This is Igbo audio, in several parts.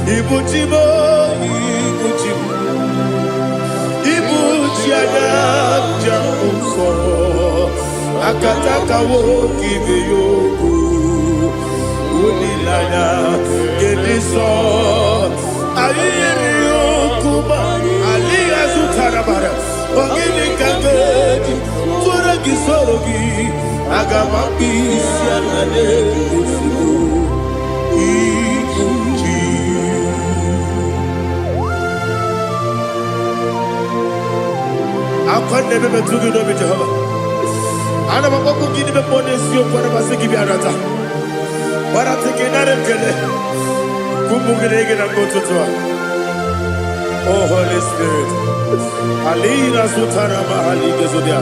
Ibu chi m, ibu chi m, ibu chi anya njem nsọ, akataka nwoke ibe ya okwu, olileanya nke ndị nsọ. Anyị yiri ya okwu ma adịghị azụtara mara. Ọ gịnị ka m ga-eji tụrụ gị soro gị? Aga m akpụ isi ala n'ezigbo ibu chi. Akwa na-eme metụ gị n'obi, Jehova. Ana m akpọkpụ gị n'ime mmụọ n'eziokwu. Ana m asị gị bịa nata gbarata gị nara ekele ụmụ gị na gị na mgbe ụtụtụ a. Oh Holy Spirit, alina sutara mahali gezodia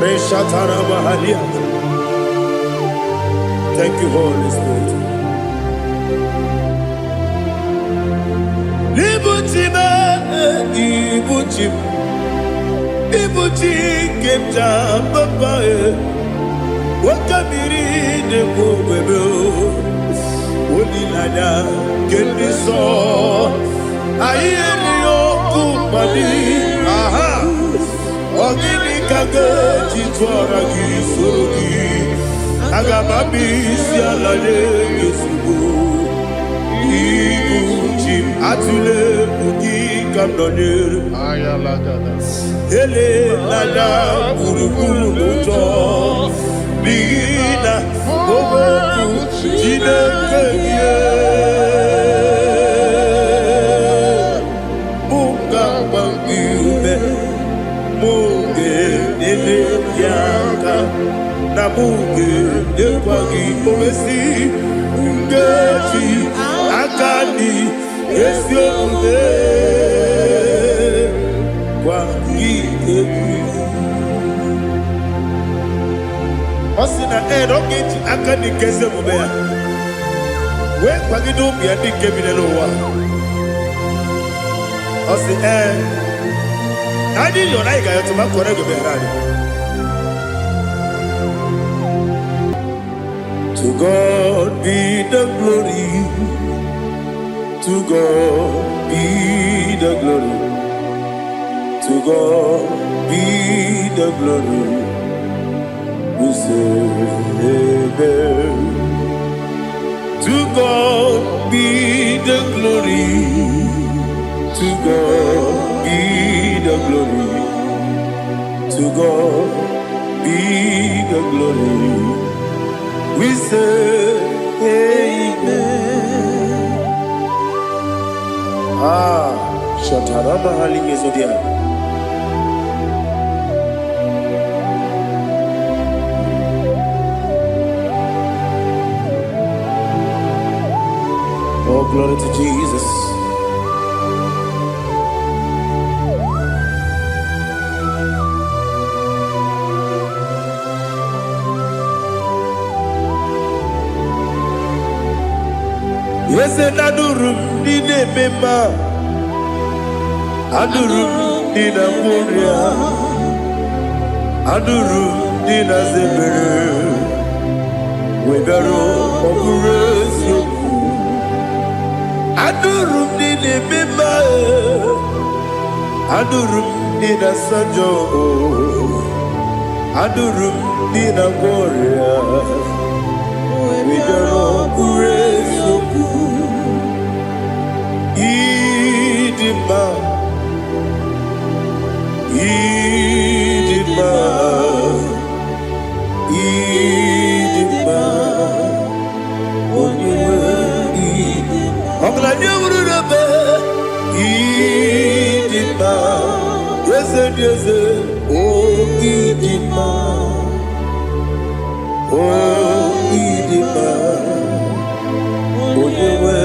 reshatara mahalia. Thank you, Holy Spirit. Ibu chi m, ibu chi m, ibu chi nke m ji papa e, nwoke mmiri na-ekwu ogbebe, olileanya nke ndị nsọ. Anyị erighị ọkụ mmadụ aha. Ọ gịnị ka ga-eji tụọra gị soro gị? Aga m abịa isi ala nye gị ozugbo. Ibu chi m, atụla egwu, gị ka m nọnyere. Elela gburugburu n'ụjọ, n'ihi na okwu Chineke gị mụ ga-agba gị ume, mụ ga-enyere gị aka, na mụ ga-enyekwa gị owesi nkeji aka dị ezi omume gwa gị egwu. Ọ sị na ee, na ọ ga-eji aka dị nke ezi omume ya wee kwagide ụmụ ya ndị nke bi n'ụwa. Ọ sị ee, na anyị yọrọ, anyị ga-ayọtụ ma kọrọ ego meghere anyị. To God be the glory, to God be the glory, to God be the glory. We say amen. To God be the glory, to God be the glory, to God be the glory. We say amen. Ah, Shatarama Halingezodia. Oh, glory to Jesus. Eze, na-anụrụ m ndị na-eme mma, anụrụ m ndị na-agwọ ọrịa, anụrụ m ndị na-aza ebere, wegara ọ bụrụ eziokwu. Anụrụ m ndị na-eme mma, anụrụ m ndị na-asa njọ, anụrụ m ndị na-agwọ ọrịa, wegara ọ bụrụ eziokwu. Ịdị mma, ịdị mma, ịdị mma, onye nwe ọgaranya wuru n'ebe. Ịdị mma, eze dị eze, o ịdị mma, o ịdị mma, onye nwe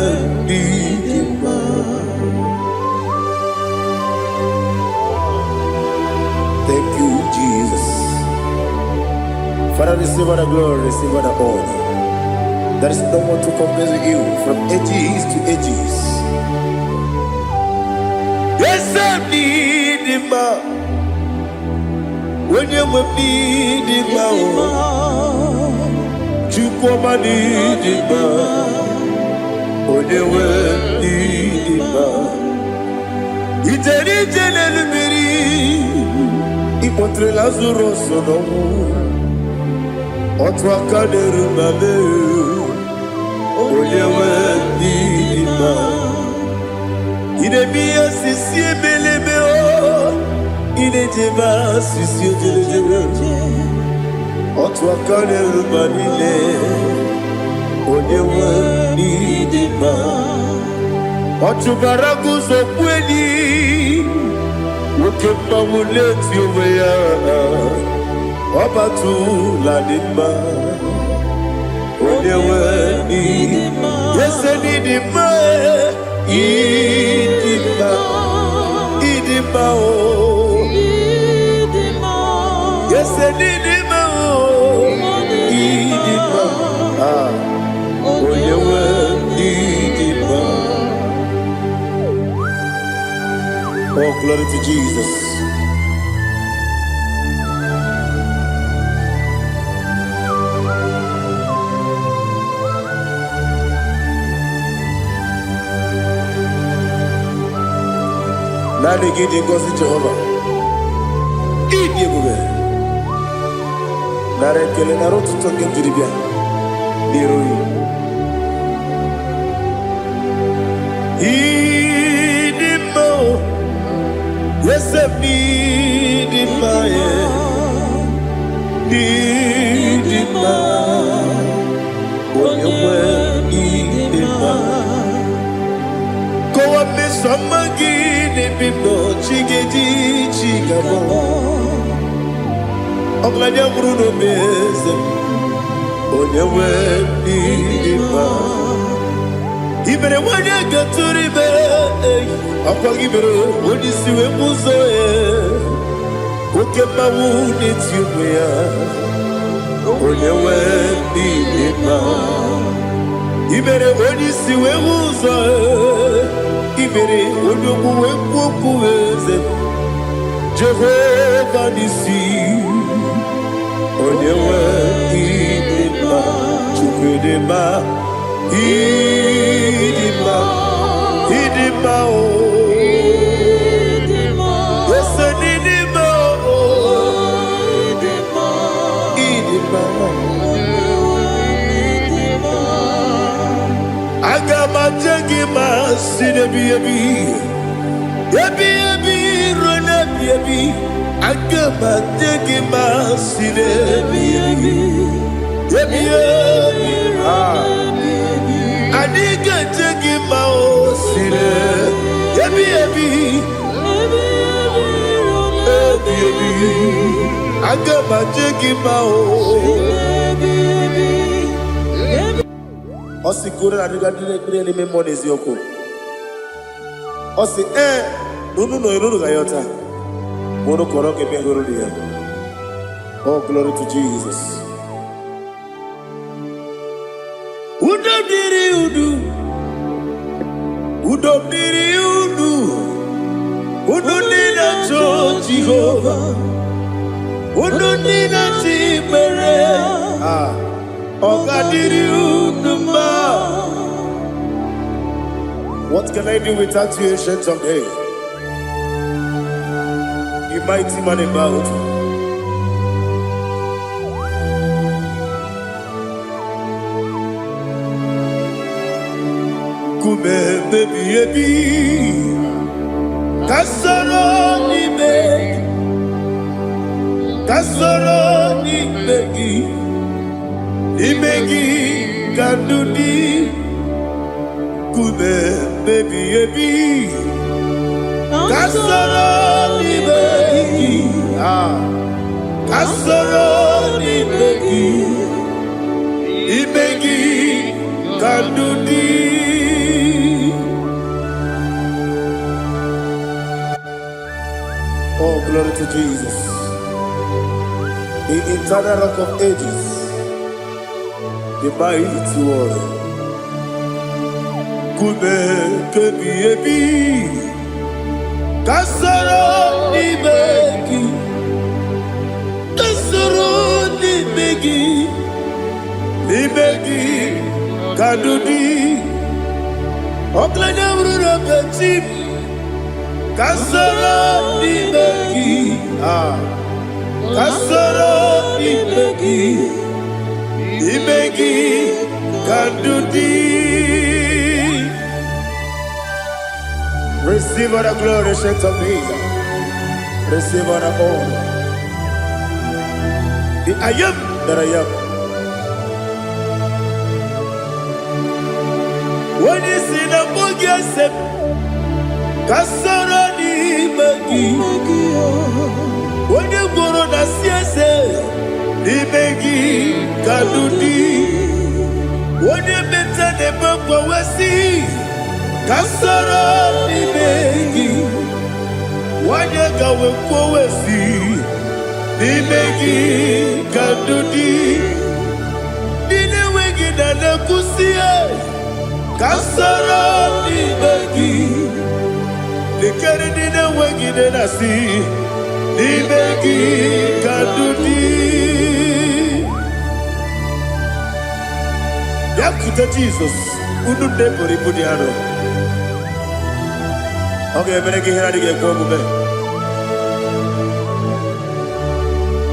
ịdị mma. Thank you, Jesus. Father, receive all the glory, receive all the honor. There is no one to compare with you from ages to ages. Eze m n'ịdị mma, onye nwe m n'ịdị mma o, Chukwu ọma n'ịdị mma, onye nwe kpọlitere Lazarọs n'ọnwụ, otu aka na-eru mba mee, onye nwe ndị dị mma. Ị na-eme ihe sisi ebelebe o, ị na-ejebe asịsị ojelejebe, otu aka na-eru mba niile, onye nwe ndị dị mma. Ọ chụbara guzo kweli, nwoke mmanwụ na-eti onwe ya, ọ batụla dị mma, onye nwe ndị ese n'ịdị mma, ịdị mma, ịdị mma o, ese n'ịdị mma o, ịdị mma, ah, onye nwe ndị dị mma. Oh, glory to Jesus. Naanị gị dị ngọzi, Jehova. Ịdị ebube. Nara ekele, nara otuto nke m jiri bịa n'iru gị. Ịdị mma o, eze m, ịdị mma, e. Ịdị mma, onye nwe, ịdị mma. Kọwa mmeso ọma gị n'ebe m nọ, chi ga-eji chi ga-abọ. Ọgaranya nwụrụ n'obe, eze m, onye nwe, ịdị mma. I mere nwanyị gatụrụ ime, ọkwa gị mere onye isi wee bụ ụzọ ya, oke mmanwụ na-eti onwe ya, onye nwe, ịdị mma. I mere onye isi wee hụ ụzọ, i mere onye ogbu wee kwuo okwu, eze Jehova n'isi, onye nwe, ịdị mma. Chukwu dị mma, ịdị mma, ịdị mma o, ese n'ịdị mma o, ịdị mma. Aga m aje gị ma si n'ebi ebi ebi ebi ruo n'ebi ebi. Aga m aje gị ma si n'ebi ebi ebi ebi. Ah. Anyị ga-eje gị ma o si n'ebi ebi ebi ebi. Aga m aje gị ma o. Ọ sị ka unu na-adịga ndị na-ekpere n'ime mmụọ na eziokwu. Ọ sị ee na unu nọ unu ga-ayọta ma unu kọrọ ka emegoro ya. Oh, glory to Jesus. Udo dịrị unu, udo dịrị unu, unu ndị na-achọ Jehova, unu ndị na-achọ ikpere, ah, ọ ga-adịrị unu mma. What can I do without you, Ancient of Days? You mighty man in battle. Nkume ebi ebi, ka soro n'ime, ka soro n'ime gị, n'ime gị ka ndụ dị. Nkume ebi ebi, ka soro n'ime gị, ah, ka soro n'ime gị, n'ime gị ka ndụ dị. Oh, glory to Jesus. The eternal Rock of Ages, the mighty one. Nkume kebi ebi, ka soro n'ime gị, ka soro n'ime gị, n'ime gị ka ndụ dị. Ọgaranya bụrụ na chi m, ka soro n'ime gị, ah. Ka soro n'ime gị, n'ime gị ka ndụ dị. Receive all the glory, Saint of Days. Receive all the honor. The I am that I am. Onye si na mbụ gị ese ka soro n'ime gị. Onye gwụrụ na si eze n'ime gị ka ndụ dị. Onye meta na-eme mgbanwe ka soro n'ime gị. Onye gawe kwuo si n'ime gị ka ndụ dị. Ndị na-enweghị na na-ekwusi ka soro n'ime gị. Lekere ndị na-enweghị nne na-asị n'ime gị ka ndụ dị. Bịakwute Jizọs, unu ndị buru ibu dị arọ. Ọ ga-emere gị ihe na-adịghị ekwe omume.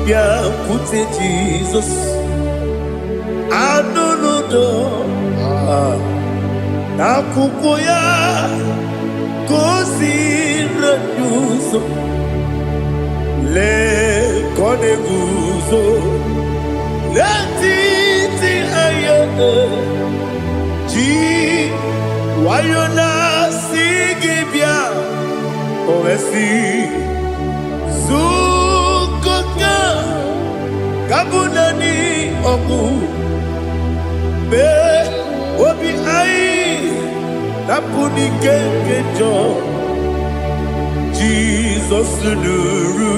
Bịakwute Jizọs, anụ n'udo n'akwụkwọ ya ka o si ụzọ. Lee ka ọ na-eguzo n'etiti anya ji nwayọ na-asị gị bịa. O wee sị zukọta ka bụ naanị ọgwụ mee obi anyị napụ n'ike nke njọ. Jizọs nụrụ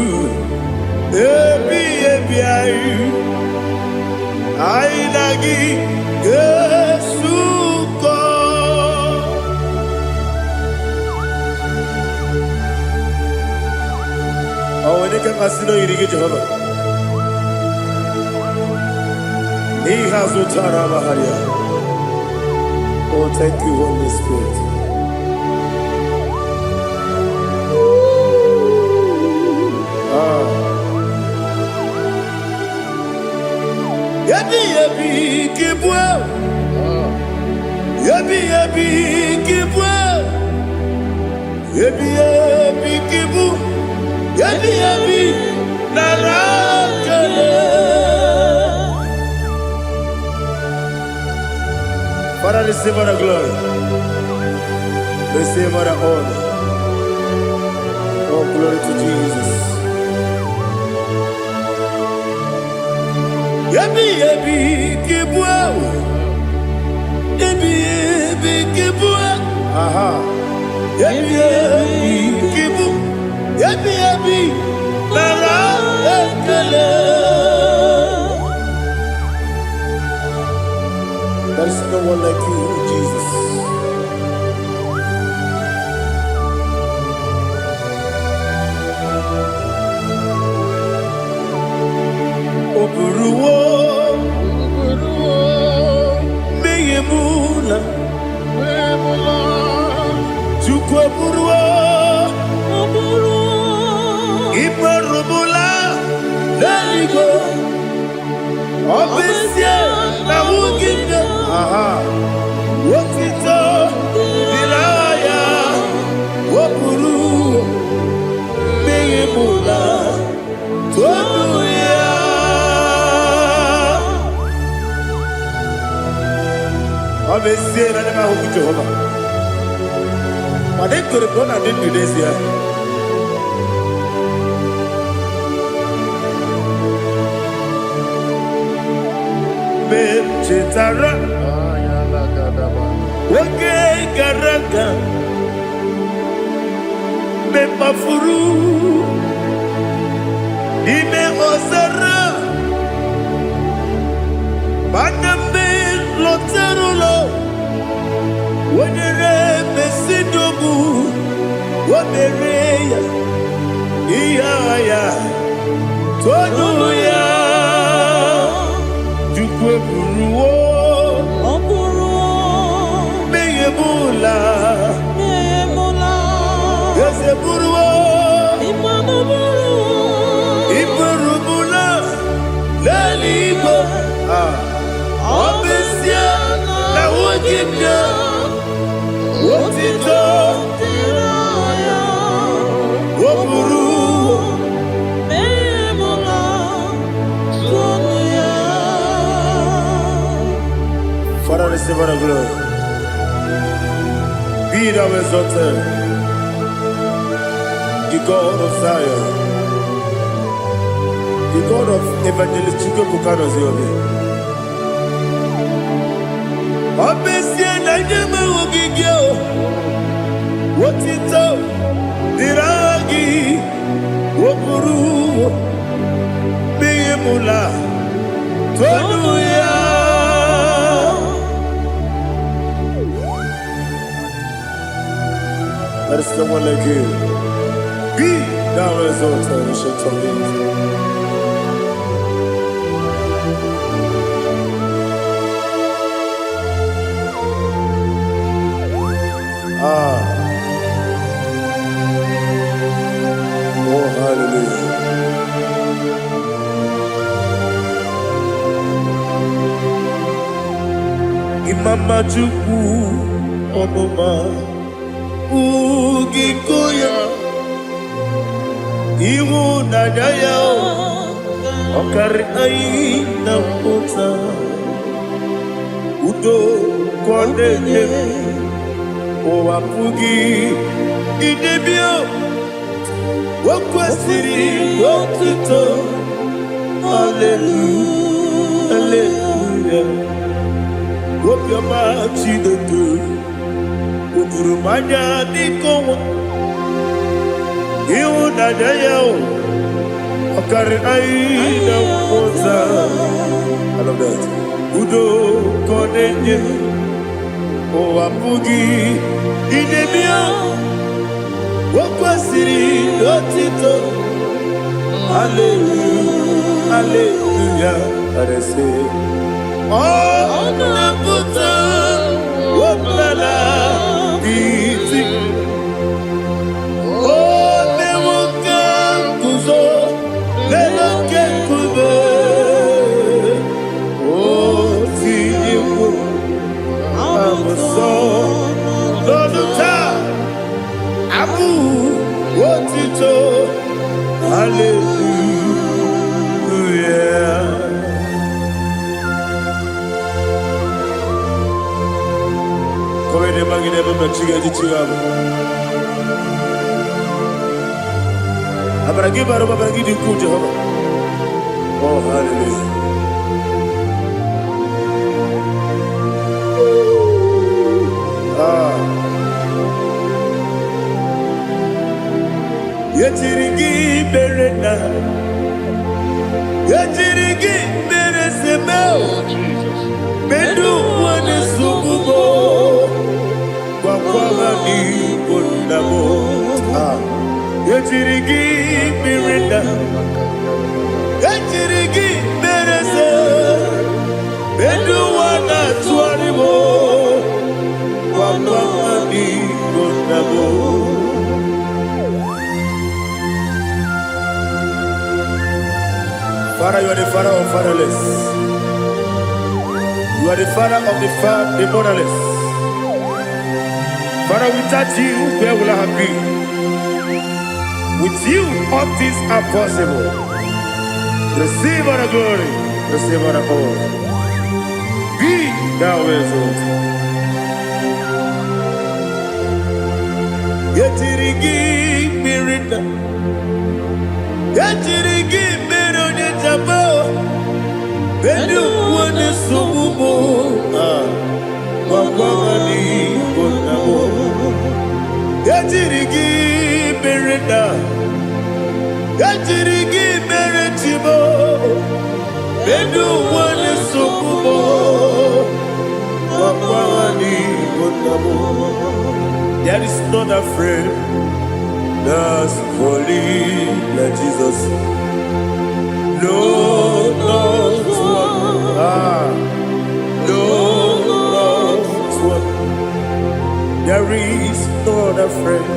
ebi ebi anyị, anyị na gị ga-esukọ. Ọ nwere ike mmasị na oyiri gị, Jehova, n'ihe azụtara amagharịa. Oh, thank you, Holy Spirit. Ah. Ebi ebi kibue, ebi ebi kibue, ebi ebi kibu, ebi ebi nara kele. Father, receive all the glory. Receive all the honor. Oh, glory to Jesus. Ebi ebi kibue, ebi ebi kibue, aha. Ebi ebi kibu, ebi ebi nara ekele. There is no one like you, Jesus. O buruwo mmehie m na Chukwu eburuwo ịkparụbụla n'eluigwe. Ọ bụ ezie na nwunye nne aha otito dịrị aha ya. O buru mmehie m na todu ya. Ọ bụ ezie na ndị m ahụghị Jehova, mana ekwere m na ọ na-adị ndụ n'ezie. Mgbe m chetara oge gara aga, mgbe m kpafuru n'ime ọzara, mana mgbe m lọtara ụlọ, wenyere mesidogbu o mere ya ihe agha ya tonu ya. Chukwu eburuwo Ọ bụrụ mmehie m ụla. emụla. Eze buruwo Ịmanụ bụrụ iburu. na-enye otito. Dịrị ya. O buru Memula tonu ya. Father, receive all the glory. Be thou exalted, the God of Zion, the God of Evangelist Chukwuebuka Obi. Ọ bụ ezie na ndị enweghị gị o, otito dịrị aha gị, o buru n'ihi mụla tonu ya. There is no one like you. Be thou exalted, ancient of days. Ah, oh hallelujah. Imama Chukwu ọmụma ugiko ya, ịhụnanya ya ọ karị anyị na mpụta, udo ka ọ na-enye, ụwa pụghị idebe. O kwesịrị otuto. Hallelujah, hallelujah. Obiọma Chineke o juru m anya dịka ọnwa, ịhụnanya ya o ọ karịrị anyị na mmụta. I love that. Udo ka ọ na-enye, ụwa pụghị idebe ya. O kwesịrị otito. Hallelujah, hallelujah. Arese ọ na-apụta ọbụla iti, o mewo ka nguzo n'elu oke nkume, o tinyewo abụsọ n'ọnụ taa abụ otito. Hallelujah. Kọwede magide ebe mmechi ga-eji chi ya bụ. Amara gị bara ụba, amara gị dị ukwuu, Jehova. Oh, hallelujah. Ah. Ejiri gị mere na ejiri gị mere seme. Oh, Jesus. Medu nwane sugbubo gwakwara n'igbo nna m. Ah. Ejiri gị mere na ejiri gị mere se medu nwa na-atụgharị m gwakwara n'igbo nna m. Father, you are the father of fatherless. You are the father of the motherless. Father, without you, where will I have been? With you, all things are possible. Receive all the glory, receive all the honor. Be thou exalted. Ejiri gị mmiri na ejiri gị mere onye jaba ndị uwe na-esogbu m. Ah, gwagwara n'igbo nna m. Ejiri gị mere na ejiri gị mere chibo ndị uwe na-esogbu m gwagwara n'igbo nna m. There is not a friend that's holy like Jesus. No, not one. Ah, no, not one. There is no other friend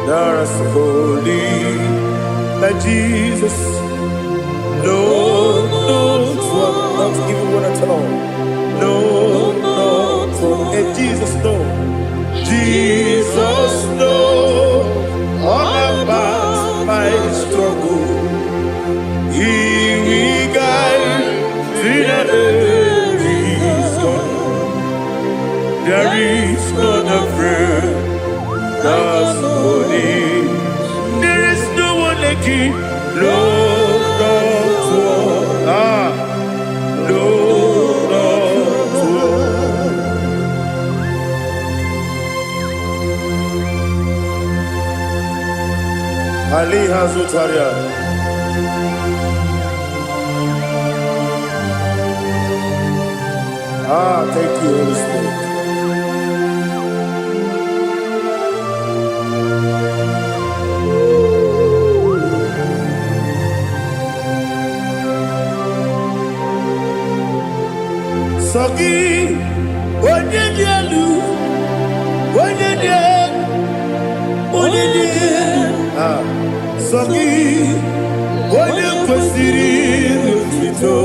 that's holy like Jesus. No, not one. Not even one at all. No, not one. And Jesus know. Jesus know all about my struggle. He will guide till the day is gone. There is no friend that's holy. There is no one like you. No, not one. Ah, no, not one. Ali Hazutaria. Ah, thank you, Holy Spirit. Sọ gị, onye dị elu, onye dị elu, onye dị elu. Ah, sọ gị, onye kwesịrị otuto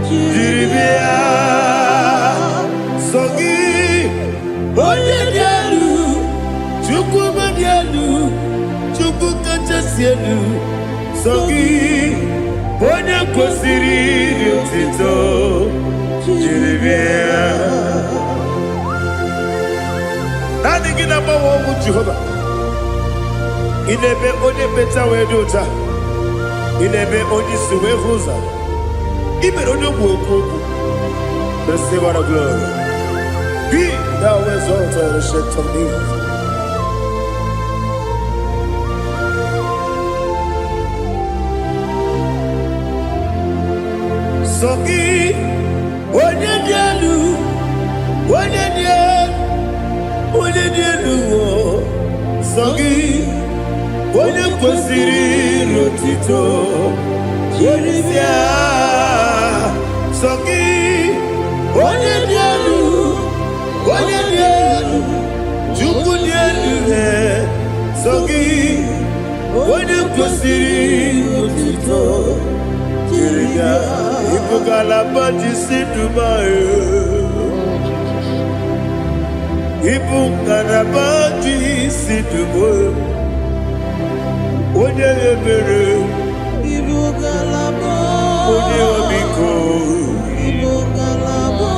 jiri bịa. Sọ gị, onye dị elu, Chukwu dị elu, Chukwu kachasị elu. Sọ gị, onye kwesịrị otuto jiri bịa. Naanị gị na-agbanwe ọnwụ Jehova. Ị na-eme onye mmecha wee dị ụcha. Ị na-eme onye isi wee hụ ụzọ. Ị mere onye ogbu okwu okwu. Receive all the glory. Be thou exalted, Ancient of Days. Sọ gị, onye dị elu, onye dị elu, onye dị elu, o. Sọ gị, onye kwesịrị otito jiri bịa. Sọ gị, onye dị elu, onye dị elu, Chukwu dị elu, he. Sọ gị, onye kwesịrị otito jiri bịa. Ịbụ ngalaba ji si Dubai. Ịbụ ngalaba ji si Dubai. Onye ebere, Ibu ngalaba. Onye ọmịiko, Ibu ngalaba.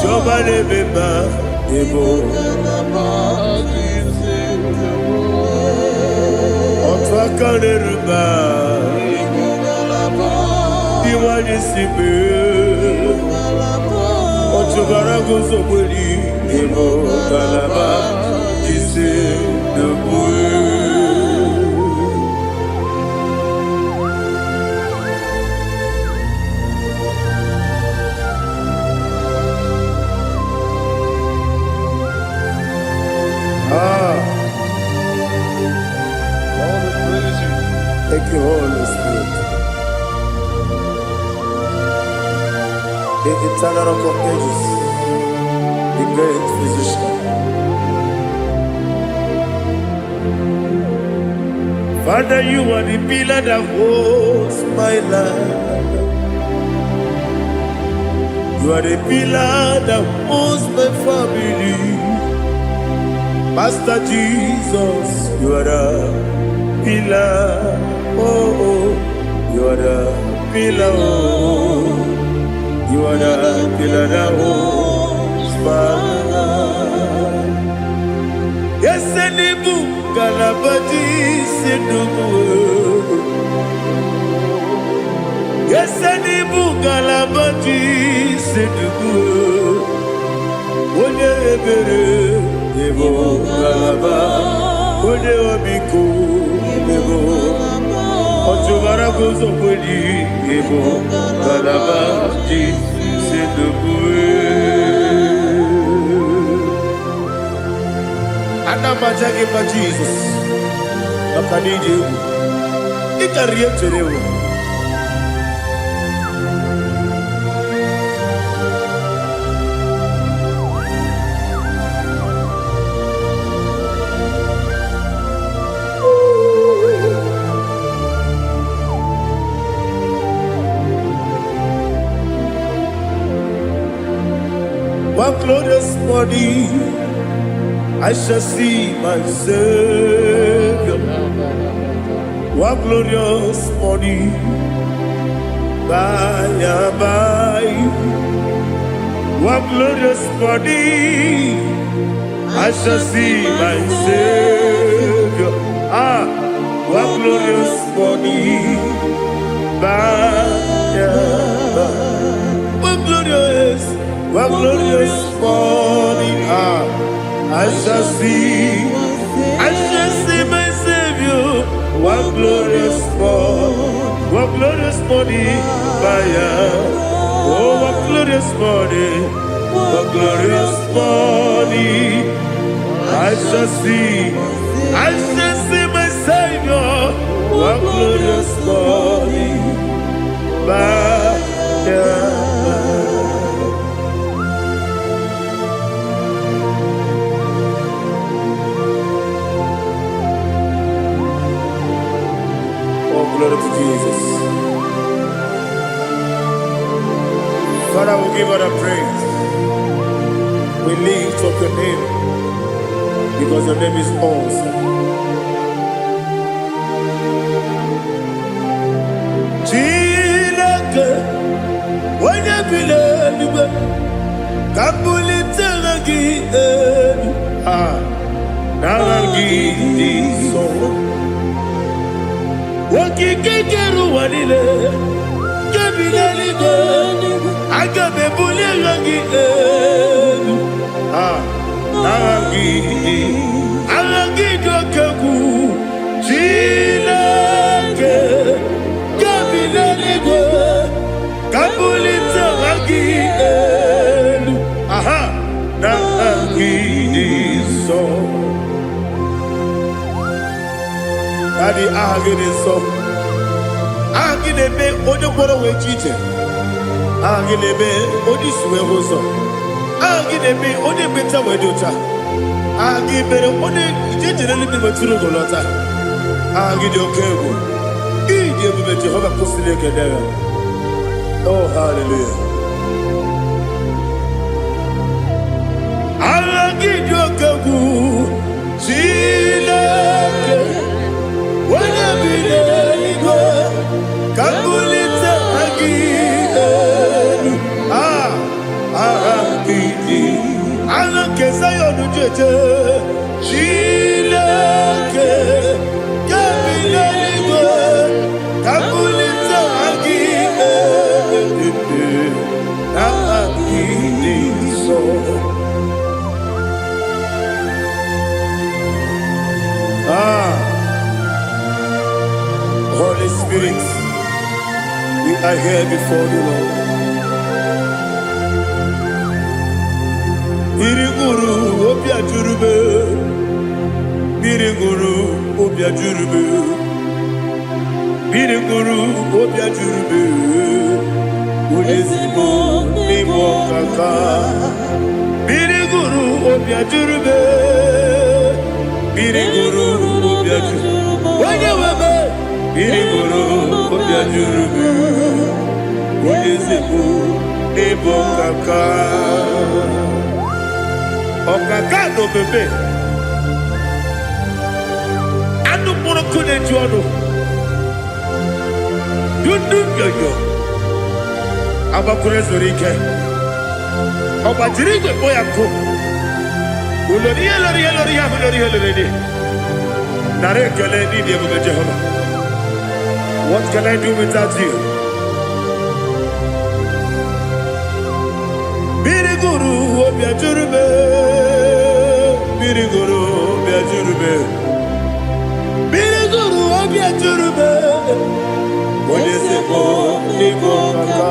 Chiọma na-eme mma, ịbụ Ngalaba ji otu aka na-eru mba, Ibu ngalaba. Ndị nwanyị si mee. Ngalaba. Ọchụbara guzogberi, ịbụ ngalaba ji si Dubai. Ah, All the praise you. Thank you, Holy Spirit. The eternal Rock of Ages, the great physician. Father, you are the pillar that holds my life. You are the pillar that holds my family. Master Jesus, you are the pillar. Oh, you are the pillar. Oh, you are the pillar that holds my life. Yes, n'ịbụ ngalaba ji isi ndụ m. Yes, n'ịbụ ngalaba ji isi ndụ m. Onye ebere, ịbụ ngalaba. Onye ọmịiko, ịbụ ọchụbara guzo kweli, ịbụ ngalaba ji isi ndụ m. Ana m aja gị mma, Jizọs, maka na iji egwu ị karịrị ihe m chere ewu. One glorious morning, I shall see my Savior. One glorious morning, by and by. One glorious morning, I shall see my Savior. Ah, one glorious morning, by and by. One glorious morning, ah, I shall see my Savior. One glorious morning, one glorious morning, by and oh, one glorious morning, one glorious morning, I shall see my Savior. One glorious morning, by and by. Oh, glory to Jesus. Father, we give all the praise. We lift up your name because your name is awesome. Chineke, onye bi n'eluigwe, ka m bulite aha gị elu. Ah, n'aha gị dị nsọ. Okike kere ụwa niile, nke bi n'eluigwe, aga m ebuli aha gị elu. Ah, n'aha gị dị, aha gị dị oke egwu. Chineke, nke bi n'eluigwe, ka m bulite aha gị elu. Aha, n'aha gị dị nsọ. Daddy, aha gị dị nsọ. Aha gị na-eme onye kwere wee ji ije. Aha gị na-eme onye isi wee hụ ụzọ. Aha gị na-eme onye ekpenta wee dị ụcha. Aha gị mere onye ije jere eluigwe wetụrụ ugo lọta. Aha gị dị oke egwu. Ịdị ebube Jehova kwụsịrị ekele ya. Oh, hallelujah. Aha gị dị oke egwu. Chineke, onye bi n'eluigwe, ka m bulite aha gị elu. Ah, aha gị dị. Aha nke Zion ji eje. Chineke, nke bi n'eluigwe, ka m bulite aha gị elu. Aha gị dị nsọ. Ah, Holy Spirit, we are here before the Lord. Mmiri ṅụrụ obi ajụrụ m. Mmiri ṅụrụ obi ajụrụ m. Mmiri ṅụrụ obi ajụrụ m. Onye ezigbo n'ịbụ ọkaka. Mmiri ṅụrụ obi ajụrụ m. Mmiri ṅụrụ obi ajụrụ. Onye nwe m. Mmiri ṅụrụ obi ajụrụ m. Onye ezigbo n'ịbụ ọkaka. Ọkaka na omeme. Anụ mkpụrụ nkụ na-eju ọnụ. Dundu nyonyo. Agbakwuru ezuru ike. Ọ gbajiri igwe kpọ ya nkụ. Ulori ihe lori ihe lori ihe ahụ lori ihe lori dị. Nara ekele n'ịdị ebube Jehova. What can I do without you? Mmiri gụrụ obi ajụrụ m. Mmiri gụrụ obi ajụrụ m. Mmiri gụrụ obi ajụrụ m. Onye ezigbo n'ịbụ ọkaka.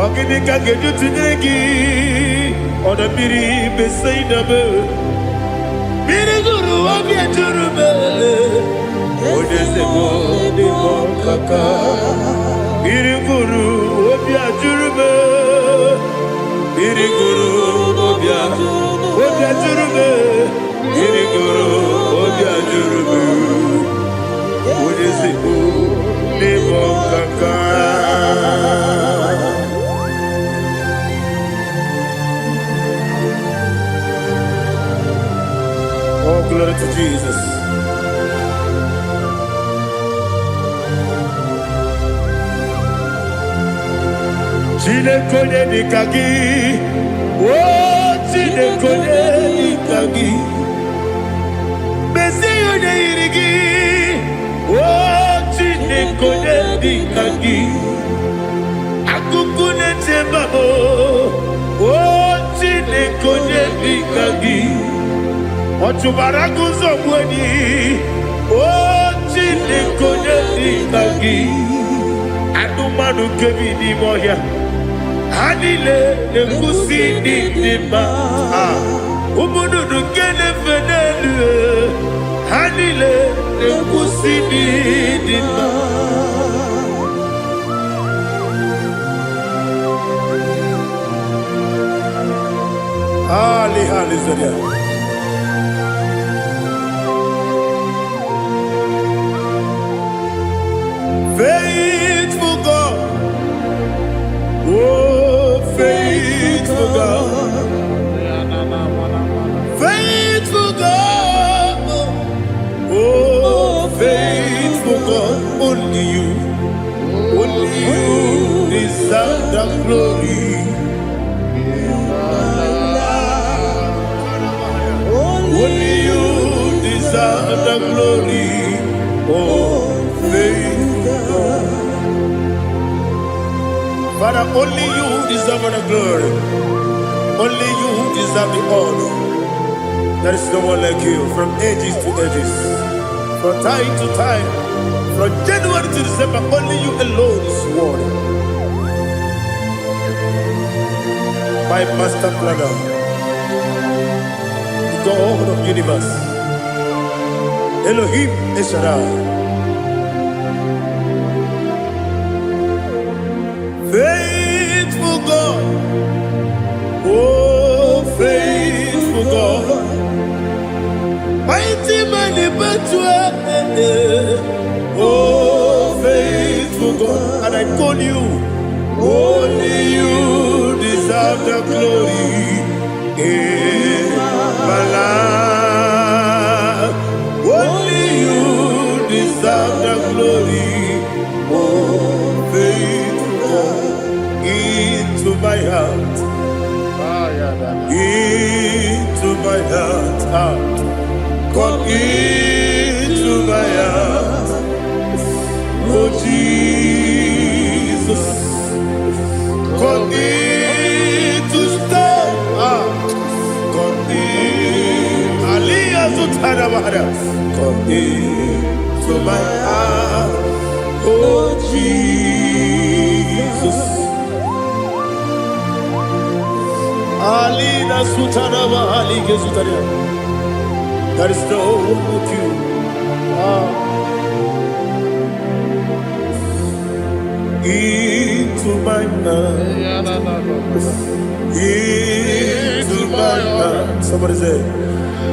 Ọ gịnị ka m ga-eji tụnyere gị? Ọdọ mmiri Besaida m. Mmiri gụrụ obi ajụrụ m. Onye ezigbo n'ịbụ ọkaka. Mmiri gụrụ obi ajụrụ m. Mmiri gụrụ obi ajụrụ m. Mmiri gụrụ obi ajụrụ m. Onye ezigbo n'ịbụ ọkaka. Glory to Jesus. Chineke onye dịka gị, o Chineke onye dịka gị, mezie ya onye yiri gị, o Chineke onye dịka gị, akụkụ na-eche mba m, o Chineke onye dịka gị, ọ chụbara gụzọ gbu enyi, o Chineke onye dịka gị, anụmanụ nke bi n'ime ọhịa, ha niile na-ekwusi ndị dị mma. Ah, ụmụ nnụnụ nke na-efe n'elu, ha niile na-ekwusi ndị dị mma. Ali, hallelujah. Faithful God, oh faithful God, faithful God, oh faithful God, only you deserve the glory. Only you deserve the glory. Oh, faithful God. Father, only you deserve the glory. Only you deserve the honor. There is no one like you from ages to ages, from time to time, from January to December. Only you alone is worthy. My master planner, the God of universe, Elohim Eshaddai. Faithful God, oh faithful God, mighty man in battle, oh faithful God, and I call you, only you deserve the glory in my life. Only you deserve the glory, oh faithful God, into my heart, into my heart, ah, come into my heart, oh Jesus, come in to stay, ah, come in, Aliyah Zutarabara, come into my heart, oh Jesus. Alina Sutaraba Ali Gesutaria. There is no one like you. Ah. Into my heart. Into my heart. Somebody say,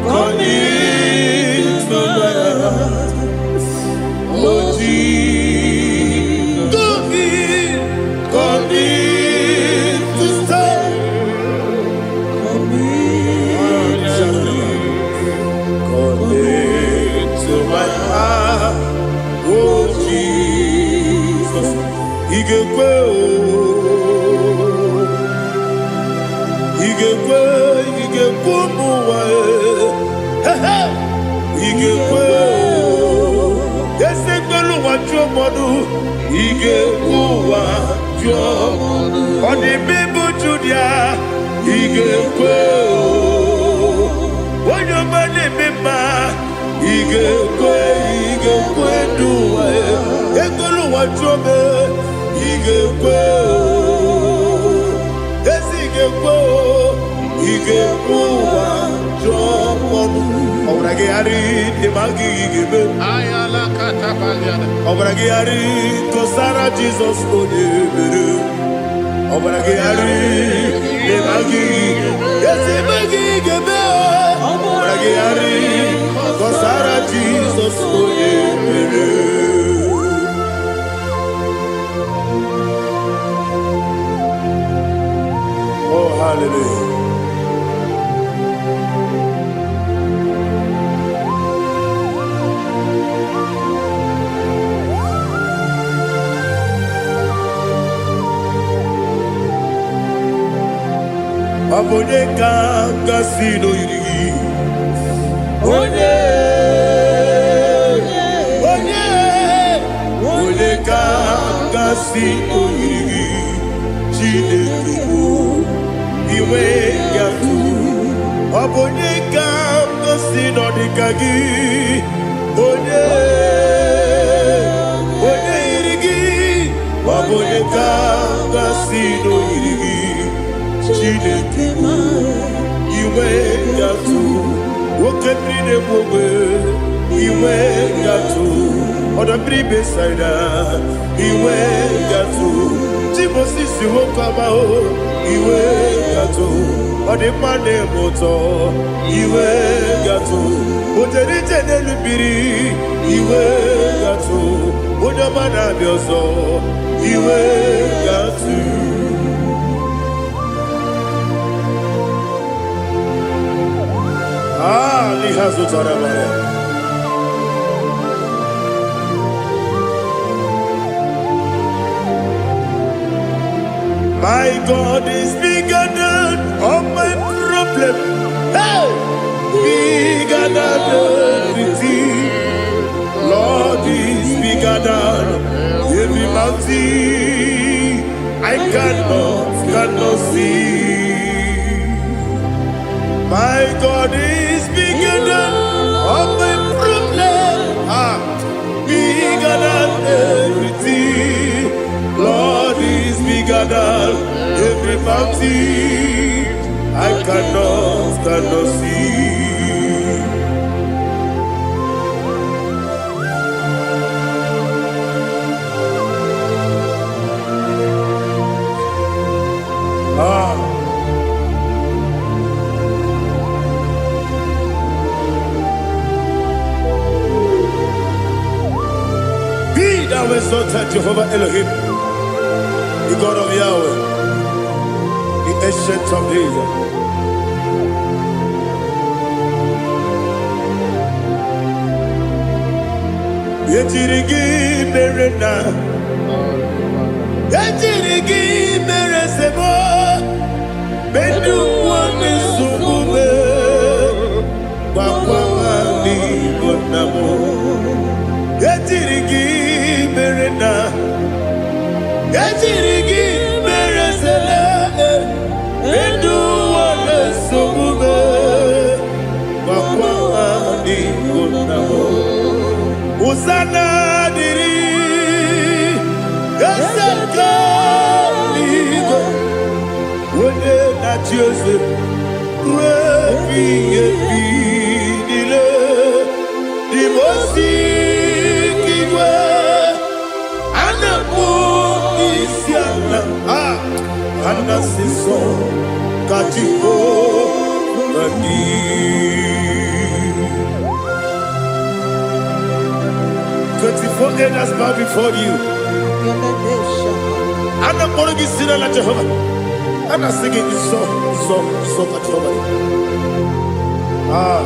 come into my heart. Oh Jesus. Come in. Come in to stay. Come into my heart. Oh Jesus. Ị ga-ekwe o. Ị ga-ekwe, ị ga-ekwe ụmụ ụwa e. He he. Ị ga-ekwe o. Eze kwelu ụwa jụọ mmadụ. Ị ga-ekwe ụwa jụọ. Ọ dị mma ịbụ Judia. Ị ga-ekwe o. Onye ọma na-eme mma. Ị ga-ekwe, ị ga-ekwe ndụ ụwa e. Ekwelu ụwa jụọ m e. Ị ga-ekwe o. Ezi ị ga-ekwe o. Ị ga-ekwe ụwa jụọ mmadụ. Ọbara gị ghara ịdị ma gị ga-eme. Ọbara gị ghara kọsara Jizọs onye mere. Ọbara gị ghara ịdị ma gị. Ezi ma gị ga-eme. Ọbara gị ghara kọsara Jizọs onye mere. Oh, hallelujah. Ọ bụ onye ka m gasị n'oyiri gị? Onye, onye, onye ka m gasị n'oyiri gị? Chineke bụ inwe gatụ. Ọ bụ onye ka m gasị nọ dịka gị? Onye, onye yiri gị? Ọ bụ onye ka m gasị n'oyiri gị? Chineke bụ inwe gatụ. Oke mmiri na-egbu ogbe, inwe gatụ. Ọdọ mmiri Besaida, inwe gatụ. Timosisi nwoke ọma o, iwe gatụ. Ọ dị mma na-eme ụtọ, iwe gatụ. O jere ije n'elu mmiri, iwe gatụ. Onye ọma na-abịa ọzọ, iwe gatụ. Ah, liha zụtara mara. My God is bigger than all my problem. Hey! Bigger than everything. Lord is bigger than every mountain. I cannot see. My God is bigger than all my problem. Ah, bigger than everything. Lord is bigger than every mountain. I cannot see. Ah. Be thou exalted, Jehovah Elohim, the God of Yahweh, the Ancient of Days. Ejiri gị mere nna, ejiri gị mere eze m, mgbe ndị ụwa na-esogbu m, gwakwa ha n'Igbo nna m. Ejiri gị mere nna, ejiri gị mere eze, mgbe ndị ụwa na-esogbu m, gwakwa ha n'Igbo nna m. Hosanna dịrị eze nke eluigwe, onye na-achị eze ruo ebighị ebi niile. Dị osi igwe a na-akpọ isi ala, a na-asị nsọ ka Jehova dị. 24 elders bow before you. A na-akpọrọ gị si n'ala Jehova. A na-asị gị nsọ, nsọ, nsọ ka Jehova dị. Ah.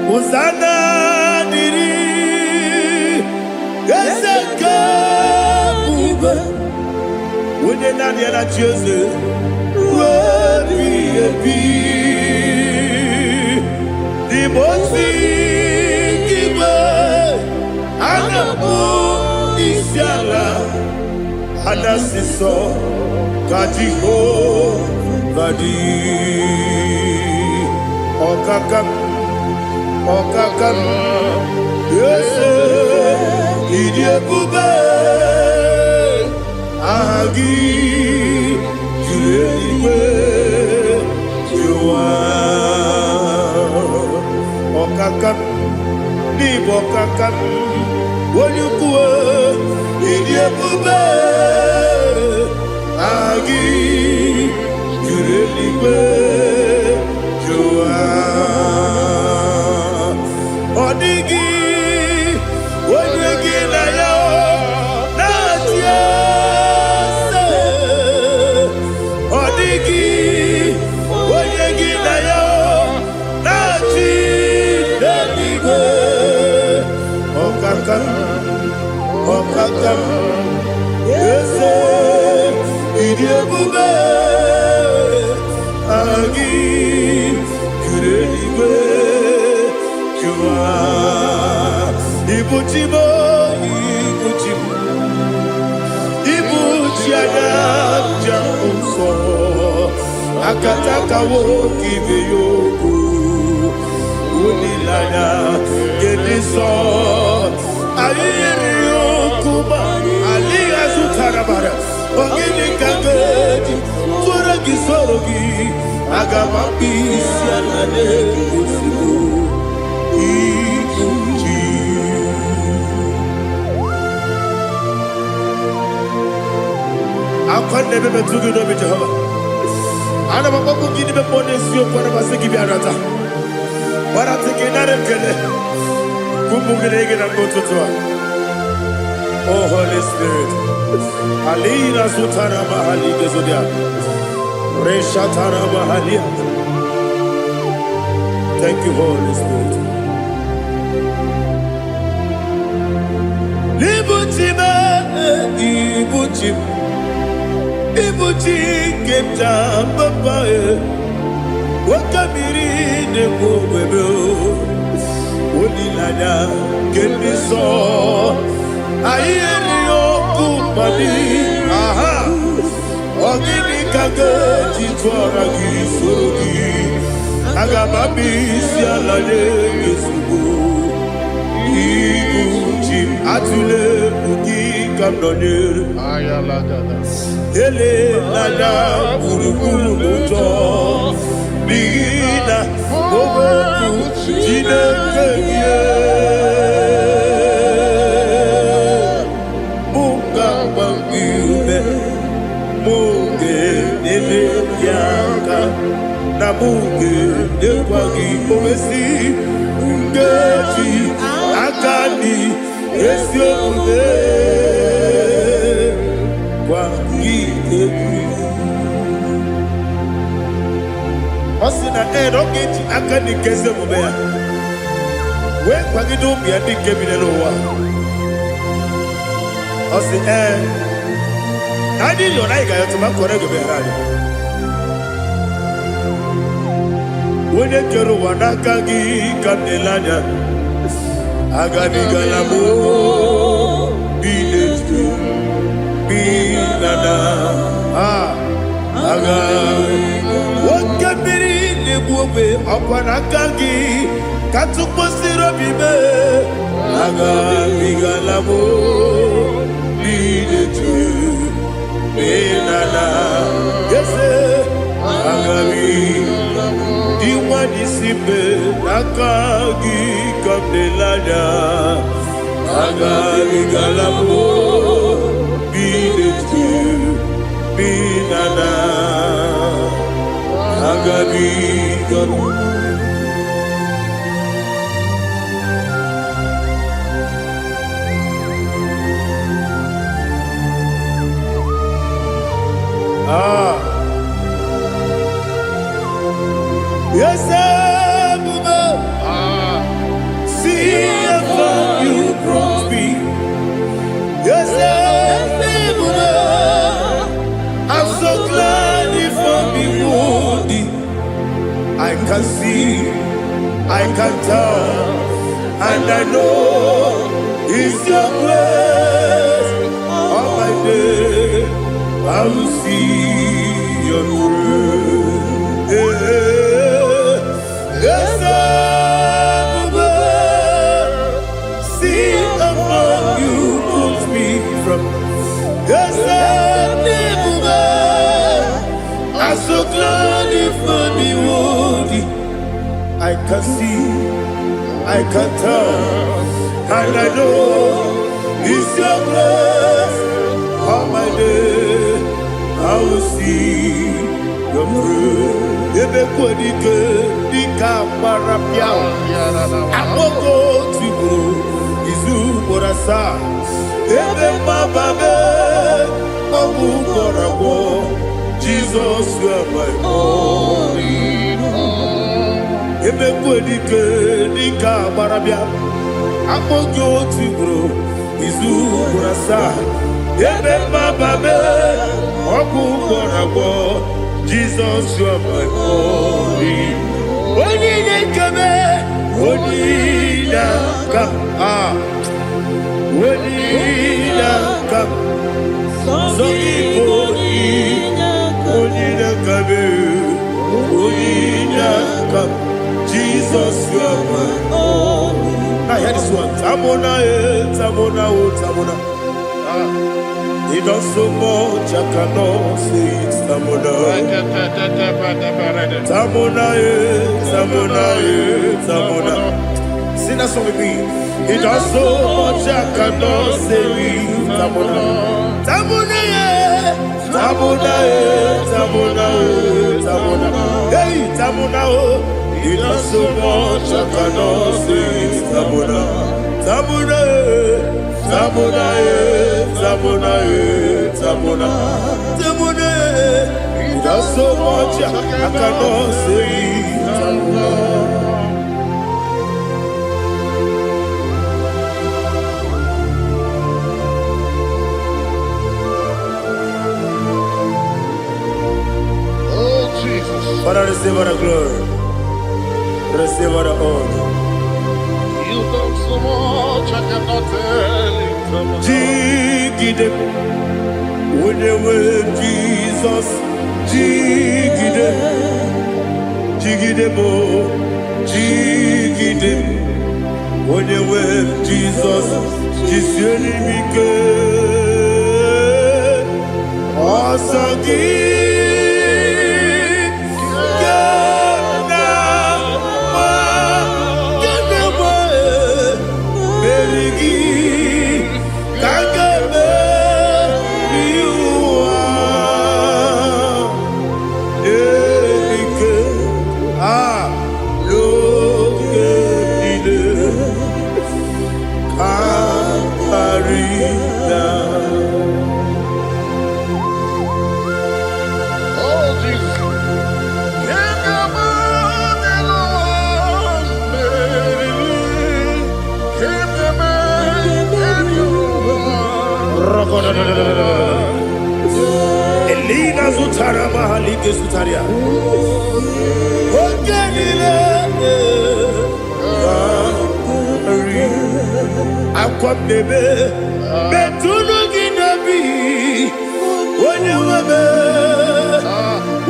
Hosanna dịrị eze nke ebube, onye naanị ya na-achị eze ruo ebighị ebi. N'ime osi igwe a na-akpọ isi ala, a na-asị nsọ ka Jehova dị. Ọkaka m, ọkaka m, eze, ịdị ebube, aha gị juru eluigwe juru ụwa. Ọkaka m, n'ịbụ ọkaka m, onye ukwu, ịdị ebube, aha gị juru eluigwe juru ụwa. Ọ dịghị onye gị na ya na-achị eze. Ọ dịghị onye gị na ya na-achị. Nzọpụta m. Eze, ịdị ebube, aha gị juru eluigwe jụwa. Ibu chi m, ibu chi m, ibu chi anya nja nsọ, akatakawo ibe ya okwu, olileanya nke ndị nsọ. Anyị yiri okwu ma adịghị azụtara mara. Ọ gịnị ka m ga-eji tụọrọ gị soro gị? Aga m akpụ isi ala na-egosigo ibu ji. Akwa na-ebe metụ gị n'obi, Jehova. Ana m akpọkwu gị n'ime mmụọ n'eziokwu. Ana m asị gị bịa nata gbarata gị nara ekele ụmụ gị na gị na mgbe ụtụtụ a. Oh Holy Spirit, alina zutara mahali gezodia reshatara mahalia. Thank you, Holy Spirit. Ibuchi m, ibuchi m, ibuchi nke m ja papa e, nwoke mmiri na-egbu ogwebe, olileanya nke ndị nsọ. Anyị erighị ọkụ mmadụ. Aha, ọ gịnị ka ga-eji tụọra gị soro gị? Aga m abịa isi ala nye gị ozugbo. Ibu chi m, atụle egwu, gị ka m nọnyere. Elela gburugburu n'ụjọ, n'ihi na okwu Chineke gị mụ ga-agba gị ume, mụ ga-enyere gị aka, na mụ ga-enyekwa gị owesi nkeji aka dị ezi omume gwa gị egwu. Ọ sị na ee, na ọ ga-eji aka dị nke ezi omume ya wee kwagide ụmụ ya ndị nke bi n'ụwa. Ọ sị ee, na anyị yọrọ, anyị ga-ayọtụ ma kọrọ ego meghara anyị. Onye kere ụwa, n'aka gị ka m na-ele anya. Agabigala m bi n'etu bi na na a aga. Oke mmiri na-egbu ogbe, ọkwa n'aka gị ka tụkwasịrị obi mee. Agabigala m bi n'etu bi na na eze agabi dị nwanyị si mbe, n'aka gị ka m na-ele anya. Agabigala m bi n'etu bi na na agabigala. Ah, yes, ebube, see how far you brought me. Yes, ebube, I'm so glad you found me worthy. I can see, I can tell, and I know it's your grace. All my day, I will see your grace. Yes, ebube, see how far you put me from. Yes, ebube, I'm so glad you found me worthy. I can see, I can tell, and I know it's your grace. All my day, I will see your grace. Ebe kwadike dịka gbara pịa akpọgo tigburu izu ugboro asaa, ebe mgbaba mee ọgwụ gwọrọ agwọ. Jizọs, you are my all. Ebe dike dịka agbara bịa akpọ gị otu ugboro izu ugboro asaa. na-asa ebe mmababe ọgwụ gwọrọ agwọ. Jizọs, you are my only, onye na-ekebe, onye na-aka, ah, onye na-aka sọ gị bụ onye na-akabe, onye na-aka. Jesus, you are my. Now hear this one. Tamona, eh, Tamona, oh, Tamona. Ah, he does so much, I cannot say it. Tamona. Tamona, eh, Tamona, eh, Tamona. Sing that song with me. He does so much, I cannot say it. Tamona. Tamona, eh, Tamona, eh, Tamona, eh, Tamona. Hey, Tamona, oh. He does so much, I cannot say it. Tamona. Tamona, eh, Tamona, eh, Tamona, eh, Tamona. Tamona, eh. He does so much, I cannot say it. Tamona. Oh, Jesus. Father, receive all the glory. Receive all the honor. You've done so much, I cannot tell it. Jigide, onye nwe Jizọs, jigide, jigide m, jigide m, onye nwe Jizọs, jisie m ike. Ọsọ gị ga na-agba, ga na-agba, meri gị ka m ga-emeri ụwa. Ike a n'oge niile ka karịa. Oh, Jesus. Elina zụtara mahalike zụtara ya. Oge niile ka akwa m na-ebe metụnụ gị n'obi, onye nwe m.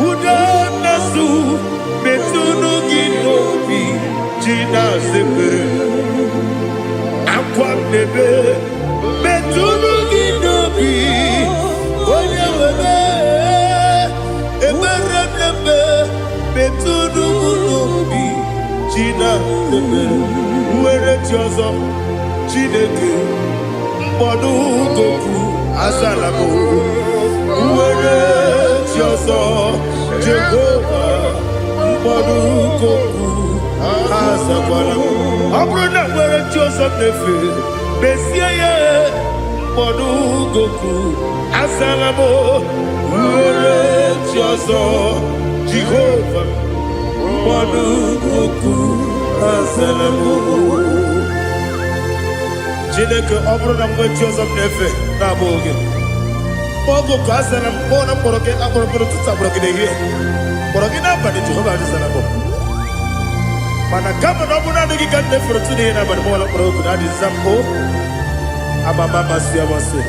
Ude na-asụ metụnụ gị n'obi ji na-azepere akwa m na-ebe metụnụ gị n'obi, onye nwe m. Ekpere m na-eme metụnụ m n'obi ji na-azepere nwere chi ọzọ. Chineke mkpọdụ goku azala m nwere chi ọzọ. Jehova mkpọdụ goku azakwala m. Ọ bụrụ na nwere chi ọzọ m na-efe, mezie ya. Mkpọdụ goku azala m nwere chi ọzọ. Jehova mkpọdụ goku azala m. Chineke, ọ bụrụ na mgbe chi ọzọ m na-efe na-abụghị gị, oge ka azara m kpọọ na mkpọrọ gị akpọrọ mkpọrọ ụtụtụ, akpọrọ gị n'ehihie, kpọrọ gị n'abalị, Jehova azara m. Mana kama na ọ bụrụ naanị gị ka m na-efere otu n'ihe n'abalị, mọla mkpọrọ oku na adịza m o amama amasị amasị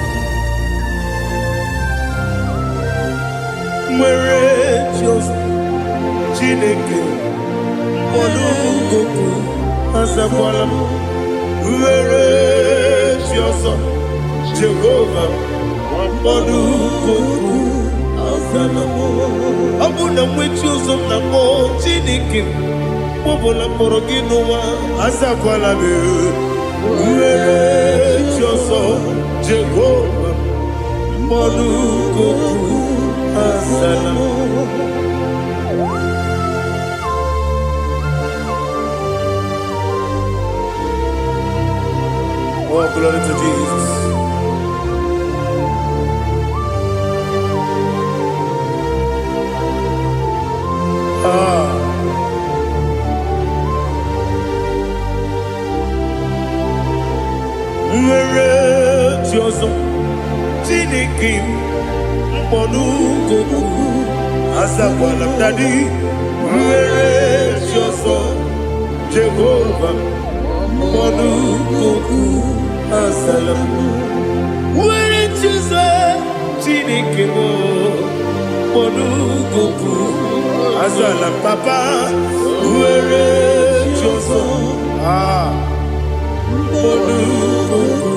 nwere chi ọzọ. Chineke mkpọrọ goku azakwala m nwere chi ọzọ. Jehova mkpọrọ goku azala m. Ọ bụ na nwe chi ọzọ m na-akpọ, Chineke mkpọbụla mkpọrọ gị n'ụwa azakwala m nwere chi ọzọ. Jehova mkpọrọ goku azala m. Oh, glory to Jesus. Ah, nwere chi chi ọzọ. Chineke m, mkpọnụkokwu azakwala m. Daddy, nwere chi ọzọ. Jehova, mkpọnụkokwu azala m. Nwere chi ọzọ. Chineke m, mkpọnụkokwu azala m. Papa, nwere chi ọzọ. Ah, mkpọnụkokwu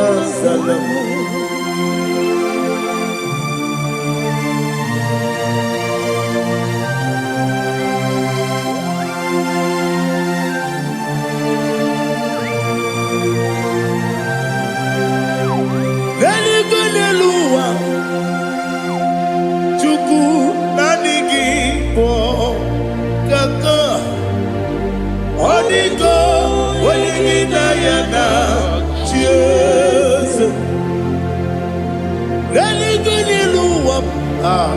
azala m. N'eluigwe, n'elu ụwa, Chukwu, naanị gị bụ kaka. Ọ dịgo onye gị na ya na chi eze. N'eluigwe, n'elu ụwa, ah,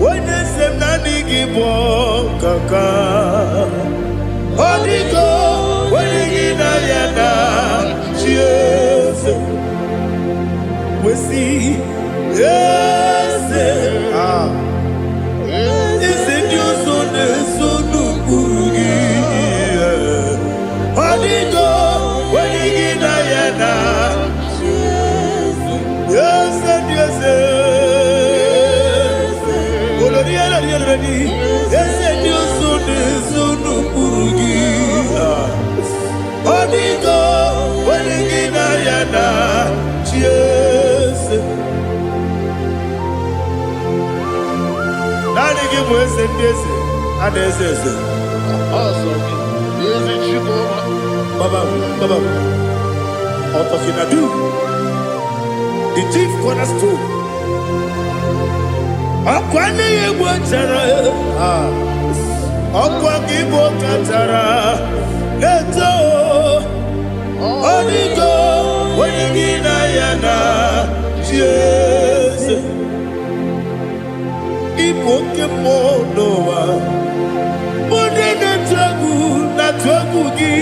onye eze m, naanị gị bụ kaka. Ọ dịgo onye gị na ya na chi eze. Wesi eze, ah, eze ndị ọzọ na-eso n'ụkpụrụ gị. Ọ dịgo onye gị na ya na eze ndị eze. Olori elori elori, eze ndị ọzọ na-eso n'ụkpụrụ gị. Ọ dịgo onye gị na ya na chi eze. Naanị gị bụ eze ndị eze a na-eze eze. Awesome. Eze Chukwu. Baba, Baba, Otokinadu, the chief cornerstone. Ọkwa nne ya egbu chara, ah, ọkwa gị bụ kachara na-eto. Ọ dịgo onye gị na ya na chi eze. Ịbụ oke mmụọ n'ụwa, onye na-atụ egwu na-atụ egwu gị.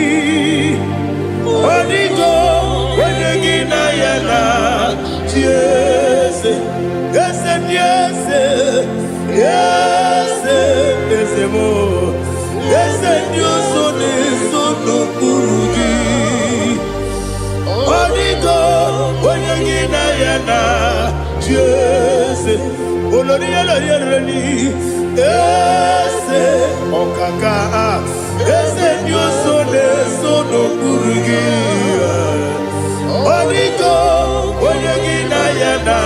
Ọ dịgo onye gị na ya na chi eze. Eze ndị eze, eze, eze m, eze ndị ọzọ na-eso n'okpuru gị. Ọ dịgo onye gị na ya na chi eze. Olori elori elori, eze ọkaka, eze ndị ọzọ na-eso n'okpuru gị. Ọ dịgo onye gị na ya na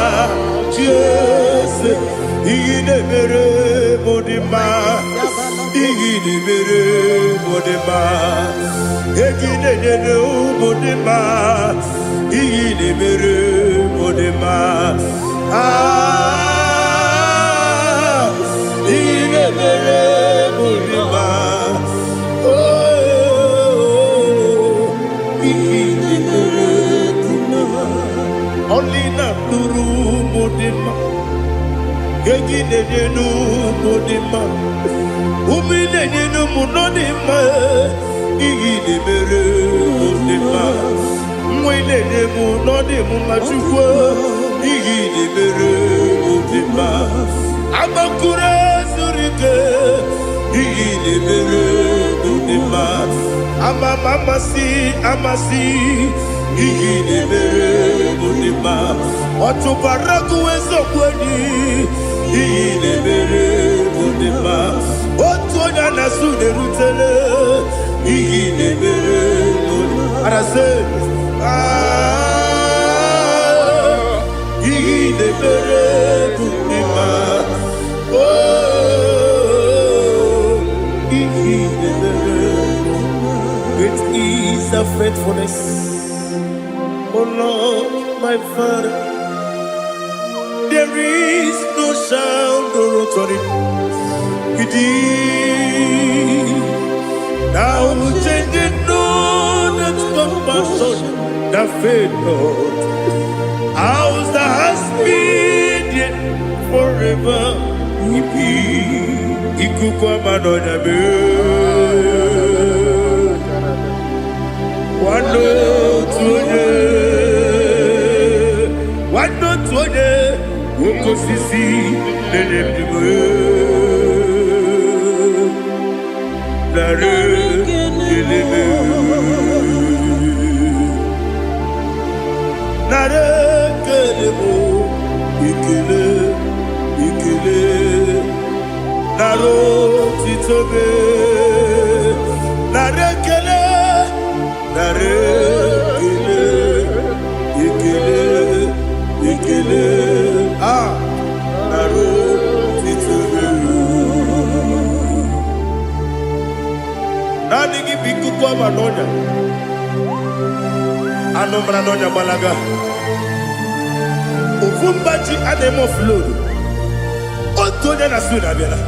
chi eze. Ihe na-emere m dị mma, ihe na-emere m dị mma, ego ị na-enyere m dị mma, ihe na-emere m dị mma. Ah, ihe na-emere m dị mma. Oh, ihe na-emere dị mma. Ọlị na-atụrụ m dị mma, ego ị na-enyere m dị mma, ume ị na-enyere m nọ dị mma. Ihe ị na-emere m dị mma, nwa ị na-enye m nọ dị m mma. Chukwu, ihe ị na-emere m dị mma. Agbakụrụ zuru ike, ihe ị na-emere m dị mma. Ama m amasị amasị, ihe ị na-emere m dị mma. Ọtụbara gụ eziokwu enyi, ihe ị na-emere m dị mma. Otu onye a na-asụ na-erutele, ihe ị na-emere m dị arasị. Ah, ihe ị na-emere m dị mma. Oh, ihe ị na-emere. Great is thy faithfulness, O Lord, my Father. There is no shadow of turning with thee. Thou changest not thy compassions, they fail not. As thou hast been, yet forever will be. Ikuku ama n'ọnya mee. Nwanne otu onye. Oke osisi na-enye ndụ nara ekele m. Nara ekele m, ekele, ekele, nara otito m. Nara ekele, nara ekele, ekele, ekele, ah, nara otito m. Naanị gị bụ ikuku ọma n'ọnya, anụ mara n'ọnya gbalaga. Ofu mba ji a na-eme ofload. Otu onye na Sweden abịala.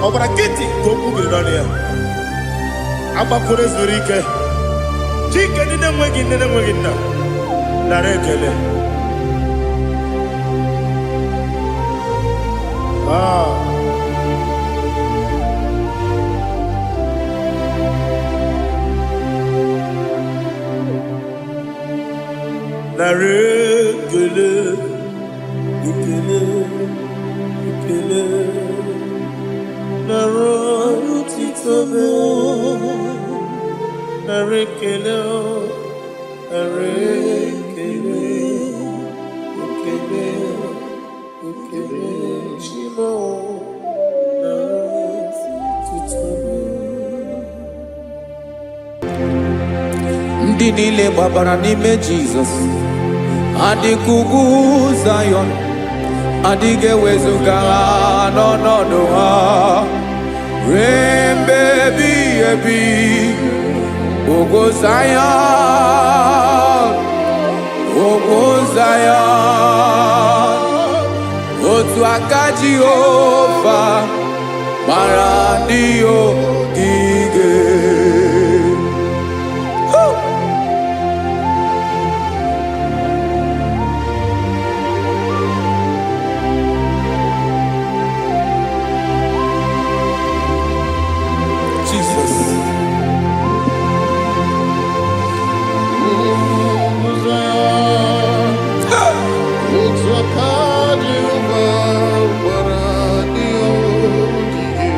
Ọ gbara nkịtị ka okwu biri n'ọnụ ya. Agbakọrọ zuru ike. Chike ndị na-enweghị nne na-enweghị nna. Nara ekele. Ah. Nara ekele, ekele, ekele, nara otito m. Nara ekele, nara ekele, ekele, ekele, Chimo, nara otito m. Ndị niile gbabara n'ime Jizọs adịka ugwu Zayọn, adịghị ewezuga ha n'ọnọdụ ha ruo mgbe ebighị ebi. Ugwu Zayọn, ugwu Zayọn, otu aka Jehova gbara ndị ogige. Jesus. Otu aka Jehova gbara ndị ogige.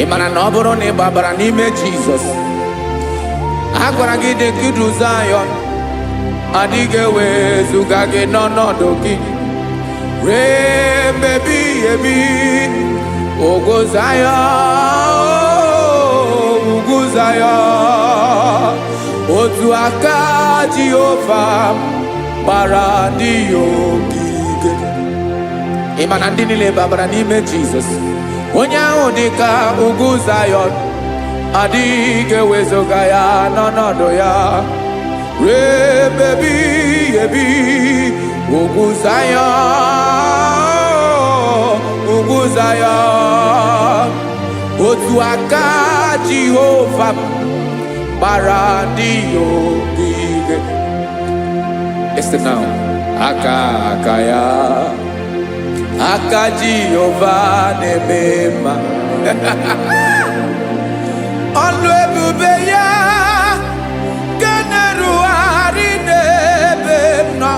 Ị mara na ọ bụrụ na ị gbabara n'ime Jizọs, a gwara gị dị ka idu Zayọn, adịghị ewezuga gị n'ọnọdụ gị ruo mgbe ebighị ebi. Ugwu Zayọn, ugwu Zayọn, otu aka Jehova gbara ndị ya ogige. Ị ma na ndị niile babara n'ime Jizọs, onye ahụ dị ka ugwu Zayọn, adịghị ewezuga ya n'ọnọdụ ya ruo ebe ebighị ebi. Ugwu Zayọn, ugwu Zayọn, otu aka Jehova gbara ndị ya ogige. Listen now. Aka aka ya, aka Jehova na-eme mma. Ọlụ ebube ya nke na-erugharị n'ebe m nọ.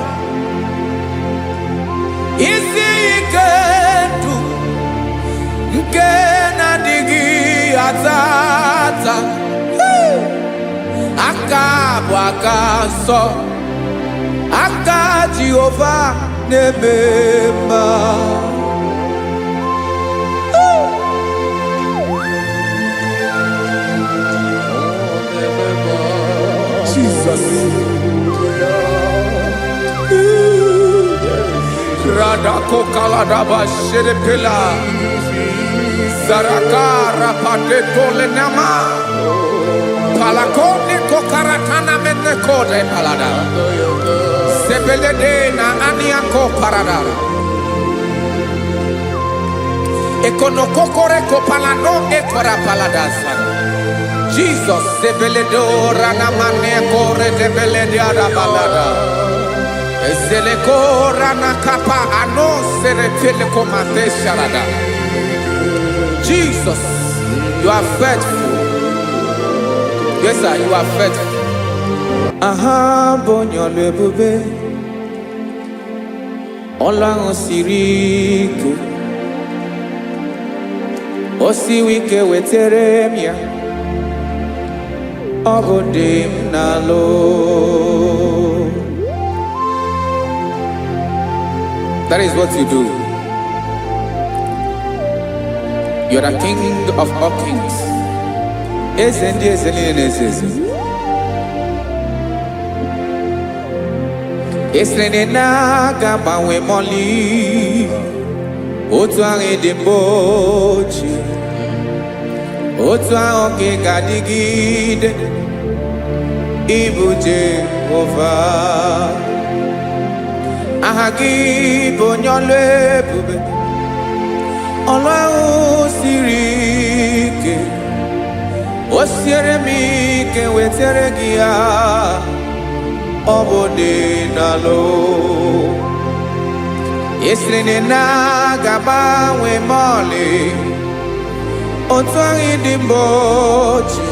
Isi ike ndụ nke na-adịghị ata ata. Hey! Aka bụ aka nsọ, aka Jehova na-eme mma. Jesus. Radakokaladaba shedepela. Zaraka rapateto lenama. Palakone kokaratana menekode palada. Sebelede na aniako parada. Ekonokokore kopalano ekora paladasa. Jesus sebeledo ranamane kore debelede arabalada. Ezeleko ranakapa ano seretele komate sharada. Jesus, you are faithful. Yes, sir, you are faithful. Aha, bụ onye ọlụ ebube. Ọlụ ahụ siri ike, o siwi ike, wetere m ya. Ọ bụ dị m n'alụ. That is what you do. You are the king of all kings. Eze ndị eze niile na-eze eze. Esiri na ị na-aga agbanwe mọlị otu ahụ ị dị mbụ ochie, otu ahụ ka ị ga-adịgide. Ịbụ Jehova, aha gị bụ onye ọlụ ebube. Ọlụ ahụ siri ike, o siere m ike, wetere gị ya. Ọ bụ dị n'alụ. Esiri na ị na-aga agbanwe mọlị otu ahụ ị dị mbụ ochie,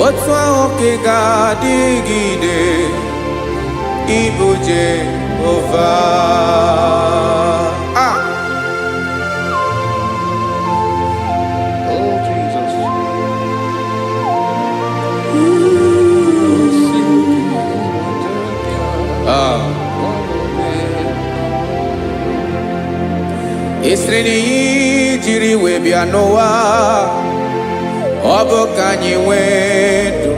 otu ahụ ka ị ga-adịgide. Ịbụ Jehova. Ah! Oh, Jesus. Ah. Esiri na ihe jiri wee bịa n'ụwa, ọ bụ ka anyị nwee ndụ,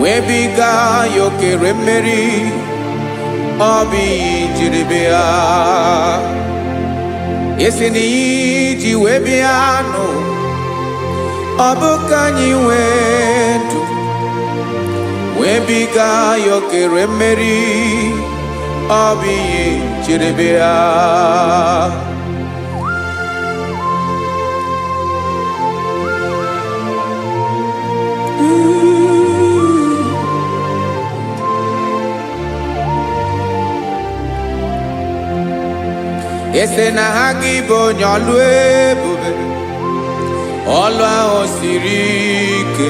wee biga ya okere mmeri. Ọ bụ ihe jiri bịa. Esi na ihe ji wee bịa nụ, ọ bụ ka anyị nwee ndụ, wee biga ya okere mmeri. Ọ bụ ihe jiri bịa. Ese na ha gị bụ onye ọlụ ebube. Ọlụ ahụ siri ike,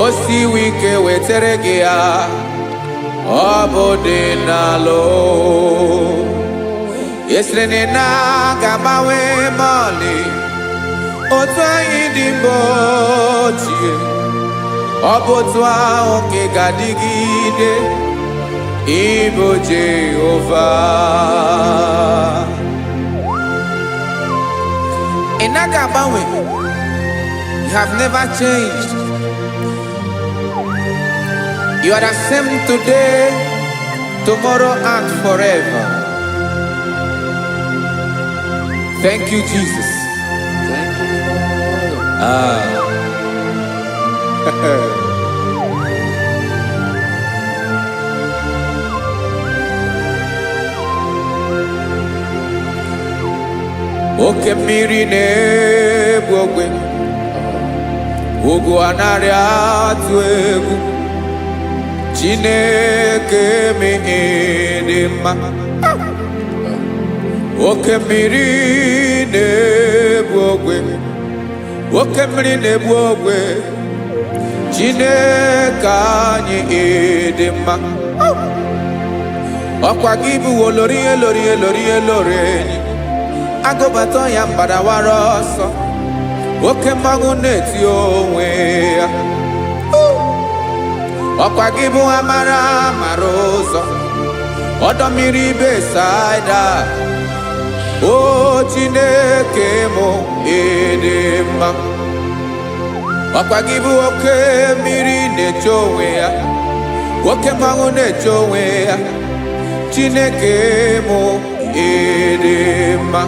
o siwi ike, wetere gị ya. Ọ bụ dị n'alụ. Esiri na ị na-aga agbanwe mọlị otu anyị dị mbụ ochie, ọ bụ otu ahụ ka ị ga-adịgide. Ịbụ Jehova, ị naghị agbanwe. You have never changed. You are the same today, tomorrow and forever. Thank you, Jesus. Thank you, Lord. Ah. Oke mmiri na-egbu ogwe, ugwu anaghị atụ egwu. Chineke dị mma. Oke mmiri na-egbu ogwe, oke mmiri na-egbu ogwe, Chineke anyị dị mma. Ọkwa gị bụ olori elori elori elori enyi agụbata ya mgbadawara ọsọ. Oke mmanwụ na-eti onwe ya. Ọkwa gị bụ amara mara ụzọ, ọdọ mmiri Besaida. O Chineke mụ, ịdị mma. Ọkwa gị bụ oke mmiri na-eche onwe ya, oke mmanwụ na-eche onwe ya. Chineke mụ, ịdị mma.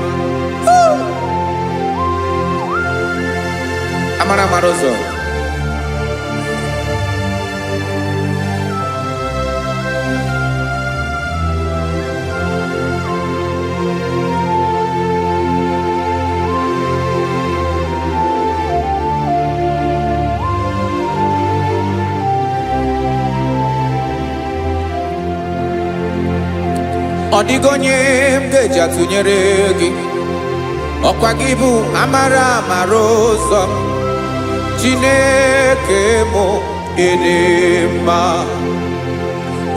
Amara mara ụzọ. Ọ dịghị onye m ga-eji atụnyere gị. Ọkwa gị bụ amara amara ụzọ. Chineke mụ, ịdị mma.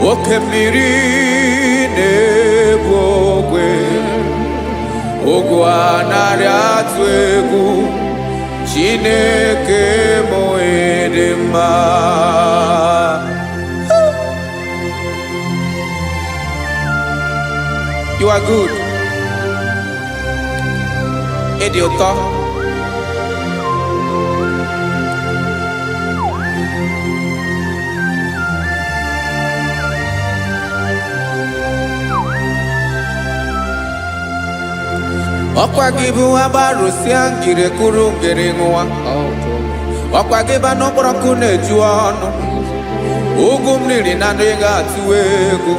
Oke mmiri na-ebu ogwe, ogwu anarị atụ egwu, Chineke mụ ịdị mma. You are good. Ịdị ụtọ. Ọkwa gị bụ agbarụsịa ngiri kụrụ ngiri ṅụwa. Ọkwa gị bụ anụ kpọrọ nkụ na-eju ọnụ. Ugwu m riri na ndị ga-atụ egwu.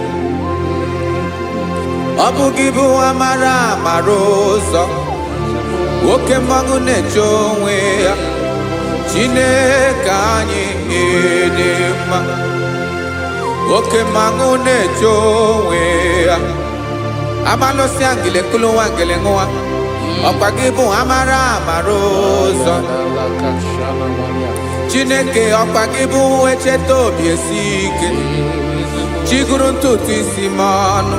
Ọ bụ gị bụ amara amara ụzọ. Oke mmanwụ na-eche onwe ya. Chineke anyị ịdị mma. Oke mmanwụ na-eche onwe ya. Amalụsịa ngili kụlụ nwa ngili ṅụwa. Ọkwa gị bụ amara amara ụzọ. Chineke, ọkwa gị bụ echeta obi esi ike. Chiguru ntutu isi m ọnụ.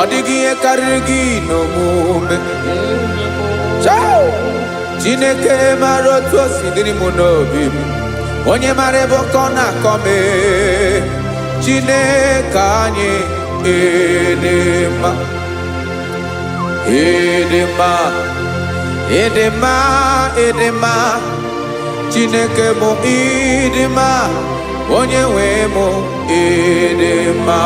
Ọ dịghị ihe karịrị gị n'omume. Chao! Chineke mara otu o si dịrị m n'obi m. Onye mara ebe ọkọ na-akọ m ee. Chineke anyị ịdị mma. Ịdị mma. Ịdị mma, ịdị mma. Chineke mụ ịdị mma. Onye nwe mụ ịdị mma.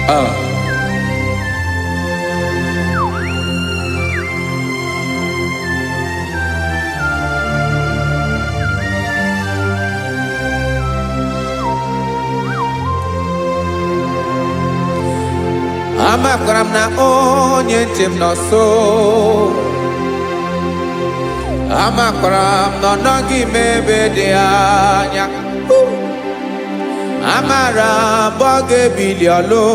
Ah. Amakwara m na onye nche m nọ nso. Amakwara m na ọ nọghị m ebe dị anya. Amara m ọ ga-ebili ọlụ.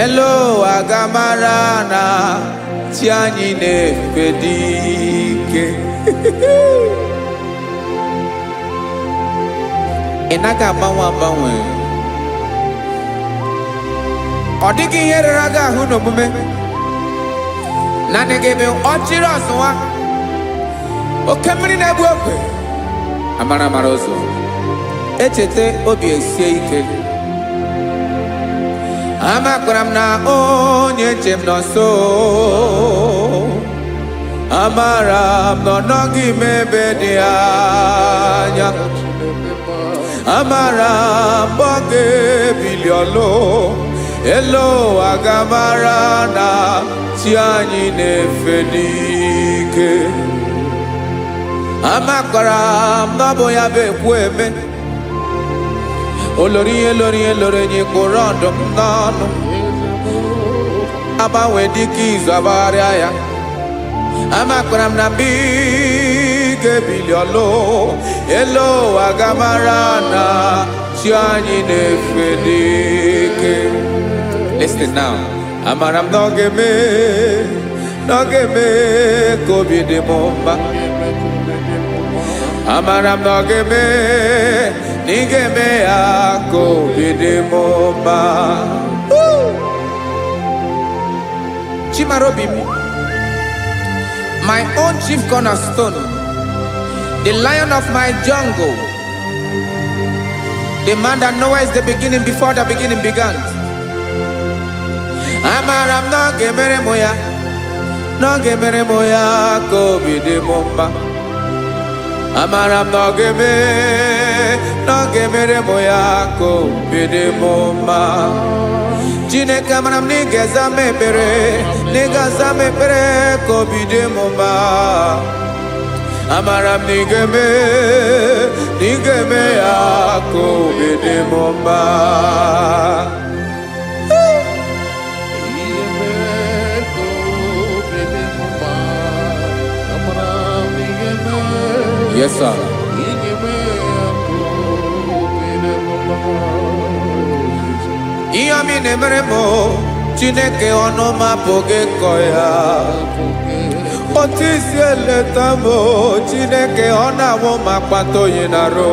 Elu ụwa ga-amara na chi anyị na-efe dị ike. Ị naghị agbanwe agbanwe. Ọ dịghị ihe rere gị ahụ n'omume. Naanị gị bụ ọchịrị ọzụwa. Oke mmiri na-egbu ogwe. Amara amara ụzọ. Echeta obi esie ike. Amakwara m na onye nche m nọ nso. Amara m na ọ nọghị m ebe dị anya. Amara m ọ ga-ebili ọlụ. Elu ụwa ga-amara na chi anyị na-efe n'ike. Amakwara m na ọ bụ ya bụ ekwu eme. Olori ihe lori ihe lori enyi kpụrụ ọdụm n'ọnụ. Agbanwe dịka izu agbagharịa ya. Amakwara m na mgbe ị ga-ebili ọlụ. Elu ụwa ga-amara na chi anyị na-efe n'ike. Listen now. Amara m na ọ ga-eme, na ọ ga-eme ka obi dị m mma. Amara m na ọ ga-eme, na ị ga-eme ya ka obi dị m mma. Woo! Chimarobi m, my own chief cornerstone, the lion of my jungle, the man that knows the beginning before the beginning began. Amara m na ọ ga-emere m ya, na ọ ga-emere m ya ka obi dị m mma. Amara m na ọ ga-eme, na ọ ga-emere m ya ka obi dị m mma. Chineke, amara m na ị ga-eza m ekpere, na ị ga-aza m ekpere ka obi dị m mma. Amara m na ị ga-eme, na ị ga-eme ya ka obi dị m mma. Ihe mee ka obi dị m mma. Amara m ị ga-eme. Yes, sir. Ị ga-eme ya ka obi dị m mma. Ihe ọma ị na-emere m, Chineke, ọnụ m apụghị ịkọ ya. Otu isi eleta m o, Chineke, ọ na-awụ m akpata oyi na-arụ.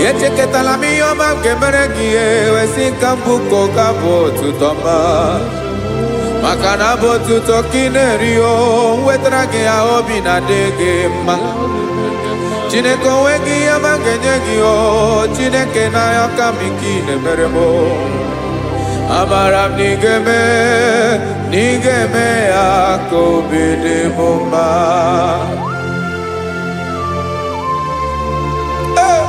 Echekọtala m ihe ọma m ga-emere gị, ewesị ka mbụ ka ọ ga-abụ otuto ọma, maka na abụ otuto ka ị na-eri. O nwetara gị ya, obi na-adị gị mma. Chineke, onwe gị ihe ọma m ga-enye gị. O Chineke, n'anya ka m ike ị na-emere m o. Amara m na ị ga-eme, na ị ga-eme ya ka obi dị m mma. Hey!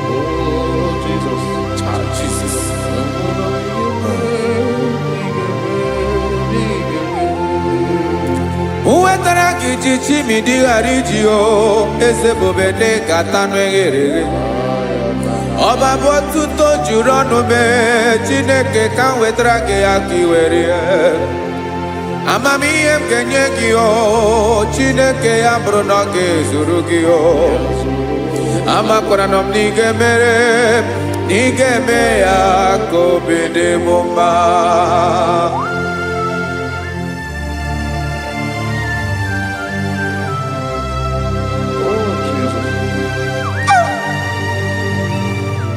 Oh, Jesus. Ah, Jesus. Nwetara gị ji chimidi ghara iji o eze bube dị ka tanụ eghere eghe. Ọba bụ otuto juru ọnụ mee. Chineke, ka m wetara gị ya ka ị were ya. Amamihe m ga-enye gị, o Chineke, ya bụrụ na ọ ga-ezuru gị o. Amakwara na m na ị ga-emere, na ị ga-eme ya ka obi dị m mma. Oh,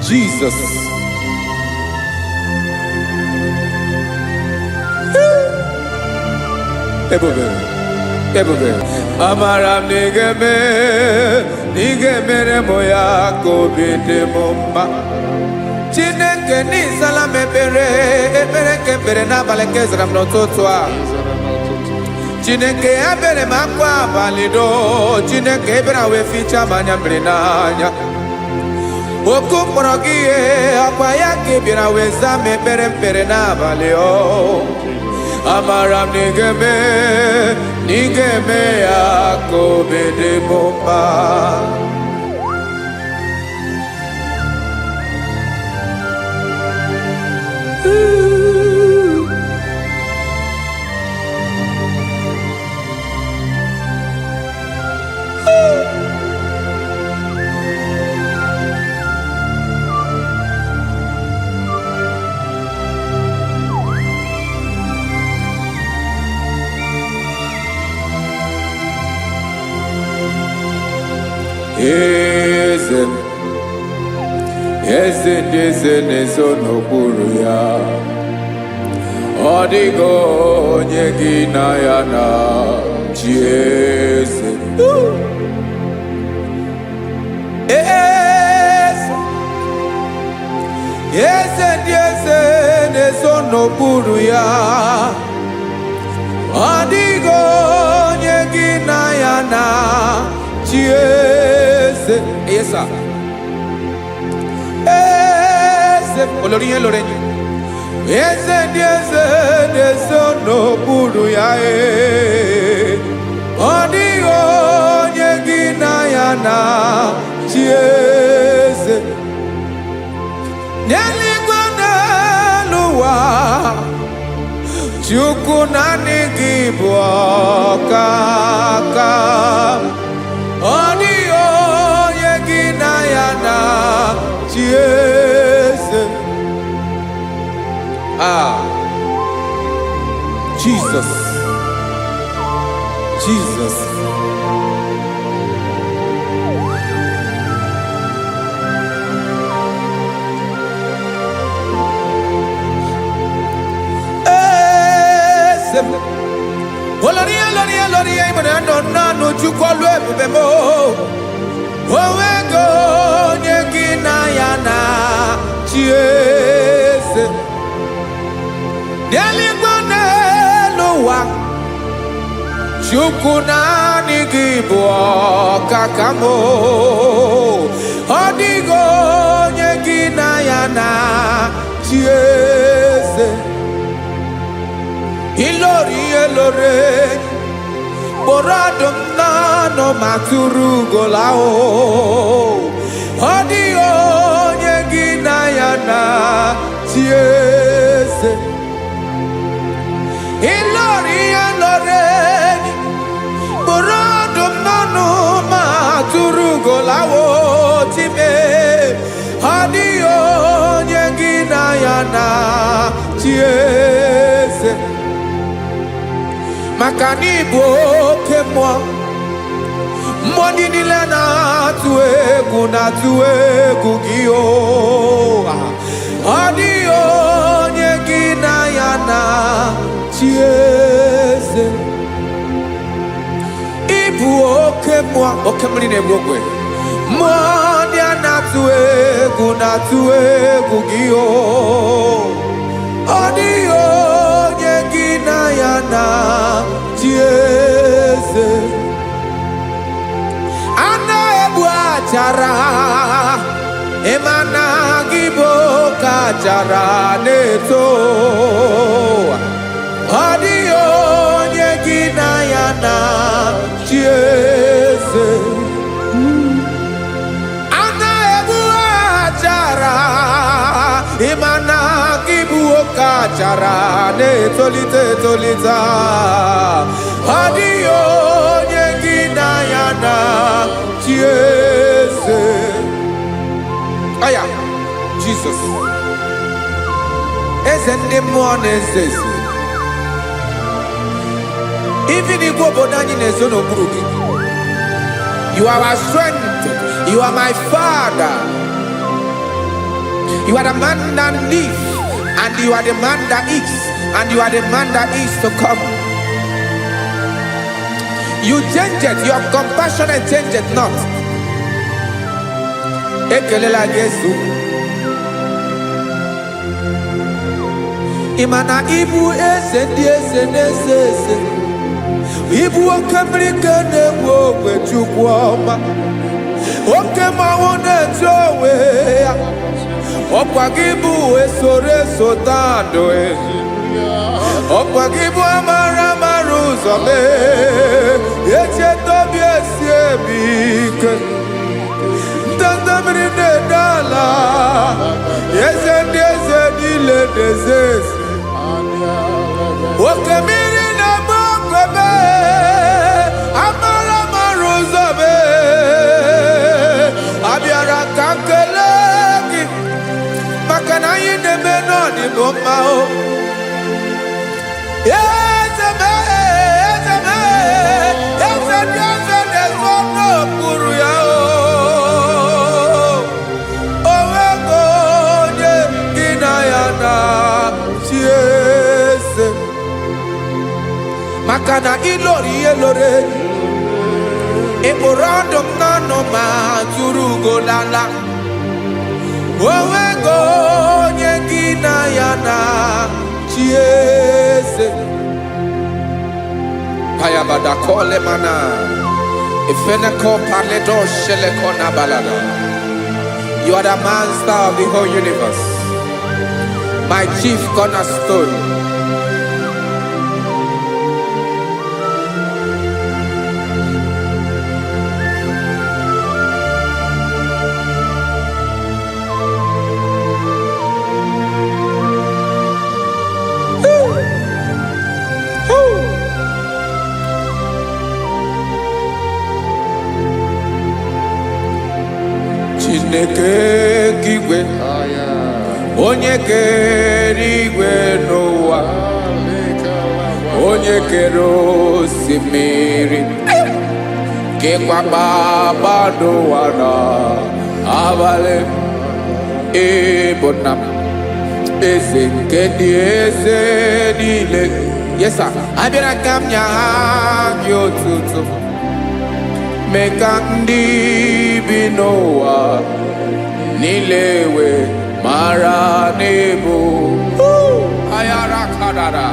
Jesus. Jesus. Ebube, ebube. Amara m na ị ga-eme, na ị ga-emere m ya ka obi dị m mma. Chineke, n'ịzala m ekpere, ekpere nke ekpere n'abalị nke zara m n'ụtụtụ a. Chineke, ebere m akwa abalị do. Chineke, ebere wee fichaa m anya mmiri n'anya. Oku mkpọrọ gị ihe ọkwa ya ka ị bịara wee zaa m ekpere mkpere n'abalị o. Amara m na ị ga-eme, na ị ga-eme ya ka obi dị m mma. Eze m, eze ndị eze na-ezo n'okpuru ya. Ọ dịghị onye gị na ya na chi. Eze, eze, eze ndị eze na-ezo n'okpuru ya. Ọ dịghị onye gị na ya na chi. Eze, yes sir. Eze olórí ihe lórí enyi, eze ndị eze na-ezo n'okpuru ya. Ee, ọ dịghị onye gị na ya na chi. Eze n'eluigwe, n'elu ụwa, Chukwu, naanị gị bụ ọkaka. Ọ dịghị onye gị na ya na chi. Eze. Ah, Jesus, Jesus. Eze m. Olórí, olórí, olórí, ìmọ̀ràn nọ nánú. Chukwu, ọlụ ebube m, onwego onye gị na ya na chi. Eze n'eluigwe, n'elu ụwa, Chukwu, naanị gị bụ ọkaka m. Ọ dịghị onye gị na ya na chi. Eze ilori ihe lore kpụrụ ọdụm n'ọnụ ma tụrụ ugola o. Ọ dịghị onye gị na ya na chi. Eze ilori ihe lore kpụrụ ọdụm n'ọnụ ma tụrụ ugola o. Chime, ọ dịghị onye gị na ya na chi. Eze. Maka na ịbụ oke mmụọ. Mmụọ ndị niile na-atụ egwu na-atụ egwu gị o. Ọ dịghị onye gị na ya na chi eze. Ịbụ oke mmụọ, oke mmiri na-egbu ogwe. Mmụọ ndị a na-atụ egwu na-atụ egwu gị o. Ọ dịghị onye gị na ya na chi eze. A na-egbu achara, ịma na gị bụ oke achara na-eto. Ọ dịghị onye gị na ya na chi eze. A na-egbu achara, ịma na gị bụ oke achara na-etolite etolite. Ọ dịghị onye gị na ya na chi eze. Aya, Jizọs, eze ndị mmụọ na-eze eze. Even igwe obodo anyị na-ezo n'okpuru gị. You are our strength. You are my father. You are the man that lives, and you are the man that is, and you are the man that is to come. You change it, your compassion change it not. Ekelela Jesu. Ị ma na ịbụ eze ndị eze na-eze eze. Ịbụ oke mmiri ka na-egbu ogwe, Chukwu ọma. Oke mmanwụ na-etu onwe ya. Ọkwa gị bụ esoro eso tandụ. Ọkwa gị bụ amara amara ụzọ mee. Echeta obi esi emi ike. Ndanda mmiri na-ede ala. Eze ndị eze niile na-eze eze. Oke mmiri na-agba ogwebe, amara amara ụzọ mee. Abịara ka m kelee gị maka na anyị na-eme n'ọdịbụ mma o. Eze m, eze m, eze ndị eze na-ezo n'okpuru ya o. O nwego onye gị na ya na chi eze. Maka na ịlọrọ ihe lọrọ enyi. Ị kpụrụ ọdụm n'ọnụ ma tụrụ ugo lala. O nwego onye gị na ya na chi eze. Payabada kole mana. Ifeneko paledo sheleko na balada. You are the master of the whole universe. My chief cornerstone. Woo. Chineke nke igwe, onye kere igwe n'ụwa, onye kere osimiri, kekwa kpakpando ụwa na abalị, ịbụ nna m, eze nke ndị eze niile. Yes sir. Abịara ka m nye gị otuto, mee ka ndị bi n'ụwa niile wee mara n'ịbụ ayara kadara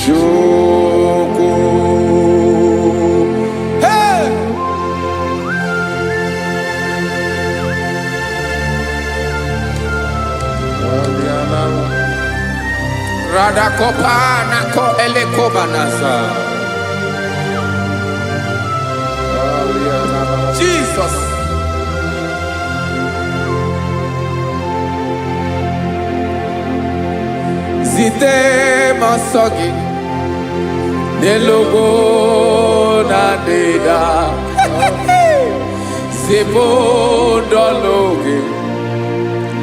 Chukwu. Hey! Radakopa nako elekobanasa. Jesus. Zite m ọsọ gị n'elu ugwu na ndịda. Zipụ ndọlụ gị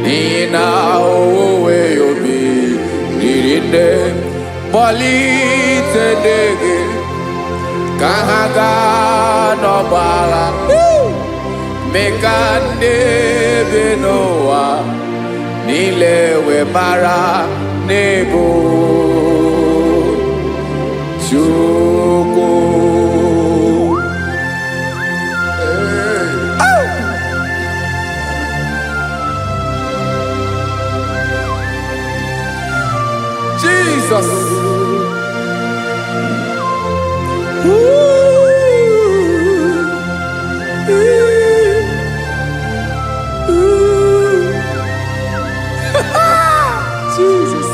n'ihi na owuwe obi riri nne. Kpọlite ndị gị. Ka ha gaa n'ọgbọ agha, mee ka ndị bi n'ụwa niile wee mara n'ịbụ Chukwu. Jesus. Ooh. Ooh. Ooh. Jesus.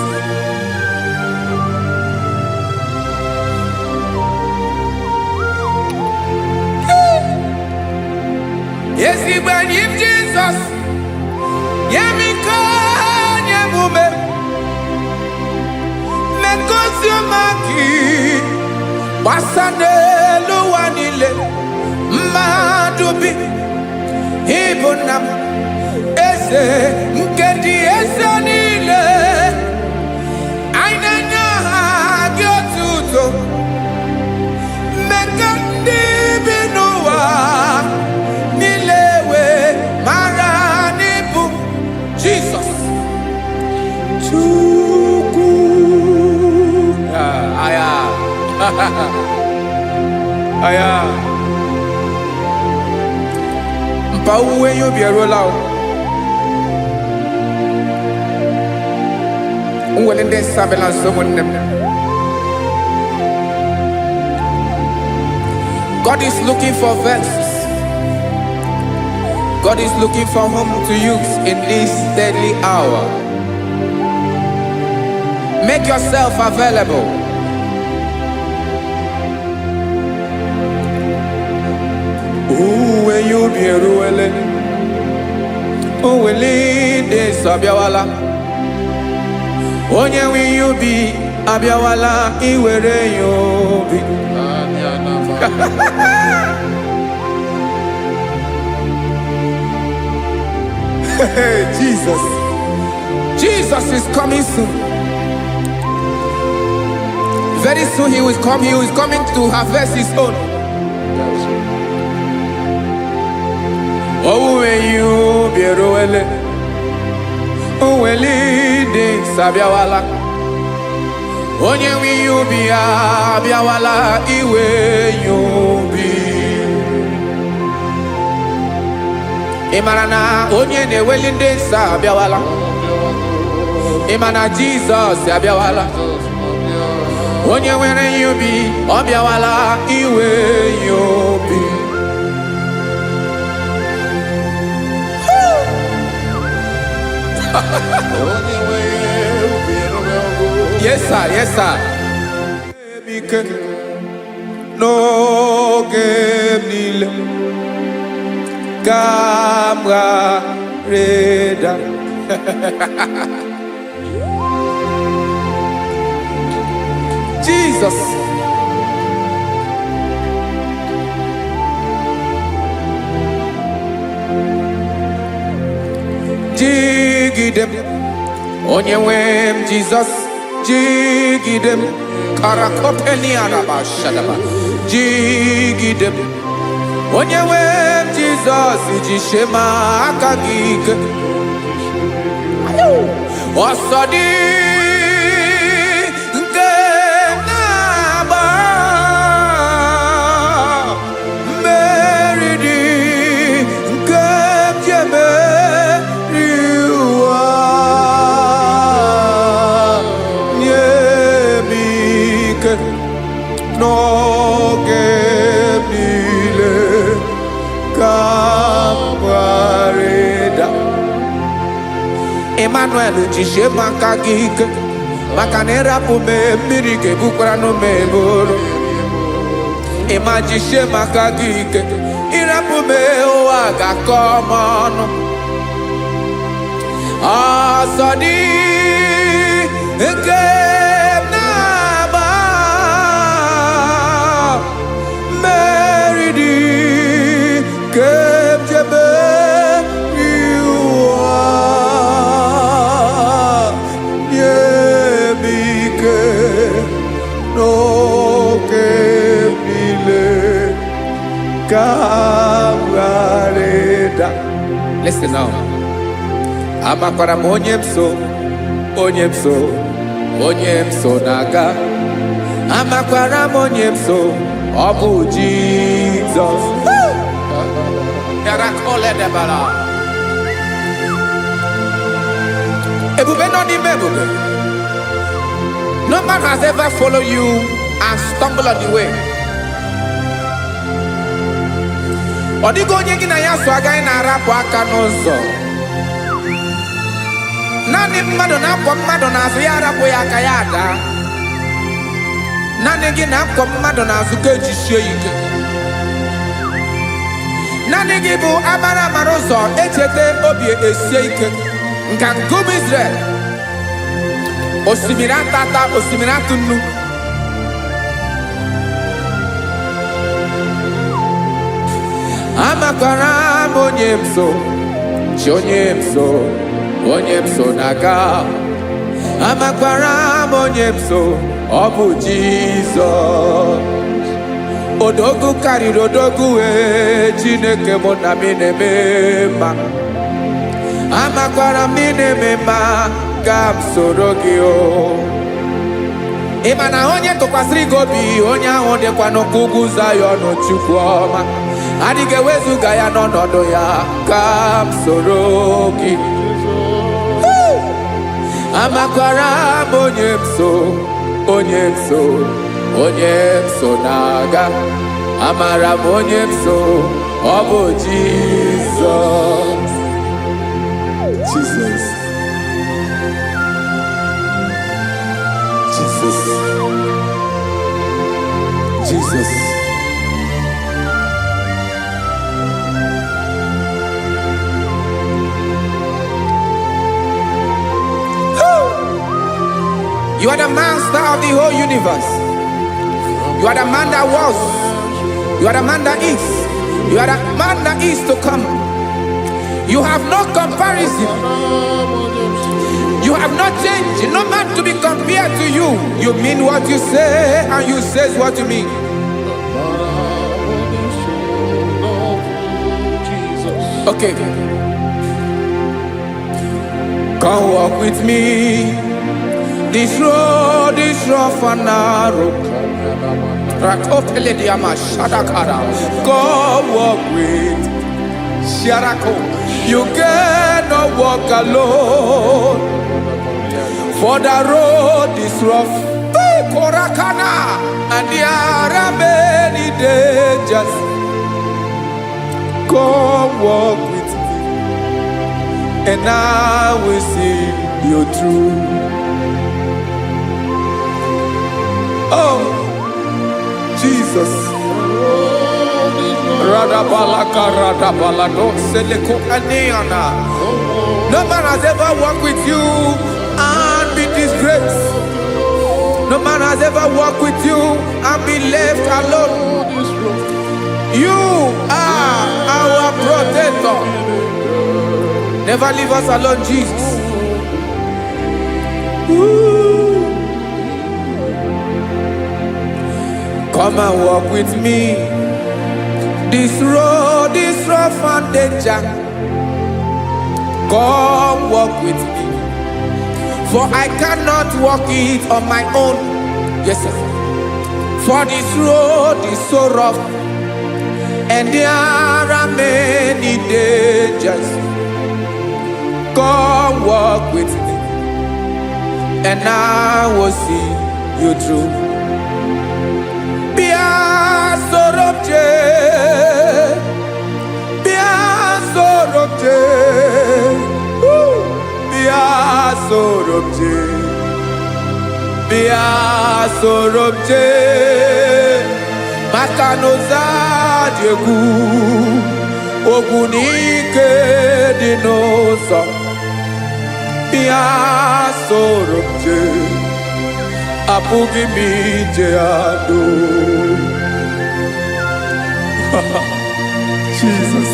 Ezigbo enyi m Jizọs, nye m ike, nye m ume, megosi ọma gị gbasa n'elu ụwa niile, mmadụ bi, ịbụ nna m, eze nke dị eze niile. Anyị na-enye aha gị otuto, mmekọ ndị bi n'ụwa niile wee mara n'ịbụ Jizọs Chukwu. Ah, aya. Aya. Mpa owuwe ihe ubi eruola o. Nwere ndị nsọ abịala nso ụmụnne m. God is looking for vessels. God is looking for whom to use in this deadly hour. Make yourself available. Uwe ya ubi eruwele. Owele ndị nsọ abịawala. Onye nwe ihe ubi abịawala iwere ya obi. Hey, Jesus. Jesus is coming soon. Very soon he will come. He is coming to harvest his own. Owuwe ihe ubi eruwele. Owele ndị nsọ abịawala. Onye nwe ihe ubi ya abịawala iwe ya obi. Ị mara na onye na-eweli ndị nsọ abịawala. Ị ma na Jizọs abịawala. Onye nwere ihe ubi ọ bịawala iwe ya obi. Yes sir, yes sir. Ike n'oge m niile ka m ghara ịda. Jesus. Jigide m, onye nwe m Jizọs, jigide m, karakopeniarabashadaba, jigide m, onye nwe m Jizọs, jisie m aka gị ike. Ọsọ dị nke na-agba, mmeri dị nke m ji emeri ụwa. Nye m ike n'oge m niile ka m ghara ịda. Emmanuel, jisie m aka gị ike, maka na ịrapụ m mmiri ga-ebukwara m eburu. Ịma jisie m aka gị ike, ịrapụ m ụwa ga-akọ m ọnụ. Ọsọ dị nke m na-agba, mmeri dị nke m ji emeri ụwa. Nye m ike n'oge m niile Ka m ghara ịda. Listen now. Amakwara m onye m so, onye m so, onye m so na-aga. Amakwara m onye m so, ọ bụ Jizọs. Yarakọledebara. Ebube nọ n'ime ebube. No man has ever followed you and stumbled on the way. Ọ dịghị onye gị na ya so agaghị na-arapụ aka n'ụzọ. Naanị mmadụ na-akwọ mmadụ n'azụ ya arapụ ya aka ya ada. Naanị gị na-akwọ mmadụ n'azụ ka ejisie ya ike. Naanị gị bụ amara amara ụzọ echeta obi esie ike. Nka nkume Israel. Osimiri atata, osimiri atụ nnu. Amakwara m onye m so, chi onye m so, onye m so na-aga. Amakwara m onye m so, ọ bụ Jizọs. Odogwu karịrị odogwu wee, Chineke mụ na m na-eme mma. Amakwara m ị na-eme mma, ka m soro gị o. Ị ma na onye tụkwasịrị gị obi, onye ahụ dịkwa n'ụkwụ ugwu Zayọn. Chukwu ọma adịghị ewezuga ya n'ọnọdụ ya. Ka m soro gị. Amakwara m onye m so, onye m so, onye m so na-aga. Amara m onye m so, ọ bụ Jizọs. Jesus. Jesus. Jesus. You are the master of the whole universe. You are the man that was. You are the man that is. You are the man that is to come. You have no comparison. You have not changed. No man to be compared to you. You mean what you say, and you say what you mean. Okay. Come walk with me. This road is rough and narrow. Rakopelediama shadakara. Come walk with Sharako. You cannot walk alone, for the road is rough. Hey, Korakana, and there are many dangers. Come walk with me, and I will see you through. Oh, Jesus. Radabalaka radabalado seleko aniana. No man has ever walked with you and be disgraced. No man has ever walked with you and be left alone. You are our protector. Never leave us alone, Jesus. Ooh. Come and walk with me. This road is rough and danger. Come walk with me, for I cannot walk it on my own. Yes, sir. For this road is so rough, and there are many dangers. Come walk with me, and I will see you through. Bịa soro m jee, bịa soro m jee, woo! Bịa soro m jee, bịa soro m jee, maka na ụzọ dị egwu, ogwu na ike dị n'ụzọ. Bịa soro m jee, apụghị m ije ya doo. Jesus.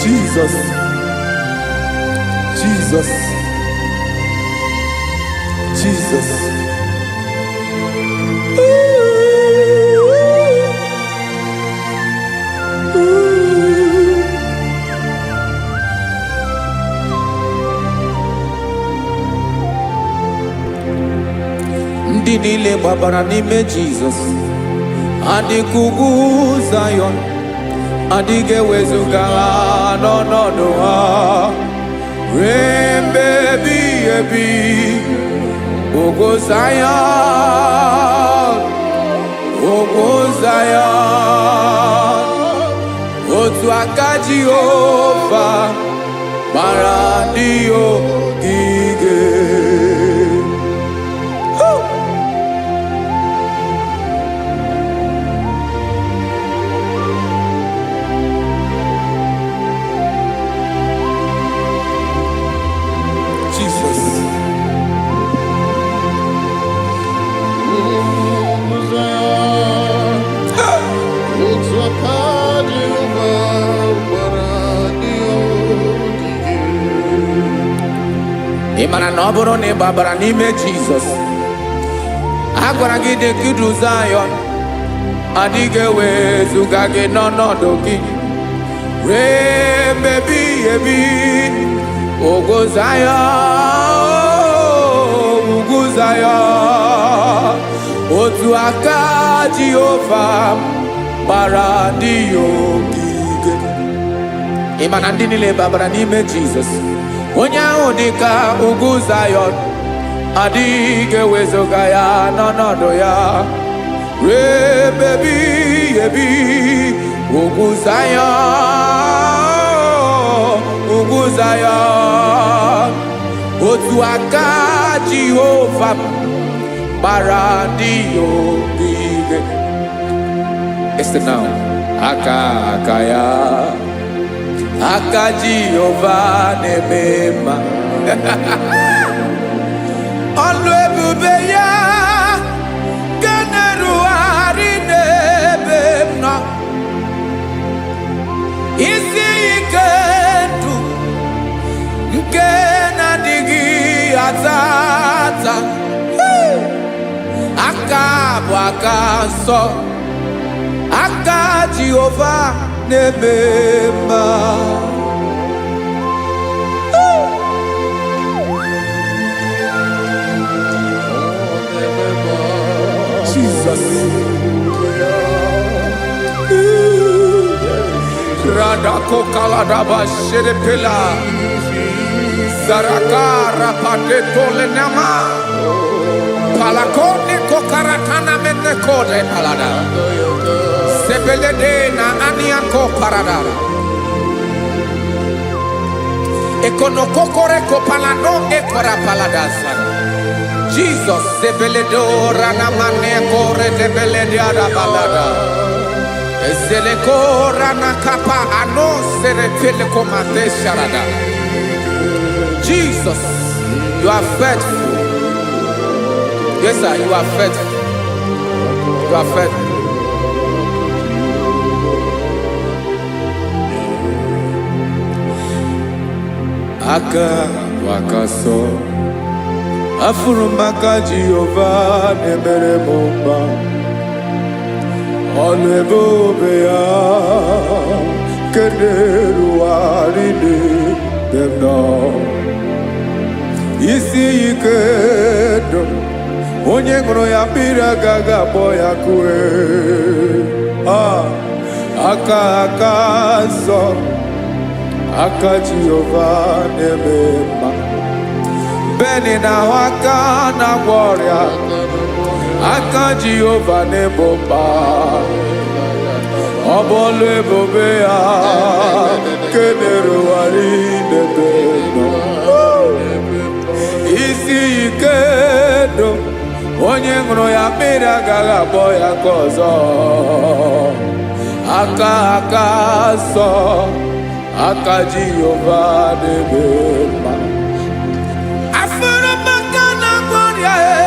Jesus. Jesus. Jesus. Ooh. Ndị niile gbabara n'ime Jizọs adịka ugwu Zayọn, adịghị ewezuga ha n'ọnọdụ ha ruo mgbe ebighị ebi. Ugwu Zayọn, ugwu Zayọn, otu aka Jehova gbara ndị ogige. Jesus. Otu aka Jehova gbara ndị ogige. Ị mara na ọ bụrụ na ị gbabara n'ime Jizọs, a gwara gị dị ka Zayọn, adịghị ewezuga gị n'ọnọdụ gị ruo mgbe ebighị ebi. Ugwu Zayọn, ugwu Zayọn, otu aka Jehova gbara ndị ya ogige. Ị ma na ndị niile babara n'ime Jizọs, onye ahụ dị ka ugwu Zayọn, adịghị ewezuga ya n'ọnọdụ ya ruo ebe ebighị ebi. Ugwu Zayọn, ugwu Zayọn, otu aka Jehova gbara ndị ya ogige. Listen now. Aka aka ya, aka Jehova na-eme mma. Ọlụ ebube ya nke na-erugharị n'ebe m nọ. Isi ike ndụ nke na-adịghị ata ata. Hey! Aka bụ aka nsọ, aka Jehova na-eme mma. Jesus. Radako kaladaba sherepela. Zaraka rapate tolenama. Palakone kokaratana mene kode palada. Sebelede na aniako parada. Ekonokokore kopalano ekora palada sana. Jesus sebeledo ranamane kore debelede arabalada. Ezeleko ranakapa ano serepele komate sharada. Jesus, you are faithful. Yes, sir, you are faithful. You are faithful. Aka bụ aka sọ, afụrụ m aka Jehova na-emere m mma. Ọlụ ebube ya nke na-erugharị n'ebe m nọ. Isi ike ndụ, onye ṅụrụ ya mmiri agaghị akpọ ya kue. Ah, aka aka nsọ, aka Jehova na-eme mma. Beni na-ahụ aka na-agwọ ọrịa, aka Jehova na-ebo mkpa. Ọ bụ ọlụ ebube ya nke na-erugharị n'ebe nọ. Isi ike ndụ, onye ṅụrụ ya mmiri agaghị akpọ ya ka ọzọ. Aka aka nsọ, aka Jehova na-eme mma. Afụrụ m aka na-agwọ ọrịa e,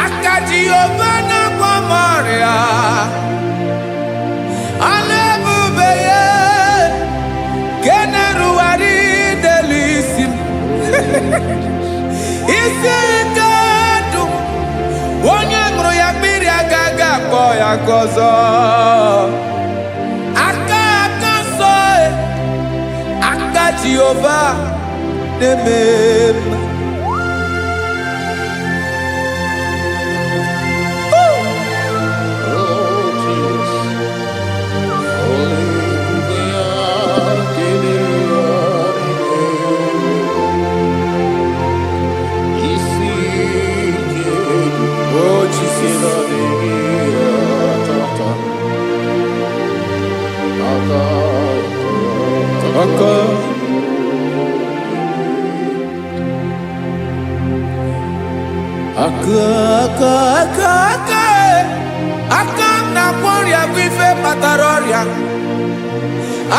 aka Jehova na-agwọ m ọrịa. Ọlụ ebube ya nke na-erugharị n'elu isi m. Isi ike ndụ, onye ṅụrụ ya mmiri agaghị akpọ ya ka ọzọ. Aka aka nsọ e, aka Jehova na-eme mma. Aka, aka, aka, aka, aka m na-agwọ ọrịa bụ ife kpatara ọrịa.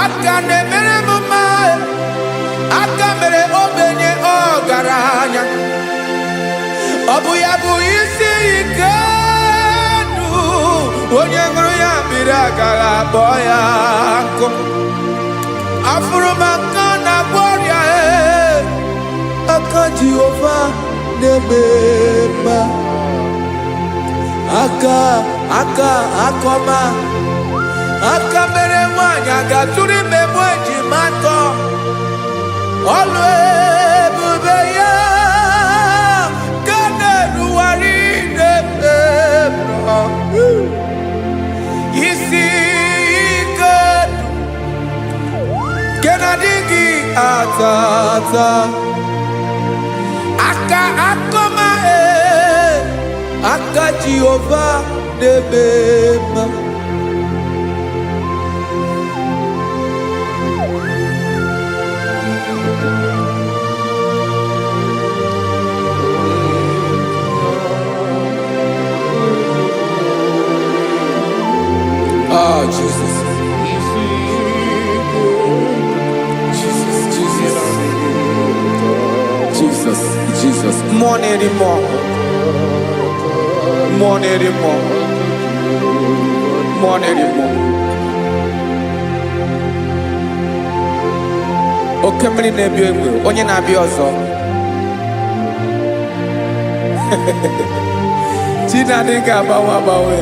Aka na-emere m mma, aka mere ogbenye ọgaranya. Ọ bụ ya bụ isi ike ndụ, onye ṅụrụ ya mmiri agaghị akpọ ya nkụ. Afụrụ m aka na-agwọ ọrịa, aka Jehova na-eme mma. Aka, aka, akọma, aka mere nwanyị a ga-atụrụ ime mụ ejima atọ. Ọlụ ebube ya ka na-erugharị n'ebe m nọ. Isi ike ndụ nke na-adịghị ata ata. Aka akọma, aka Jehova na-eme mma. Ah, Jesus. Jesus, Jesus, Jesus, Jesus. Mmụọ na-eri mmụọ. Mmụọ na-eri mmụọ. Mmụọ na-eri mmụọ. Oke mmiri na-ebi egbe, onye na-abịa ọzọ. Chi na-adịghị agbanwe agbanwe.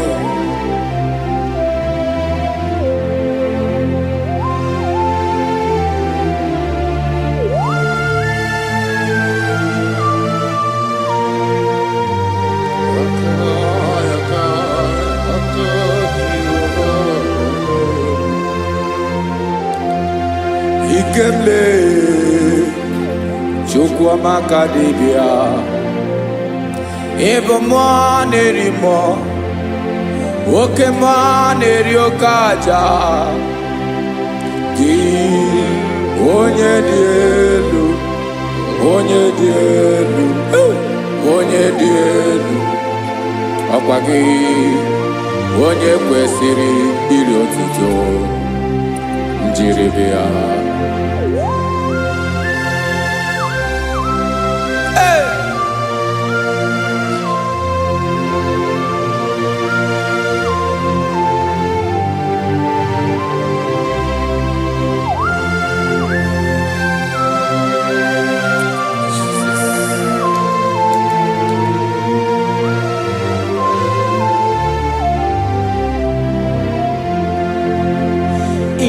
Ikemle, Chukwuamaka dibịa. Ịbụ mmụọ na-eri mmụọ, oke mmụọ na-eri oke aja. Gị onye dị elu, onye dị elu, onye dị elu. Ọkwa gị onye kwesịrị iri otuto njiribịa. Hey!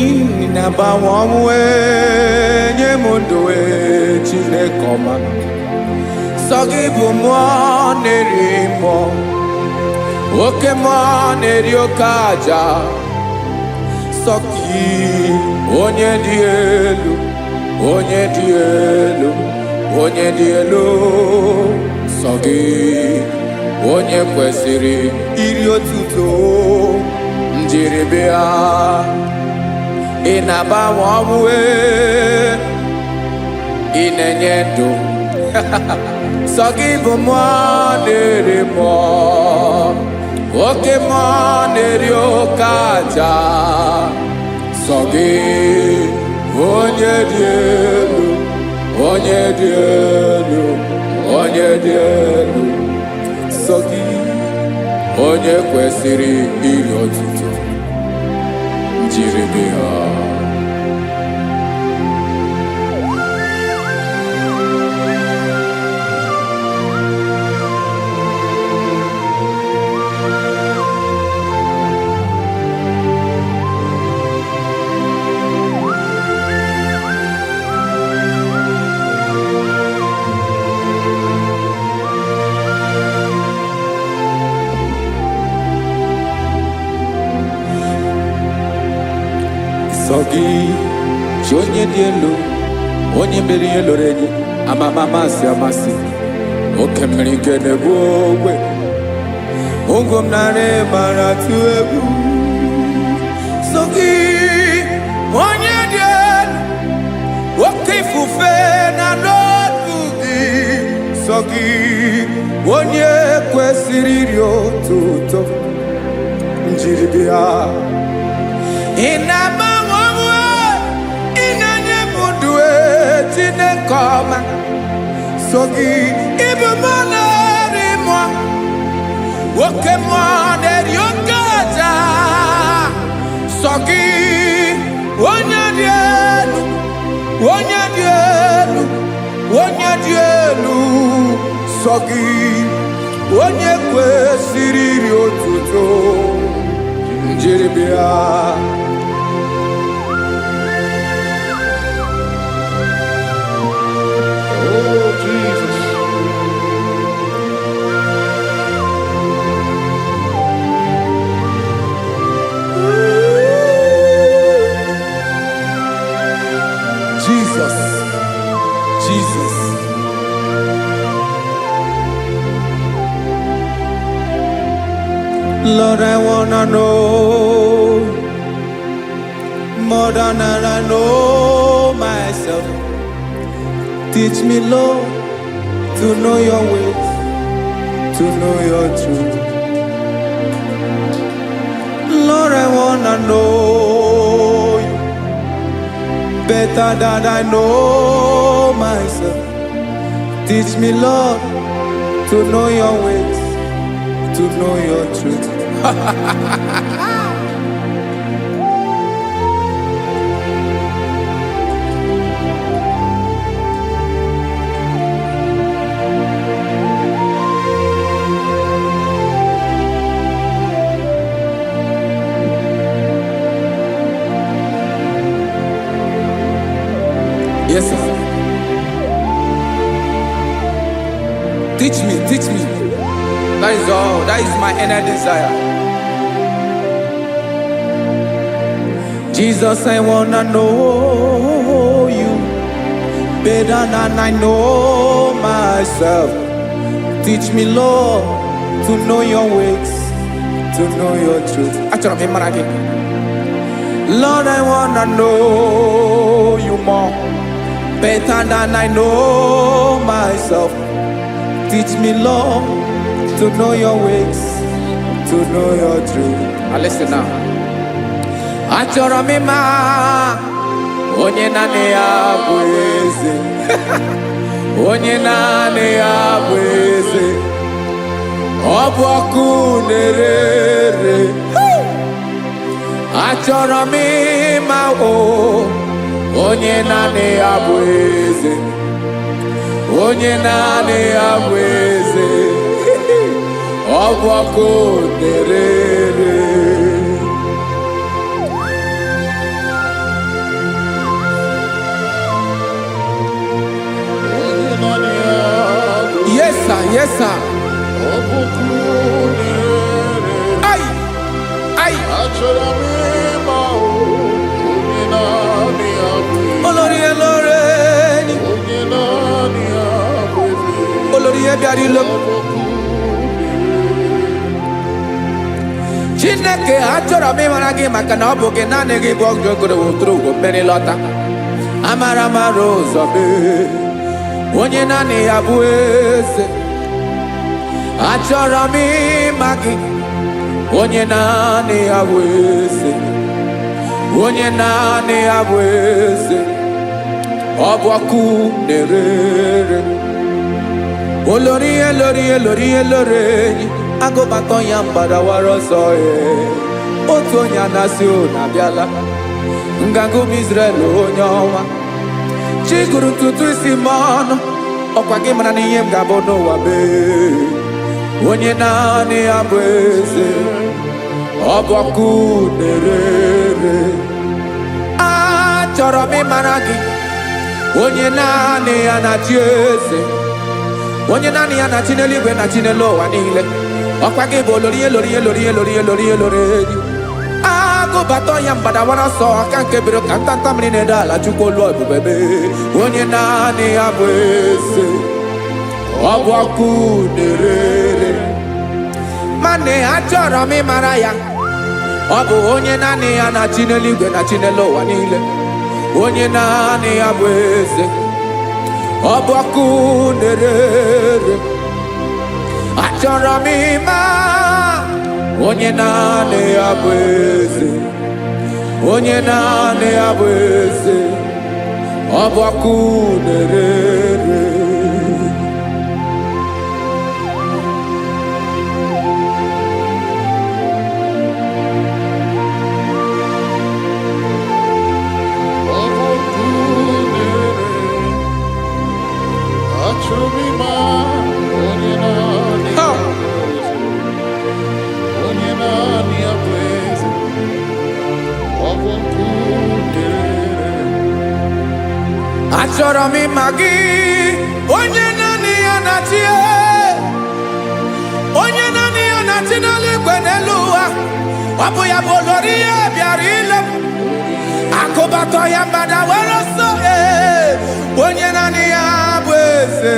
Ị na-agbanwe ọnwụ, nye m ndụ, Chineke ọma. Sọ gị bụ mmụọ na-eri mmụọ, oke mmụọ na-eri oke aja. Sọ gị onye dị elu, onye dị elu, onye dị elu. Sọ gị onye kwesịrị iri otuto njiribịa. Ị na-agbanwe ọnwụ, ị na-enye ndụ. Sọ gị bụ mmụọ na-eri mmụọ, oke mmụọ na-eri oke aja. Sọ gị onye dị elu, onye dị elu, onye dị elu. Sọ gị onye kwesịrị iri otuto njiribịa. Sọ gị chi onye dị elu, onye mere ihe loro enyi amama amasị amasị, oke mmiri nke na-egbu ogwe ugwu m narị mara tụ egwu. Sọ gị onye dị elu, oke ifufe na n'otu gị. Sọ Sọ gị onye kwesịrị iri otuto njiri bịa. Ị na-agbanwe onwe, ị na-enye m ndụ e, Chineke ọma. So gị ịbụ mmụọ na-eri mmụọ, oke mmụọ na-eri oke aja. Sọ gị onye dị elu, onye dị elu, onye dị elu. Sọ gị onye kwesịrị iri otuto njiri bịa. Oh, Jesus. Jesus, Jesus. Lord, I wanna know more than I know myself. Teach me, Lord, to know your ways, to know your truth. Lord, I wanna know you better than I know myself. Teach me, Lord, to know your ways, to know your truth. Yes, sir. Teach me, teach me. That is all. That is my inner desire. Jesus, I wanna know you better than I know myself. Teach me, Lord, to know your ways, to know your truth. Achọrọ m ịmara gị. Lord, I wanna know you more, better than I know myself. Teach me, Lord, to know your ways, to know your truth. Now listen now. Achọrọ m ịma onye naanị ya bụ eze, onye naanị ya bụ eze. Ọ bụ ọkụ na-ere ere. Achọrọ m ịma o onye naanị ya bụ eze, onye naanị ya bụ eze. Ọ bụ ọkụ na-ere ere. Onye naanị ya bụ Yes sir, yes sir. ọbụkụ na-ere. Ai, ai. Achọrọ m ịma o, onye naanị ya bụ eze. Olórí elóore ni. Onye naanị ya bụ eze. Olórí bịara ilo. Ọbụkụ Chineke, achọrọ m ịmara gị maka na ọ bụ gị naanị gị bụ ọgụgụrụ wụtụrụ ugo mmeri lọta. Amara mara ụzọ mee, onye naanị ya bụ eze. Achọrọ m ịma gị, onye naanị ya bụ eze, onye naanị ya bụ eze. Ọ bụ ọkụ na-ere ere. Olórí elórí elórí elórí enyi agụbatọ ya mgbadawara ọsọ ee. Otu onye anasị unu abịala, nganga ụmụ Izrel, onye ọnwa chi gụrụ ntutu isi m ọnụ. Ọkwa gị mara na ihe m ga-abụ n'ụwa mee, onye naanị ya bụ eze. Ọ bụ ọkụ na-ere ere. Achọrọ m ịmara gị, onye naanị ya na-achị eze, onye naanị ya na-achị n'eluigwe na chi n'elu ụwa niile. Ọkwa gị bụ olori elori elori elori elori elori enyi agụbata ya mgbadawara ọsọ aka nke biro ka ntanta mmiri na-ede ala. Chukwu olu ebube mee, onye naanị ya bụ eze. Ọ bụ ọkụ na-ere ere. Mana achọrọ m ịmara ya. Ọ bụ onye naanị ya na-achị n'eluigwe na chi n'elu ụwa niile, onye naanị ya bụ eze. Ọ bụ ọkụ na-erere. Achọrọ m ịma onye naanị ya bụ eze, onye naanị ya bụ eze. Ọ bụ ọkụ na-erere. Ọ bụ ọkụ na-ere. Achọrọ m ịma onye naanị Ha! ya bụ eze. Onye naanị ya bụ eze. Ọ bụ ọkụ na-ere. Achọrọ m ịma gị, onye naanị ya na-achị, onye naanị ya na-achị n'eluigwe n'elu ụwa. Ọ bụ ya bụ olori ihe bịara ile m. Akụbatọ ya mmadụ were ọsọ, ee, onye naanị ya bụ eze,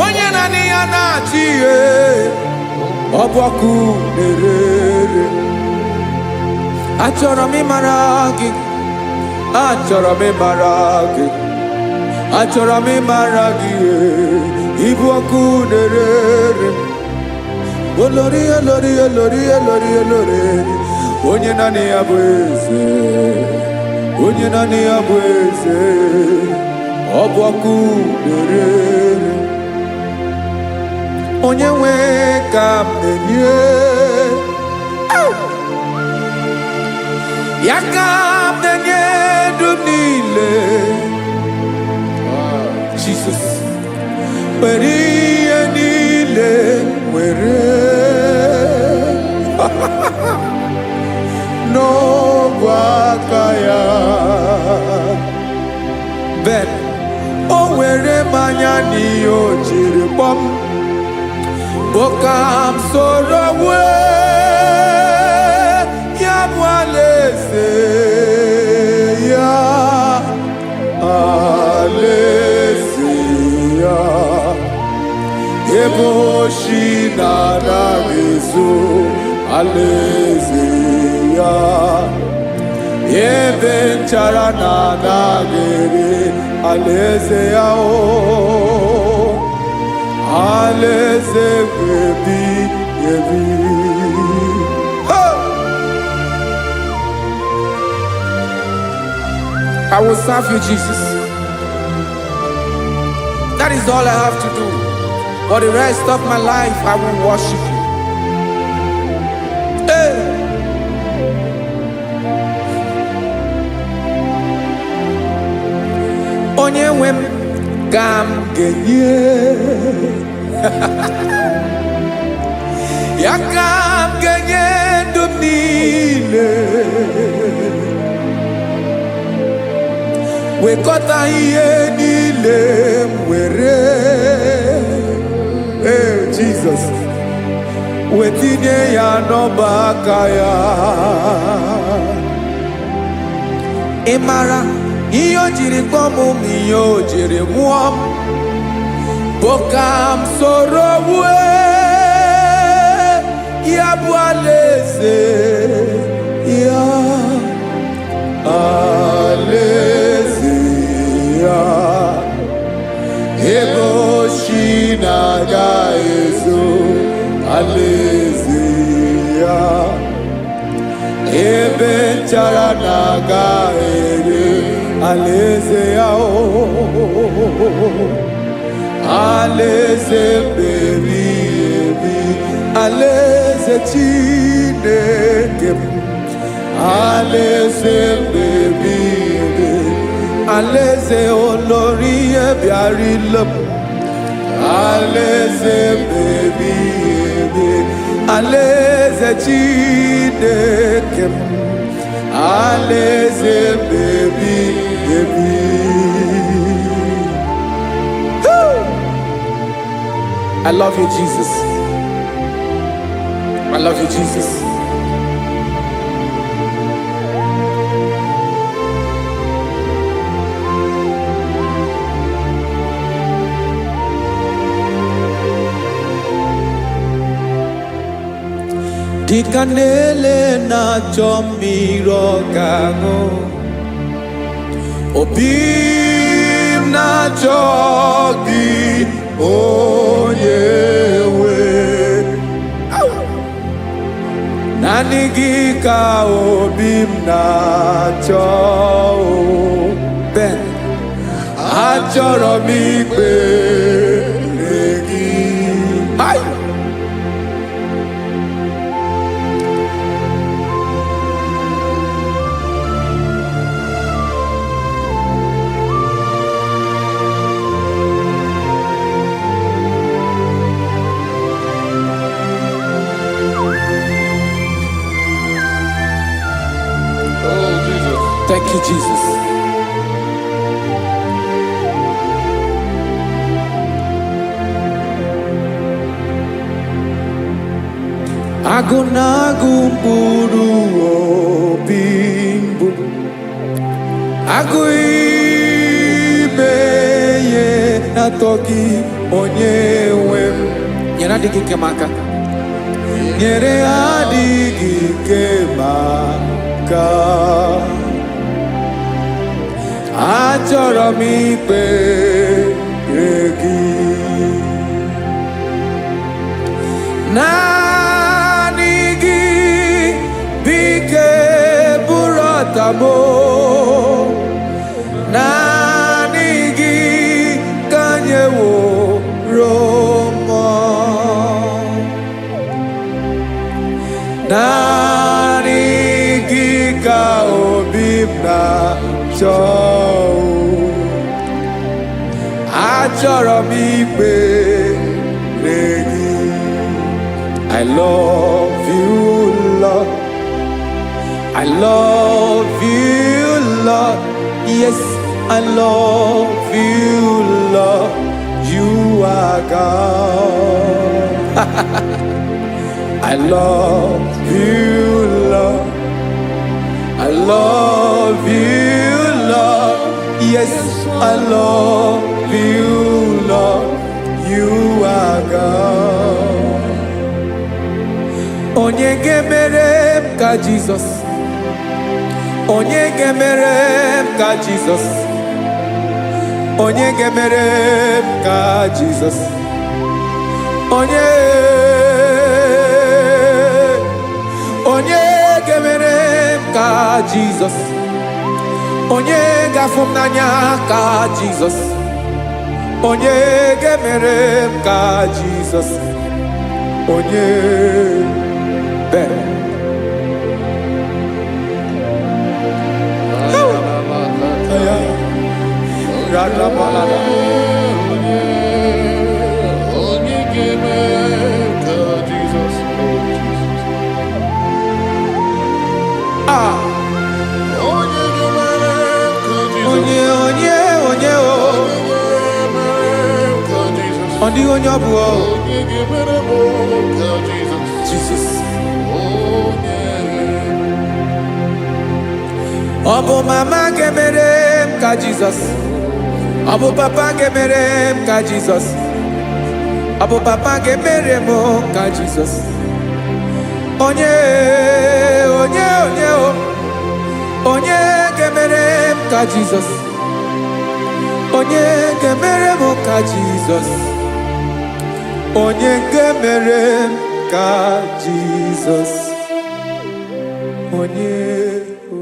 onye naanị ya na-achị, ee, ọ bụ ọkụ na-erere. Achọrọ m ịmara gị, achọrọ m ịmara gị, achọrọ m ịmara gị, ee, ịbụ ọkụ na-erere. Olori, olori, olori, olori, olori, onye naanị ya bụ eze, onye naanị ya bụ eze. Ọ bụ ọkụ na-erere. Onye nwe ka m na-enye ya, ka m na-enye ndụ m niile. Jesus, were ihe niile were n'ogwe aka ya. Ben o were mmanya n'ihe o jiri kpọm bụ ka m soro wee ya bụ alaeze ya, alaeze ya, ebe oshi na-anaghị ezo, alaeze ya, ebe nchara na-anaghị ere, alaeze ya, o alaeze ebi ebi. Hey! I will serve you, Jesus. That is all I have to do. For the rest of my life, I will worship you. Hey! Onye nwe m ka m ga-enye ya, ka m ga-enye ndụ m niile. Wekọta ihe niile m were, ee, Jizọs, wetinye ya n'ọba aka ya. Ị mara ihe o jiri kpọọ m ma ihe o jiri mụọ m bụ ka m soro wue ya bụ alaeze ya, alaeze ya, ebe oshi na-aga ezo, alaeze ya, ebe nchara na-aga ere, alaeze ya, o alaeze mbebi ebi, alaeze Chineke m, alaeze mbebi ebi, alaeze olori ihe bịara ile m, alaeze mbebi ebi, alaeze Chineke m, alaeze mbebi ebi. I love you, Jesus. I love you, Jesus. Dịka na-ele na-achọ mmiri ọ ga-aṅụ, obi m na na-achọ gị, onye nwe. Naanị gị ka obi m na-achọ o. Ben, achọrọ m ikpere gị. Ai! Oh, Jesus. Thank you, Jesus. Agụ na-agụ mkpụrụ obi mbụ, agụ ime ihe na-atọ gị, onye nwe m. Nyere adịghị ike m aka. Nyere adịghị ike m aka. Achọrọ m ikpere gị. Naanị gị bike bụrụ ọtamo. Naanị gị ka nyeworo mmụọ. Naanị gị ka obi m na-achọ. Achọrọ m ikpere gị. I love you, Lord. I love you, Lord. Yes, I love you, Lord. You are God. I love you, Lord. I love you, Lord. Yes, I love you, Lord. You are God. Onye ga-emere m ka Jizọs? Onye ga-emere m ka Jizọs? Onye ga-emere m ka Jizọs? Onye, onye ga-emere m ka Jizọs? Onye ga-afụ m n'anya ka Jizọs? Onye ga-emere m ka Jizọs? Onye bere. Radabalada. Onye ga-eme ka Jizọs, oh Jesus. Ah, Onye ga-emere ka Jizọs. Onye, onye, onye o. Onye ga-emere ka Jizọs. Ọ dịghị onye ọ bụ o. Onye ga-emere m ka Jizọs. Jizọs. Onye. Ọ bụ mama ga-emere m ka Jizọs? Ọ bụ papa ga-emere m ka Jizọs? Ọ bụ papa ga-emere m ka Jizọs? Onye, onye, onye o. Onye ga-emere m ka Jizọs? Onye ga-emere m ka Jizọs? Onye ga-emere m ka Jizọs? Onye o.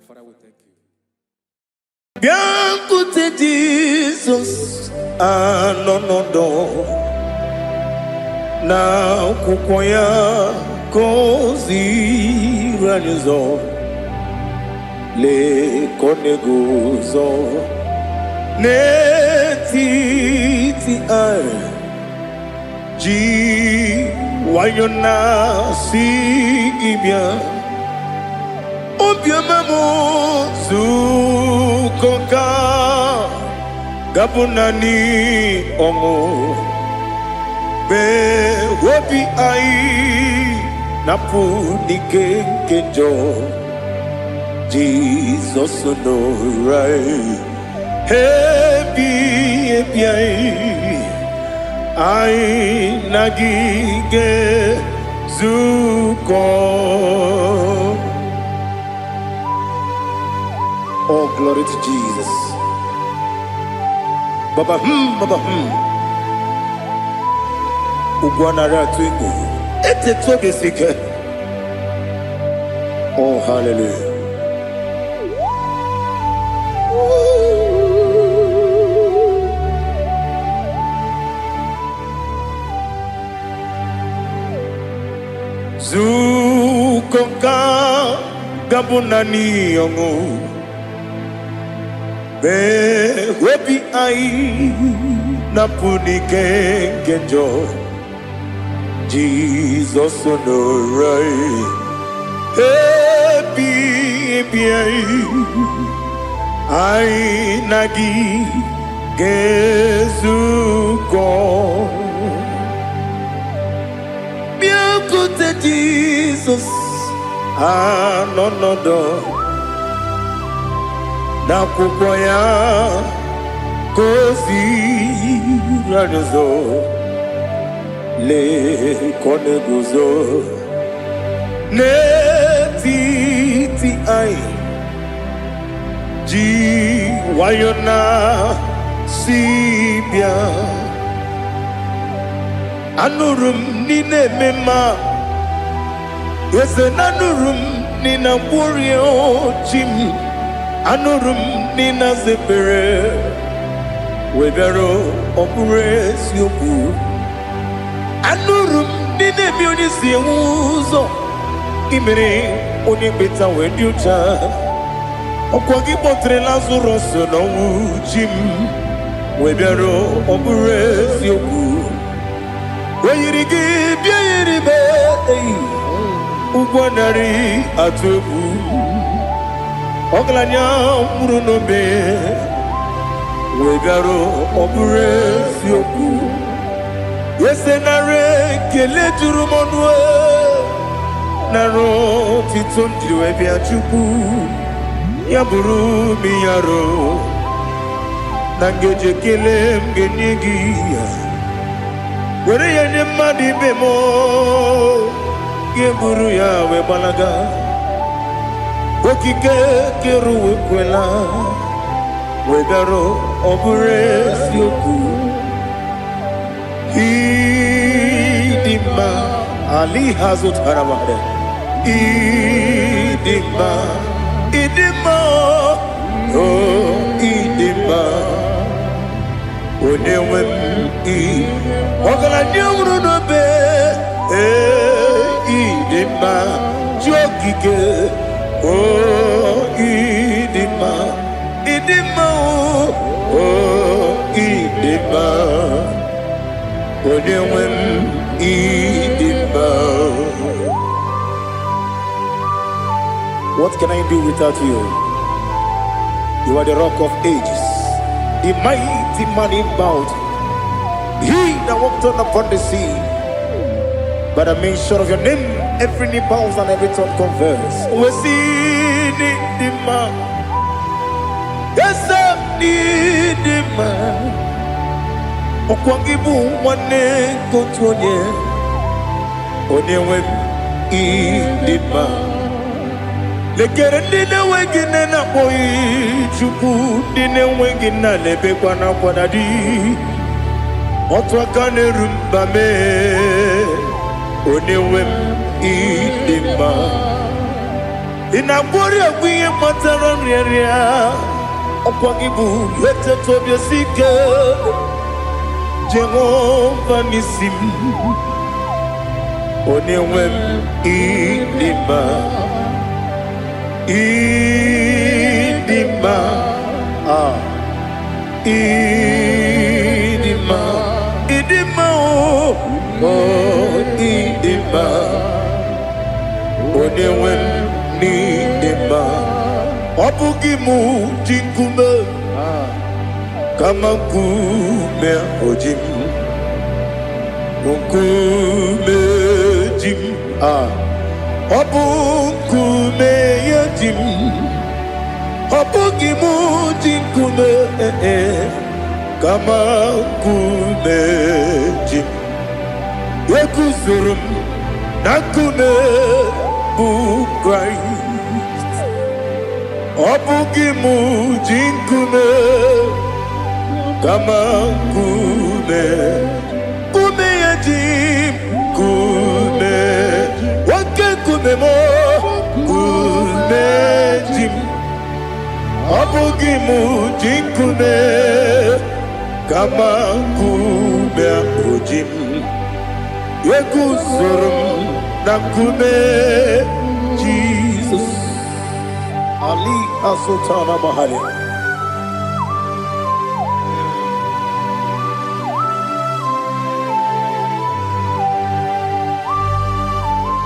Father, we thank you. Bịakwute Jizọs, anọ n'ọdọ na akwụkwọ ya ka o ziri anyị ụzọ. Lee ka ọ na-eguzo n'etiti anyị, ji nwayọ na-asị gị bịa. Obiọma m, zukọ ka gabụ naanị ọṅụ mee obi anyị napụ n'ike nke njọ. Jizọs nọrọ anyị ebi ebi, anyị anyị na gị ga-ezukọ. Oh, glory to Jesus. Baba baba Ugwu anaghị atụ egwu. Eteta obi si ike. Oh, hallelujah. Nzukọ nka ga-abụ naanị ọṅụ. Mee obi anyị napụ n'ike nke njọ. Jizọs nọrọ anyị. Ebi ebi anyị, anyị na gị ga-ezukọ. Bịakwute Jizọs anọ nọdụ n'akwụkwọ ya ka o ziri anyị ụzọ. Lee ka ọ na-eguzo n'etiti anyị ji nwayọ na si bịa. Anụrụ m n'ị na-eme mma, eze na anụrụ m n'ị na-agwọrị chi m. Anụrụ m n'ị na-aza ekpere wee bịara ọ bụrụ eziokwu. Anụrụ m ndị na-eme onye si enwe ụzọ imere onye mkpeta wee dị ụcha. Ọkwa gị kpọtere Lazarọs n'ọnwụ chi m wee bịara ọ bụrụ eziokwu. O yiri gị bịa yiri m eyi ụgwọ narị atụ egwu. Ọgaranya nwụrụ n'obe wee bịara ọ bụrụ eziokwu. Eze nara ekele juru m ọnụ e, nara otito m jiri wee bịa Chukwu. Ya bụrụ m ya ro na ngeji ekele m ga-enye gị ya. Were ya nye mmadụ ibe m o, gị buru ya wee gbalaga. Okike kere ụwa ekwela wee bịara ọ bụrụ eziokwu. Ịdị mma ali ha zụtara mmadụ. Ịdị mma, ịdị mma, o ịdị mma. Onye nwe m ị ọgaranya nwụrụ n'obe. Ee, ịdị mma ji okike. O ịdị mma, ịdị mma, o ịdị mma. Onye nwe m ịdị mma. What can I do without you? You are the rock of ages, the mighty man in battle, he that walked on upon the sea. By the mention of your name, every knee bows and every tongue confess. We see the man, yes, the man. Ọkwa gị bụ nwanne nke otu onye, onye nwe m ịdị mma. Lekere ndị na-enweghị nne na-akpọghị Chukwu, ndị na-enweghị nna na-ebekwa n'akwa na di. Otu aka na-eru mba mee, onye nwe m ịdị mma. Ị na-agwọrị ọgwụ ihe kpatara nrịanrịa, ọkwa gị bụ eteta obi esi ike. Jehova n'isi m, onye nwe m ịdị mma, ịdị mma, ah, ịdị mma, ịdị mma, o oh, ịdị mma, onye nwe m n'ịdị mma. Ọ bụghị mụ ji nkume, kama nkume oji m, nkume ji m, ah, ọ bụ nkume ya ji m. Ọ bụghị mụ ji nkume, eh, eh, kama nkume ji m. Eguzoro m na nkume bụ Kraịst. Ọ bụghị mụ ji nkume. Kama nkume, nkume ya ji m, nkume, oke nkume m, nkume ji m. Ọ bụghị m ji nkume, kama nkume ahụ ji m. Eguzoro m na nkume Jizọs. Ali Azụtana Mahali.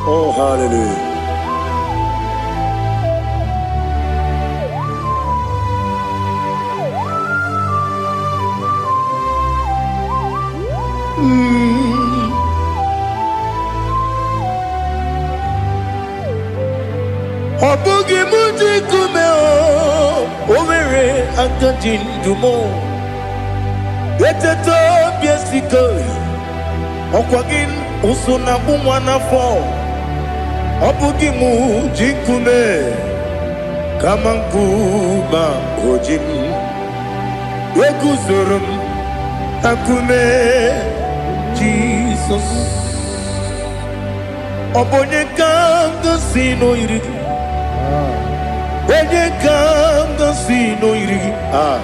Oh, hallelujah. Ọ bụghị m ji nkume o, o nwere aka ji ndụ m. Eteta obi esike, ọkwa gị ụsụ na-akpụ nwa n'afọ. Ọ bụghị m ji nkume, kama nkume o ji m. Eguzoro m na nkume Jizọs. Ọ bụ onye ka m gosi n'oyiri gị? Onye ka m gosi n'oyiri gị? Ah.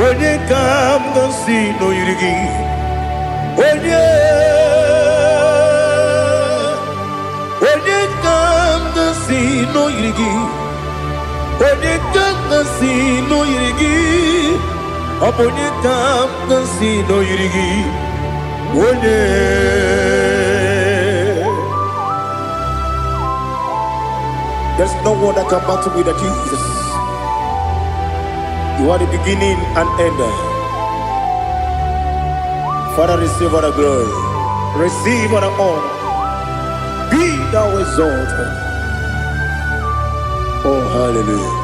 Onye ka m gosi n'oyiri gị? Onye? Onye ka m gosi n'oyiri gị? Onye ka m gosi n'oyiri gị? Ọ bụ onye ka m gosi n'oyiri gị? Onye? There's no one that can battle with the Jesus. You are the beginning and end. Father, receive all the glory. Receive all the honor. Be thou exalted. Oh, hallelujah.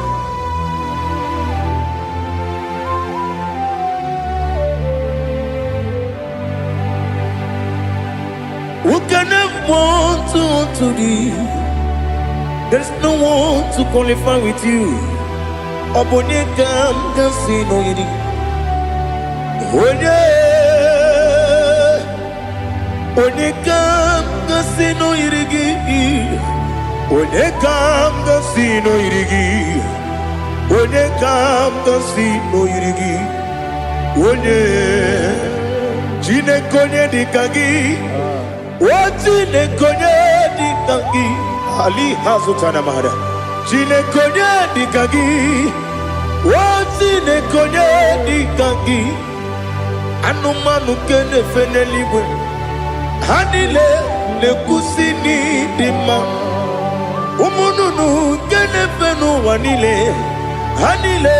Who can have one to thee? There's no one to qualify with you. Ọ bụ onye ka m ga-asị n'oyiri? Onye? Onye ka m ga-asị n'oyiri gị? Onye ka m ga-asị n'oyiri gị? Onye ka m ga-asị n'oyiri gị? Onye? Chineke, onye dị ka gị? O Chineke, onye dị ka gị? Ali hazụtara mara. Chineke, onye dị ka gị? O Chineke, onye dị ka gị? Anụmanụ nke na-efe n'eluigwe, ha niile na-ekwusi n'ịdị mma. Ụmụ nnụnụ nke na-efe n'ụwa niile, ha niile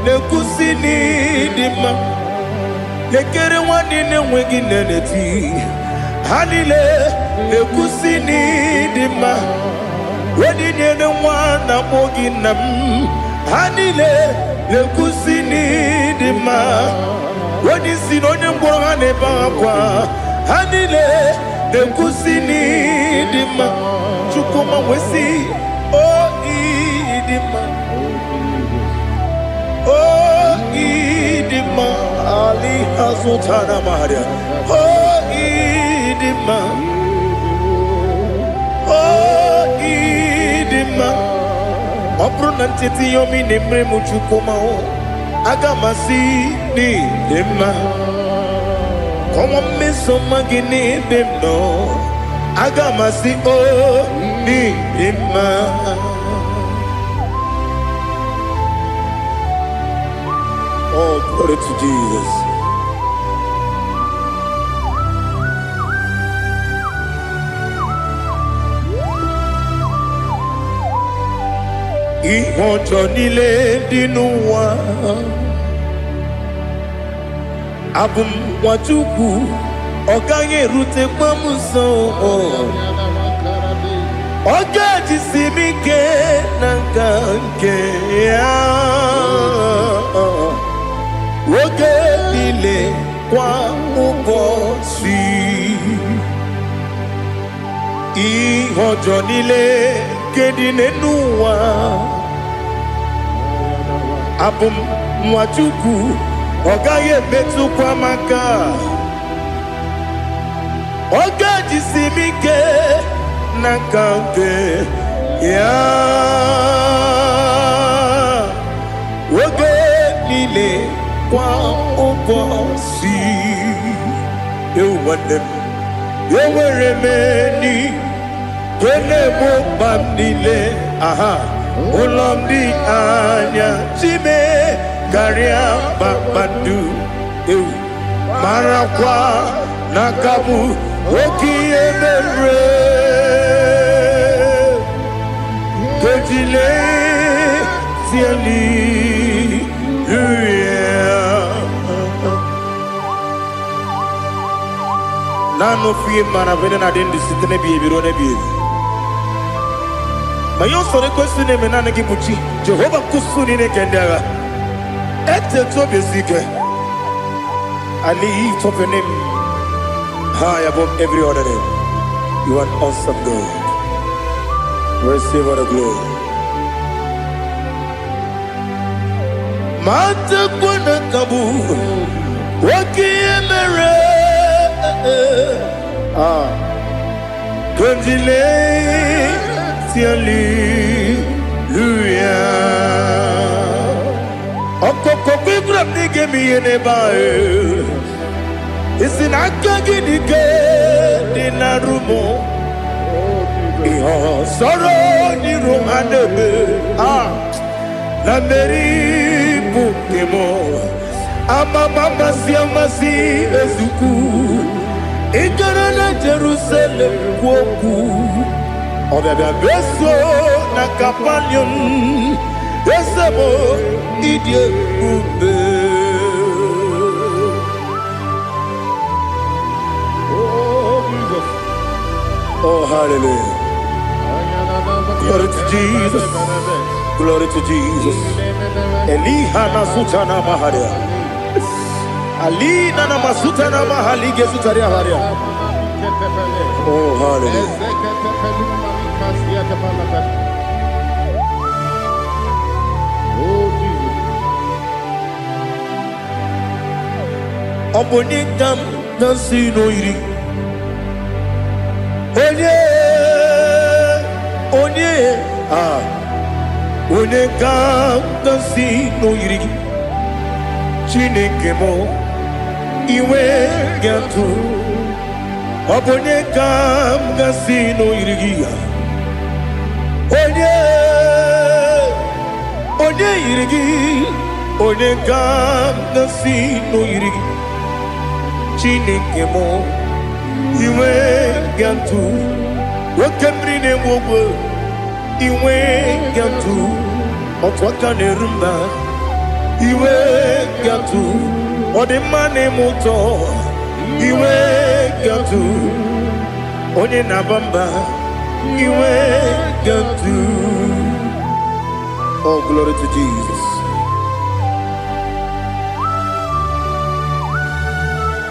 na-ekwusi n'ịdị mma. Lekere nwanne na-enweghị nne na-eti, ha niile na-ekwusi n'ịdị mma. Onye nyere nwa na-akpọ gị nna m, ha niile na-ekwusi n'ịdị mma. Onye isi na onye ngwọrọ, ha na-ebe akwa, ha niile na-ekwusi n'ịdị mma. Chukwuma wesị o ịdị mma, o ịdị mma. Ali azụtara maria. O ịdị mma, o ịdị mma. Ọ bụrụ na ncheta ihe ọma ị na-emere m, Chukwuma o, aga m asị n'ịdị mma. Kọwa mmeso ọma gị n'ebe m nọ, aga m asị o n'ịdị mma. Oh, glory to Jesus. Ihe ọjọọ niile dị n'ụwa, abụ m nwa Chukwu, ọ gaghị erutekwa m nso. Ọ ga-ejisi m ike na nka nke ya oge niile, kwa ụbọchị. Ihe ọjọọ niile nke dị n'elu ụwa, abụ m nwa Chukwu, Ọ gaghị emetụkwa m aka. Ọ ga-ejisi m ike n'aka nke ya oge niile, kwa ụbọchị. Ewu nwanne m, enwere m enyi nke na-egbo mkpa m niile. Aha ụlọ m dị anya chime karịa kpakpando. Ewu, marakwa na aka bụ oke ihe mere kejile tieli. Naanị ofu ihe mara bụ na-adị ndụ site n'ebighị ebi ruo n'ebighị ebi. Ma ihe usoro ekwesị na-eme, naanị gị bụ chi Jehova nkwụsụ niile nke ndị agha. Etetu obi esi ike. I lift up your name high above every other name. You are an awesome God. Receive all the glory. Ma tekwana ka bụ oke ihe mere. Ah, Kondile hallelujah. Ọkọkọ kwegwara m na ị ga-eme ihe n'ebe ahụ. Isi na aka gị dị ike dị na rumo. Ihe ọsọrọ n'iru ha na-eme. Ah, na mmeri bụ nke m. Amama amasị amasị ezukwu. Ị gara na Jerusalem kwuo okwu. Ọbịabịa beso na Kapanium. Eze m, ịdị ebube. Oh, Jesus. Oh, hallelujah. Glory to Jesus. Glory to Jesus. Eliha na sutana maharia. Alina na masutana mahalige sutaria haria. Oh, hallelujah. Oh, Jesus. Ọ bụ onye ka m na-asị n'oyiri. Onye, onye, ah, onye ka m na-asị n'oyiri gị. Chineke m, iwe ga-atụ. Ọ bụ onye ka m ga-asị n'oyiri gị ya. Onye, onye yiri gị, onye ka m ga-asị n'oyiri gị. Chineke m, iwe ga-atụ. Oke mmiri na-egbu ogwe, iwe ga-atụ. Otu aka na-eru mba, iwe ga-atụ. Ọ dị mma na-eme ụtọ, iwe ga-atụ. Onye na-aba mba, iwe ga-atụ. Oh, glory to Jesus.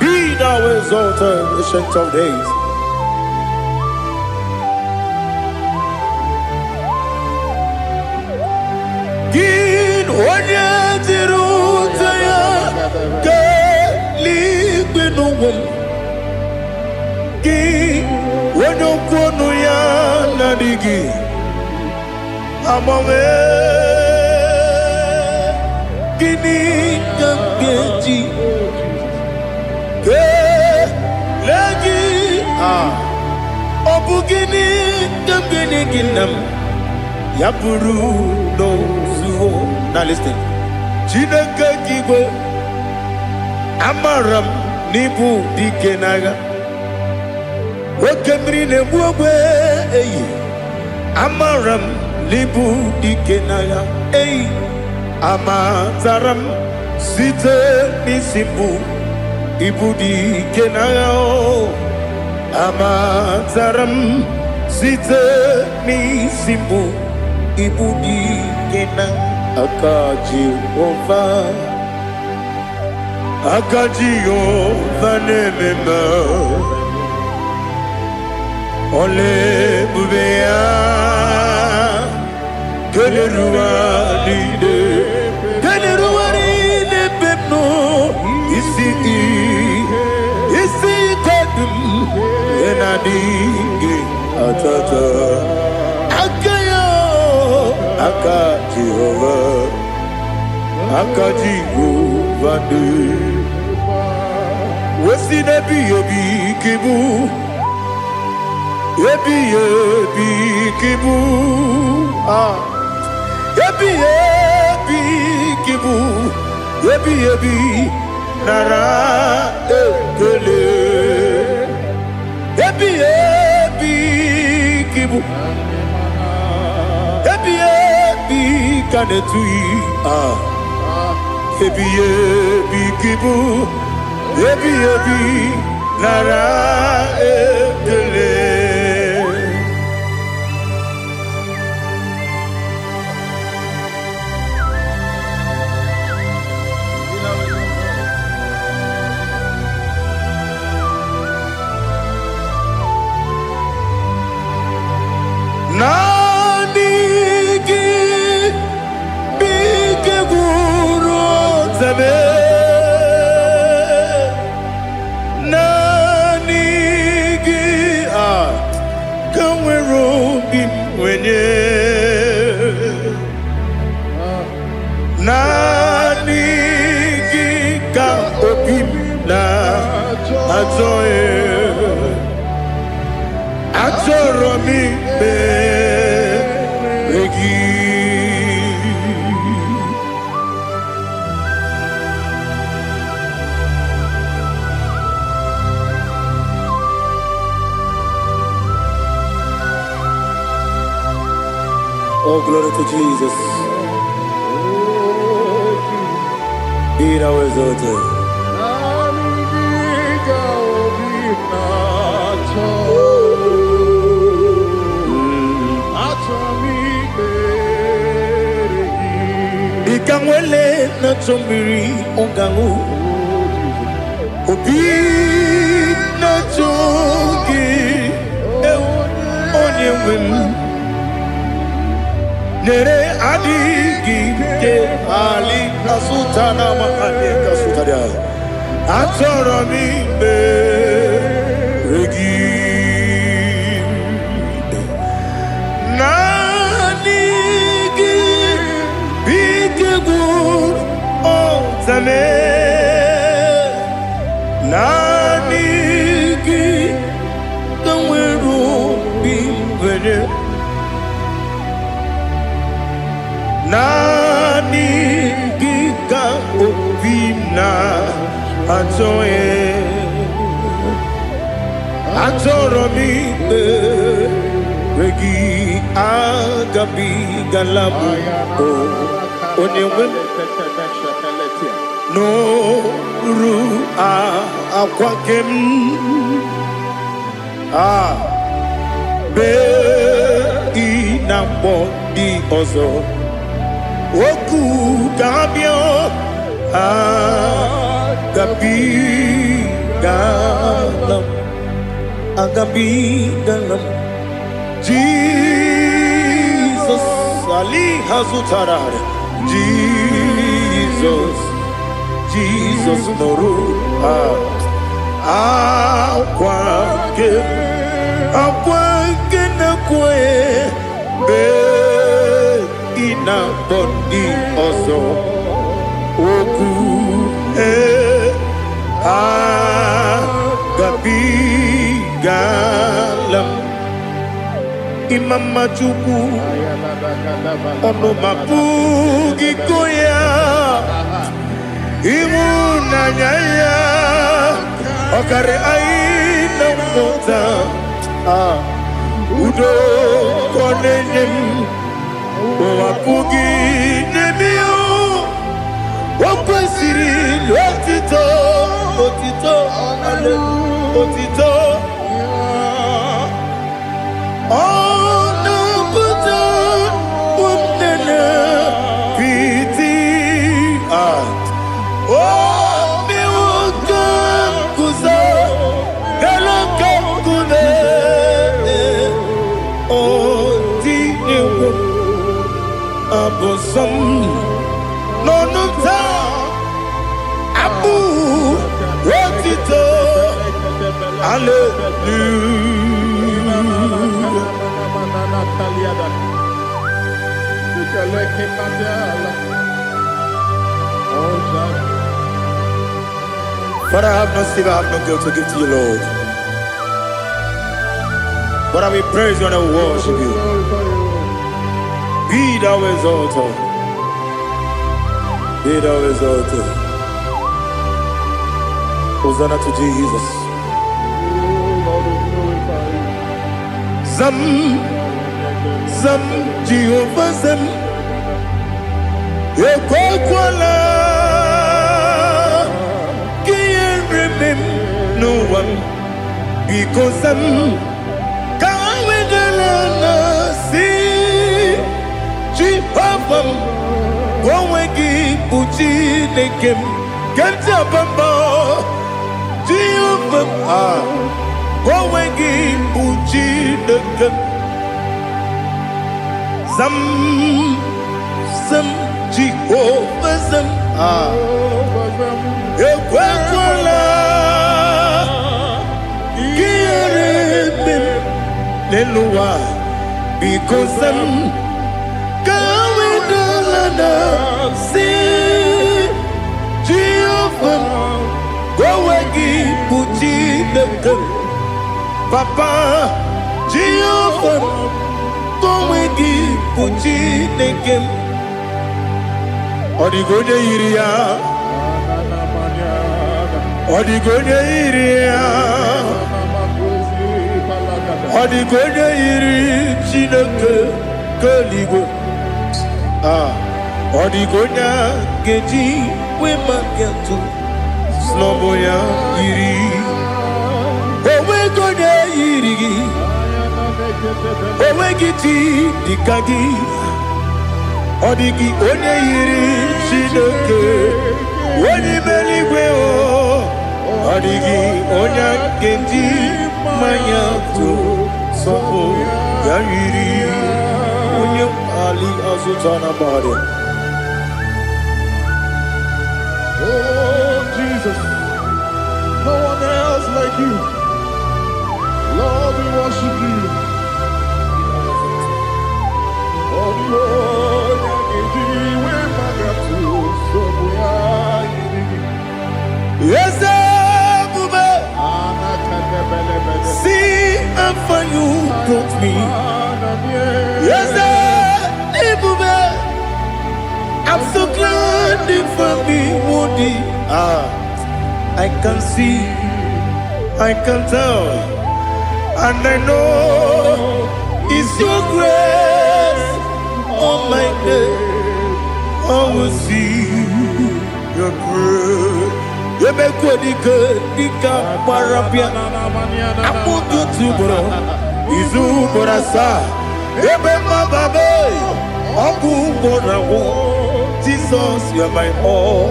Be thou exalted, Ancient of Days. Gị onye jiri ute ya kelee n'ụwa m. Gị onye okwu ọnụ ya na-adịghị agbanwe. Gịnị ka m ga-eji kelee gị? Ah, ọ bụ gịnị ka m ga-enye gị, nna m, ya bụrụ n'ozuo? Na listen. Chineke nke igwe, amara m n'ịbụ dike n'agha. Oke mmiri na-egbu ogbe eyi, amara m n'ịbụ dike n'agha. Eyi, amatara m site n'isi mbụ, ịbụ dike n'agha o. Amatara m site n'isi mbụ, ịbụ dike na aka Jehova. Aka Jehova na-eme mma. Ọla ebube ya kelere ụwa niile, kelere ụwa niile ebe m nọ. adịghị atata. Aka ya, aka Jehova, aka Jehova dị wesi n'ebighị ebi ka ịbụ, ebighị ebi ka ịbụ, ah, ebighị ebi ka ịbụ, ebighị ebi, nara ekele. Ebighị ebi ka ịbụ, ebighị ebi ka na-etughị, ah, ebighị ebi ka ịbụ, ebighị ebi, nara ekele. Naanị gị bụ ike gwụrụ ọtebe. Naanị gị a ka nwere obi m nwenye. Naanị gị ka obi m na-achọ ya. Achọrọ m ikpere gị. Oh, glory to Jesus. Be thou exalted. Naanị gị ka obi m na-achọ. Achọ m ikpere gị. Dịka nwele na-achọ mmiri ọ ga-aṅụ, obi na-achọ gị, ewu, onye nwe m. Nyere adịghị ike ali kasụta na makani kasụta. Achọrọ m ikpere gị. Naanị gị bụ ike gwụrụ ọtame. Naanị gị ka nwere obi nwere. Naanị gị ka obi m na-achọ ya. Achọrọ m ikpere gị. Agabigala m onye nwe m n'oru akwa nke m a bee ị na mkpọ ndị ọzọ okwu ga-abịa. Agabigala m, agabigala m. Jizọs ali ha zụtara. Jizọs, Jizọs, nụrụ akwa nke, akwa nke na-ekwe mgbe ị na-akpọ ndị ọzọ okwu. Ee, agabigala m. Ịma mma Chukwu, ọnụ ma pụghị ịkọ ya. Ịhụnanya ya ọkarị anyị na mmụta. Ah, udo ka ọ na-enye m, ụwa pụghị n'ebe ya. O kwesịrị otito, otito, otito. Ọ na-apụta ụmụnne piti. Ah, o mewo ka m guzo elu ka nkume. O tinyewo abụ nsọ m n'ọnụ m taa, abụ otito. Hallelujah. Father, I have no silver, I have no gold to give to you, Lord. But I will praise you and I will worship you. Be thou exalted. Be thou exalted. Hosanna to Jesus. Zam, Zam, Jehovah Zam. Ekwekwala ka ihere mee m n'ụwa m. Biko zam, ka ha wedara na si Jehova m, ka onwe gị bụ Chineke m. Ke ntị abamba Jehova m, ah, ka onwe gị bụ Chineke m. Zam, zam, Jehova zam, ah, ekwekwala ka ihere mee m n'elu ụwa. Biko zam, ka ha wedala na si Jehova m, ka onwe gị bụ Chineke m. Papa, Jehova m, ka onwe gị bụ Chineke m. Ọ dịghị onye yiri ya. Ọ dịghị onye yiri ya. Ọ dịghị onye yiri Chineke nke eluigwe. Ah, ọ dịghị onye a ga-eji wee maka atụ snọbụ ya yiri. Onweghị onye yiri gị. Onweghị chi dịka gị. Ọ dịghị onye yiri Chineke onye ime eluigwe o. Ọ dịghị onye a ga-eji mmanya tụ sọpụ ya yiri onye ali azụta na mmadụ. Oh, Jesus, no one else like you. Lord, we worship you. Oh, the Lord, we so Eze ebube, see how far you brought me. Eze ebube, I'm so glad you found me worthy. Ah, I can see, I can tell, and I know it's your grace on my day. I will see your grace. Emekwedike dịka gbara bịa akpụkọ otu ugboro izu ugboro asaa ebe mmababe ọgwụ ugboro agwụ. Jesus, you are my all.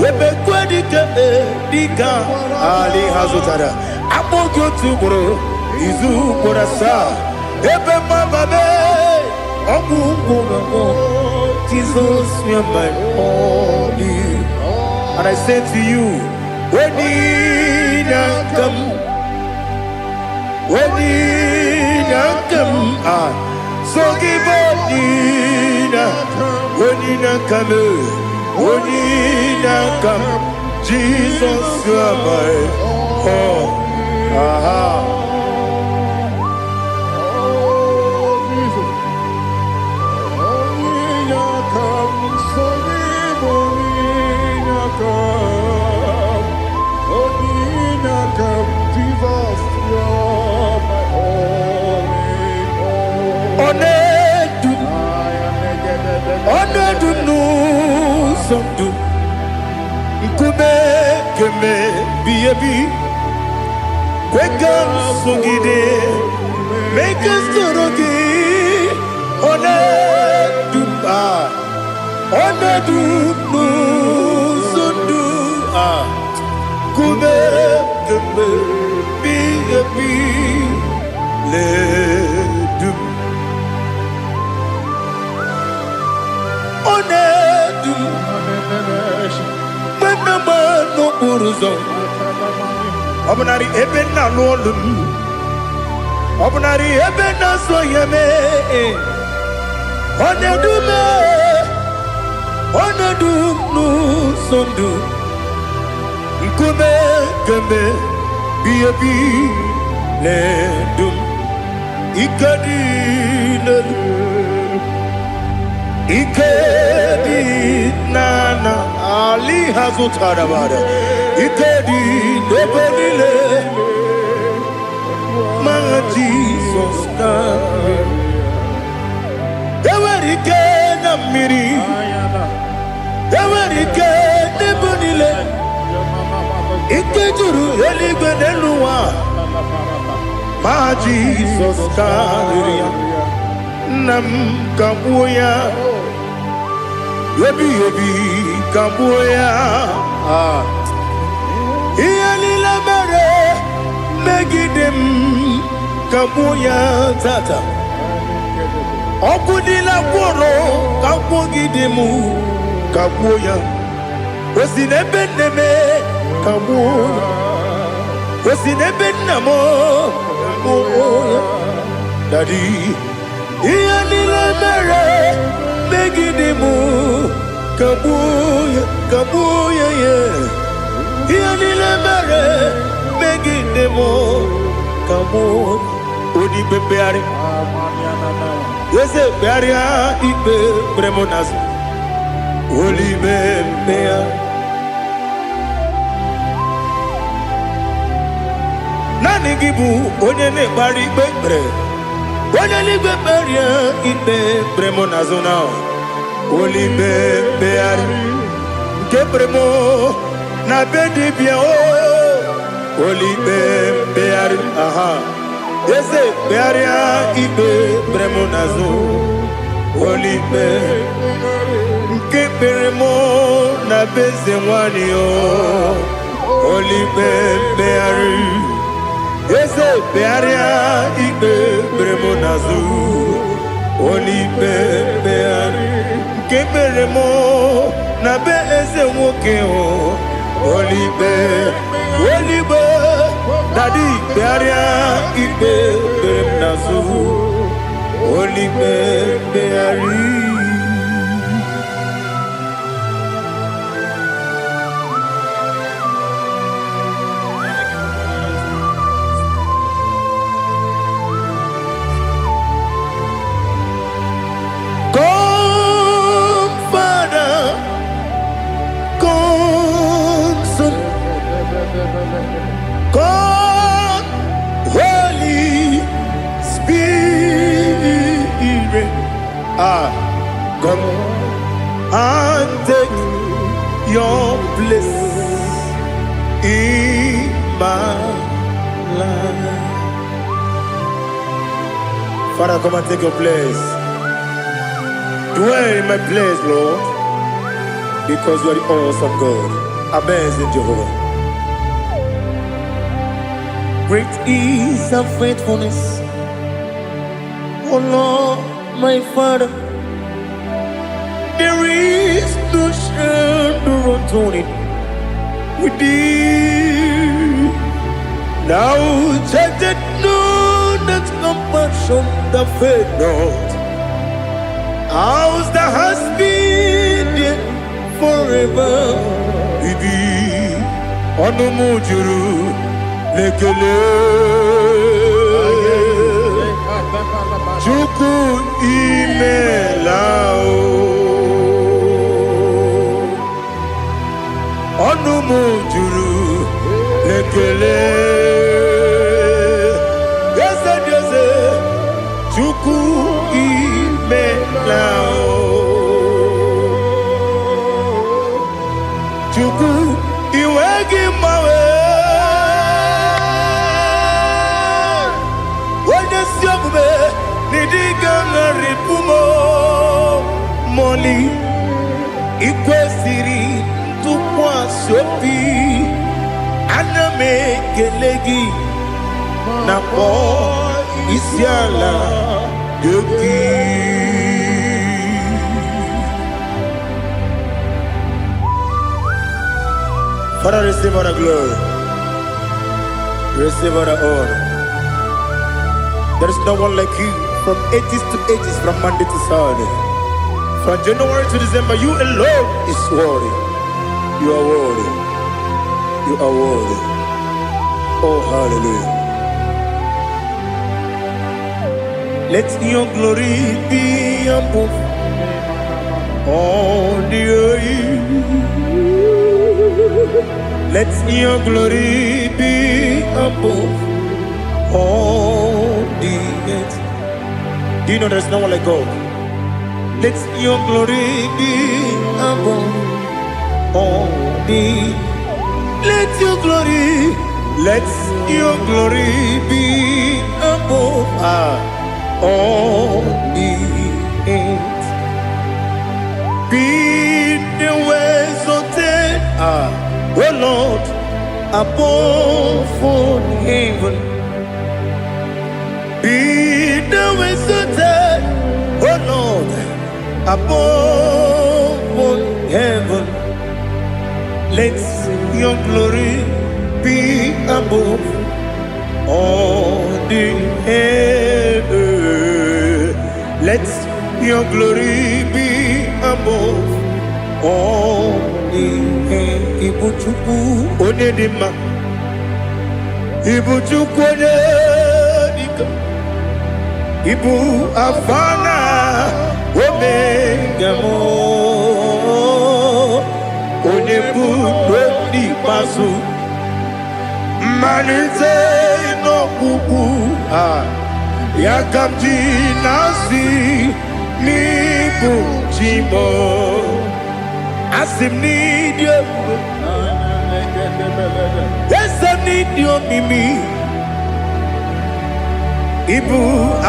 Emekwedike dịka ali ha zụtara akpụkọ otu ugboro izu ugboro asaa ebe mmababe ọgwụ ugboro agwụ. Jesus, you are my all. And I say to you, when you come, when you come, ah, so give up, when you come, when you come, Jesus, you are my all. Aha. Oh, Jesus. Onye come, so onye come, onye come, Jesus, you're my only hope. Ọ na-edu m, ọ na-edu m n'ụzọ ndụ, nkume kemebi ebi, kwe ka m sogide, mee ka m soro gị. Ọ na-edu m, ah, ọ na-edu m n'ụzọ ndụ, ah, nkume kemebi ebi na-edu m. Ọ na-edu m mgbe m na-agba n'okporo ụzọ. Ọ bụnarị ebe nna alụ ọlụ m, ọ bụnarị ebe na-azụ ihe mee. Ọ na-edu m, ọ na-edu m n'ụzọ ndụ. Nkume kemgbe bi ebi na-edu m. Ike dị n'elu, ike dị n'ala ali ha zụtara bara. Ike dị n'ebe niile ma Jizọs karịrị. Enwere ike na mmiri, enwere ike n'ebe niile. Ike juru eluigwe n'elu ụwa ma Jizọs karịrị ya. Nna m, kagbuo ya. Ebighị ebi, kagbuo ya. Ah. Ihe niile mere megide m, kagbuo ya tata. Ọkụ niile gwụrụ kagbugide m, kagbuo ya. O si n'ebe nne m, kagbuo ya. O si n'ebe nna m, kagbuo ya. Daddy, ihe niile mere megide m, kagbuo ya, kagbuo ya. Ya ihe niile mere megide m, kagbuo. Onye ikpe mkpegharị, eze, kpegharịa ikpe kpere m n'azụ. Olime mkpegharị, naanị gị bụ onye na-ekpegharị ikpe kpere. Onye eluigwe, kpegharịa ikpe kpere m n'azụ na olime mkpegharị nke kpere m na be dibịa o. Olime mkpegharị, aha, eze, kpegharịa ikpe kpere m n'azụ. Olime nke kpere m na be eze nwanyị o. Olime mkpegharị, eze, kpegharịa ikpe kpere m n'azụ. Olime mkpegharị nke kpere m na be eze nwoke o. Olime, oligbe, daddy, kpegharịa ikpe kpere m n'azụ. Olime mkpegharị. Come, Father, come, Son, come, Holy Spirit. Ah, come and take your place in my life. Father, come and take your place. Dwell in my place, Lord, because you are the awesome God, amazing Jehovah. Great is thy faithfulness, O Lord, my Father. There is no shadow of turning with thee. Thou changest not thy compassions, they fail not. As thou hast been there forever with thee. Ọnụ m juru n'ekele. Chukwu, imela o. Ọnụ m juru n'ekele. Eze dị eze, Chukwu, imela o. Chukwu, iwe gị mgbanwe. Onye si omume n'ịdị ga-agharịpụ m mọli. Ikwesịrị ntụkwasị obi, ana m ekele gị na kpọọ isi ala gị. Father, receive all the glory. Receive all the honor. There is no one like you from ages to ages, from Monday to Saturday. From January to December, you alone is worthy. You are worthy. You are worthy. Oh, hallelujah. Let your glory be above all the earth. Let your glory be above all the earth. Do you know there's no one like God? Let your glory be above all the. Let your glory be above all the earth. Be thou exalted, O Lord, above all heaven. Be thou exalted, O Lord, above all heaven. Let your glory be above all the heaven. Let your glory be above all the heaven. Ibu Chukwu onye dị mma. Ibu Chukwu onye dike. Ibu Alfa na Omega m. Onye bụ n'ikpeazụ. Mmalite n'ọgwụgwụ a ya ka m ji na-asị n'ịbụ chi m. Asị m n'ịdị ebube, eze m n'ịdị omimi. Ịbụ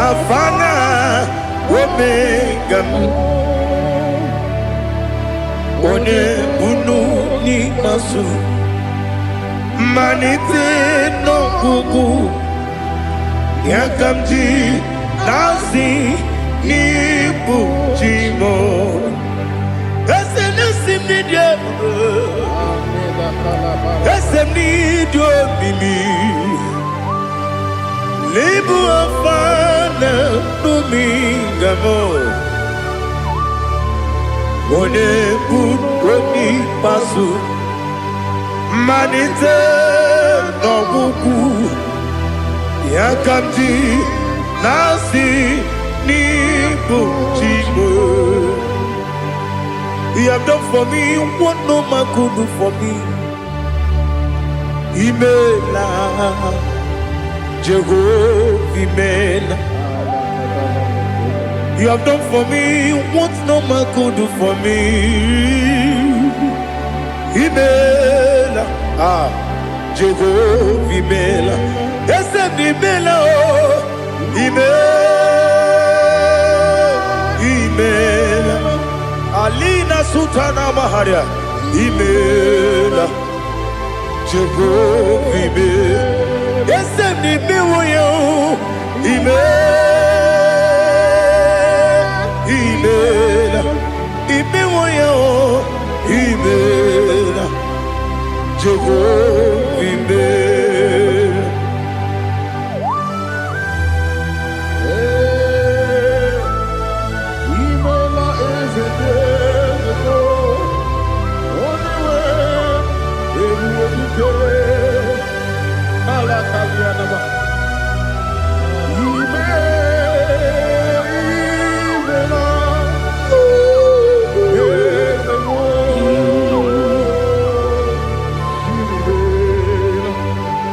Alfa na Omega m, onye bunu n'ikpeazụ, mmalite n'ọgwụgwụ, ya ka m ji na-asị n'ịbụ chi m. Eze na-esi m n'ịdị ebube, eze m n'ịdị omimi. N'ịbụ Alfa na Omega m, onye bụ onye ikpeazụ, mmalite n'ọgwụgwụ, ya ka m ji na-asị n'ịbụ chi m. You have done for me what no man could do for me. Imela, Jehovah, Imela. You have done for me what no man could do for me. Imela, ah, Jehovah, Imela. Eze m Imela, oh, Imela, Imela. Alina Sultana Maharia, Imela, Jehovah, Imela. Eze m imewo ya, oh, Imela, Imela, imewo ya, oh, Imela, Jehovah, Imela. Imela, eze dị eze, onye nwe ebube dike ala kalianaba. Ime imela, eze nwe imela.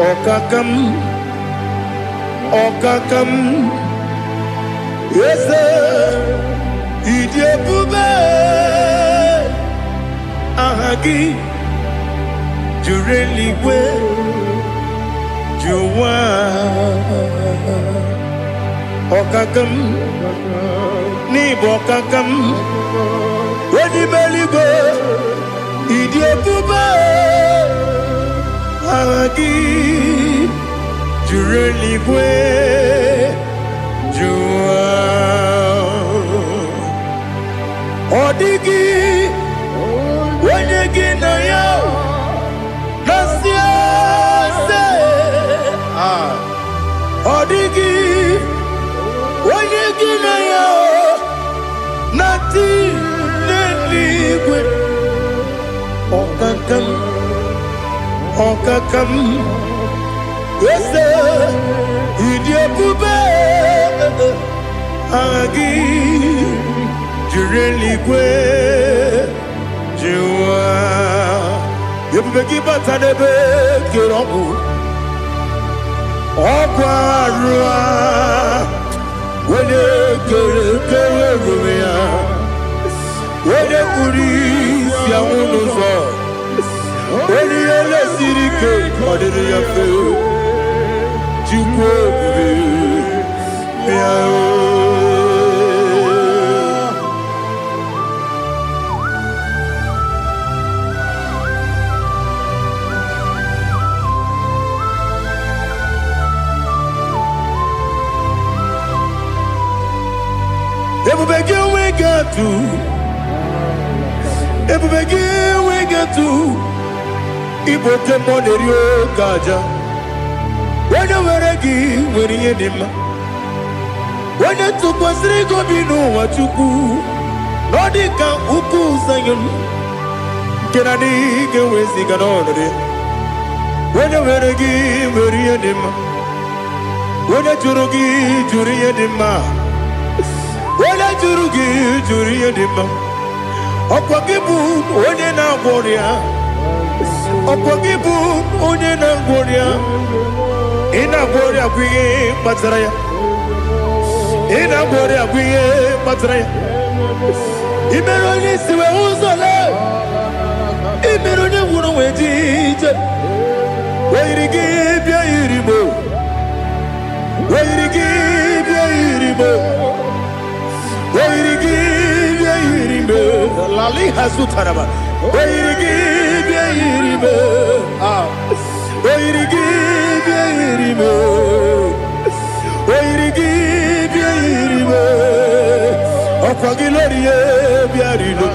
Ọkaka m, ọkaka m, eze, ịdị ebube, aha gị juru eluigwe ju ụwa. Ọkaka m, n'ịbụ ọkaka m, onye ime eluigwe, ịdị ebube, aha gị juru eluigwe ju ụwa. Ọ dịghị onye gị na ya na-asị eze. Ọkaka m, eze, ịdị ebube, aha gị jiri eluigwe jiwa. Ebube gị bata n'ebe kere ọgwụ ọgwụ arụ a, onye kere kere ruru ya, onye kpuru isi anwụ n'ụzọ, onye ihe lesiri ike ọ dịrị ya mfe. Chukwu ebube, bịa o. Ebube gị enweghị atụ, ebube gị enweghị atụ. Ịbụ oke mmụọ na-eri oke aja. Onye nwere gị nwere ihe dị mma. Onye tụkwasịrị gị obi n'ụwa, Chukwu, na ọ dị ka ukwu Zayọn nke na adịghị ga-eweziga n'ọnọdụ ya. Onye nwere gị nwere ihe dị mma. Onye jụrụ gị jụrụ ihe dị mma. Onye jụrụ gị jụrụ ihe dị mma. Ọkwa gị bụ onye na-agwọ ọrịa. Ọkwa gị bụ onye na-agwọ ọrịa. Ị na-agwọ ọrịa bụ ihe kpatara ya. Ị na-agwọ ọrịa bụ ihe kpatara ya. Ị mere onye isi wee hụ ụzọ lee. Ị mere onye nwụrụ wee ji ije. O yiri gị bịa yiri mo. O yiri gị bịa yiri mo. O yiri gị bịa yiri mo. Lali hazutaraba. O yiri gị bịa yiri mo. Ah. O yiri gị bịa yiri mo. O yiri gị bịa yiri mo. Ọkwa gị lórí ye bịa rilo.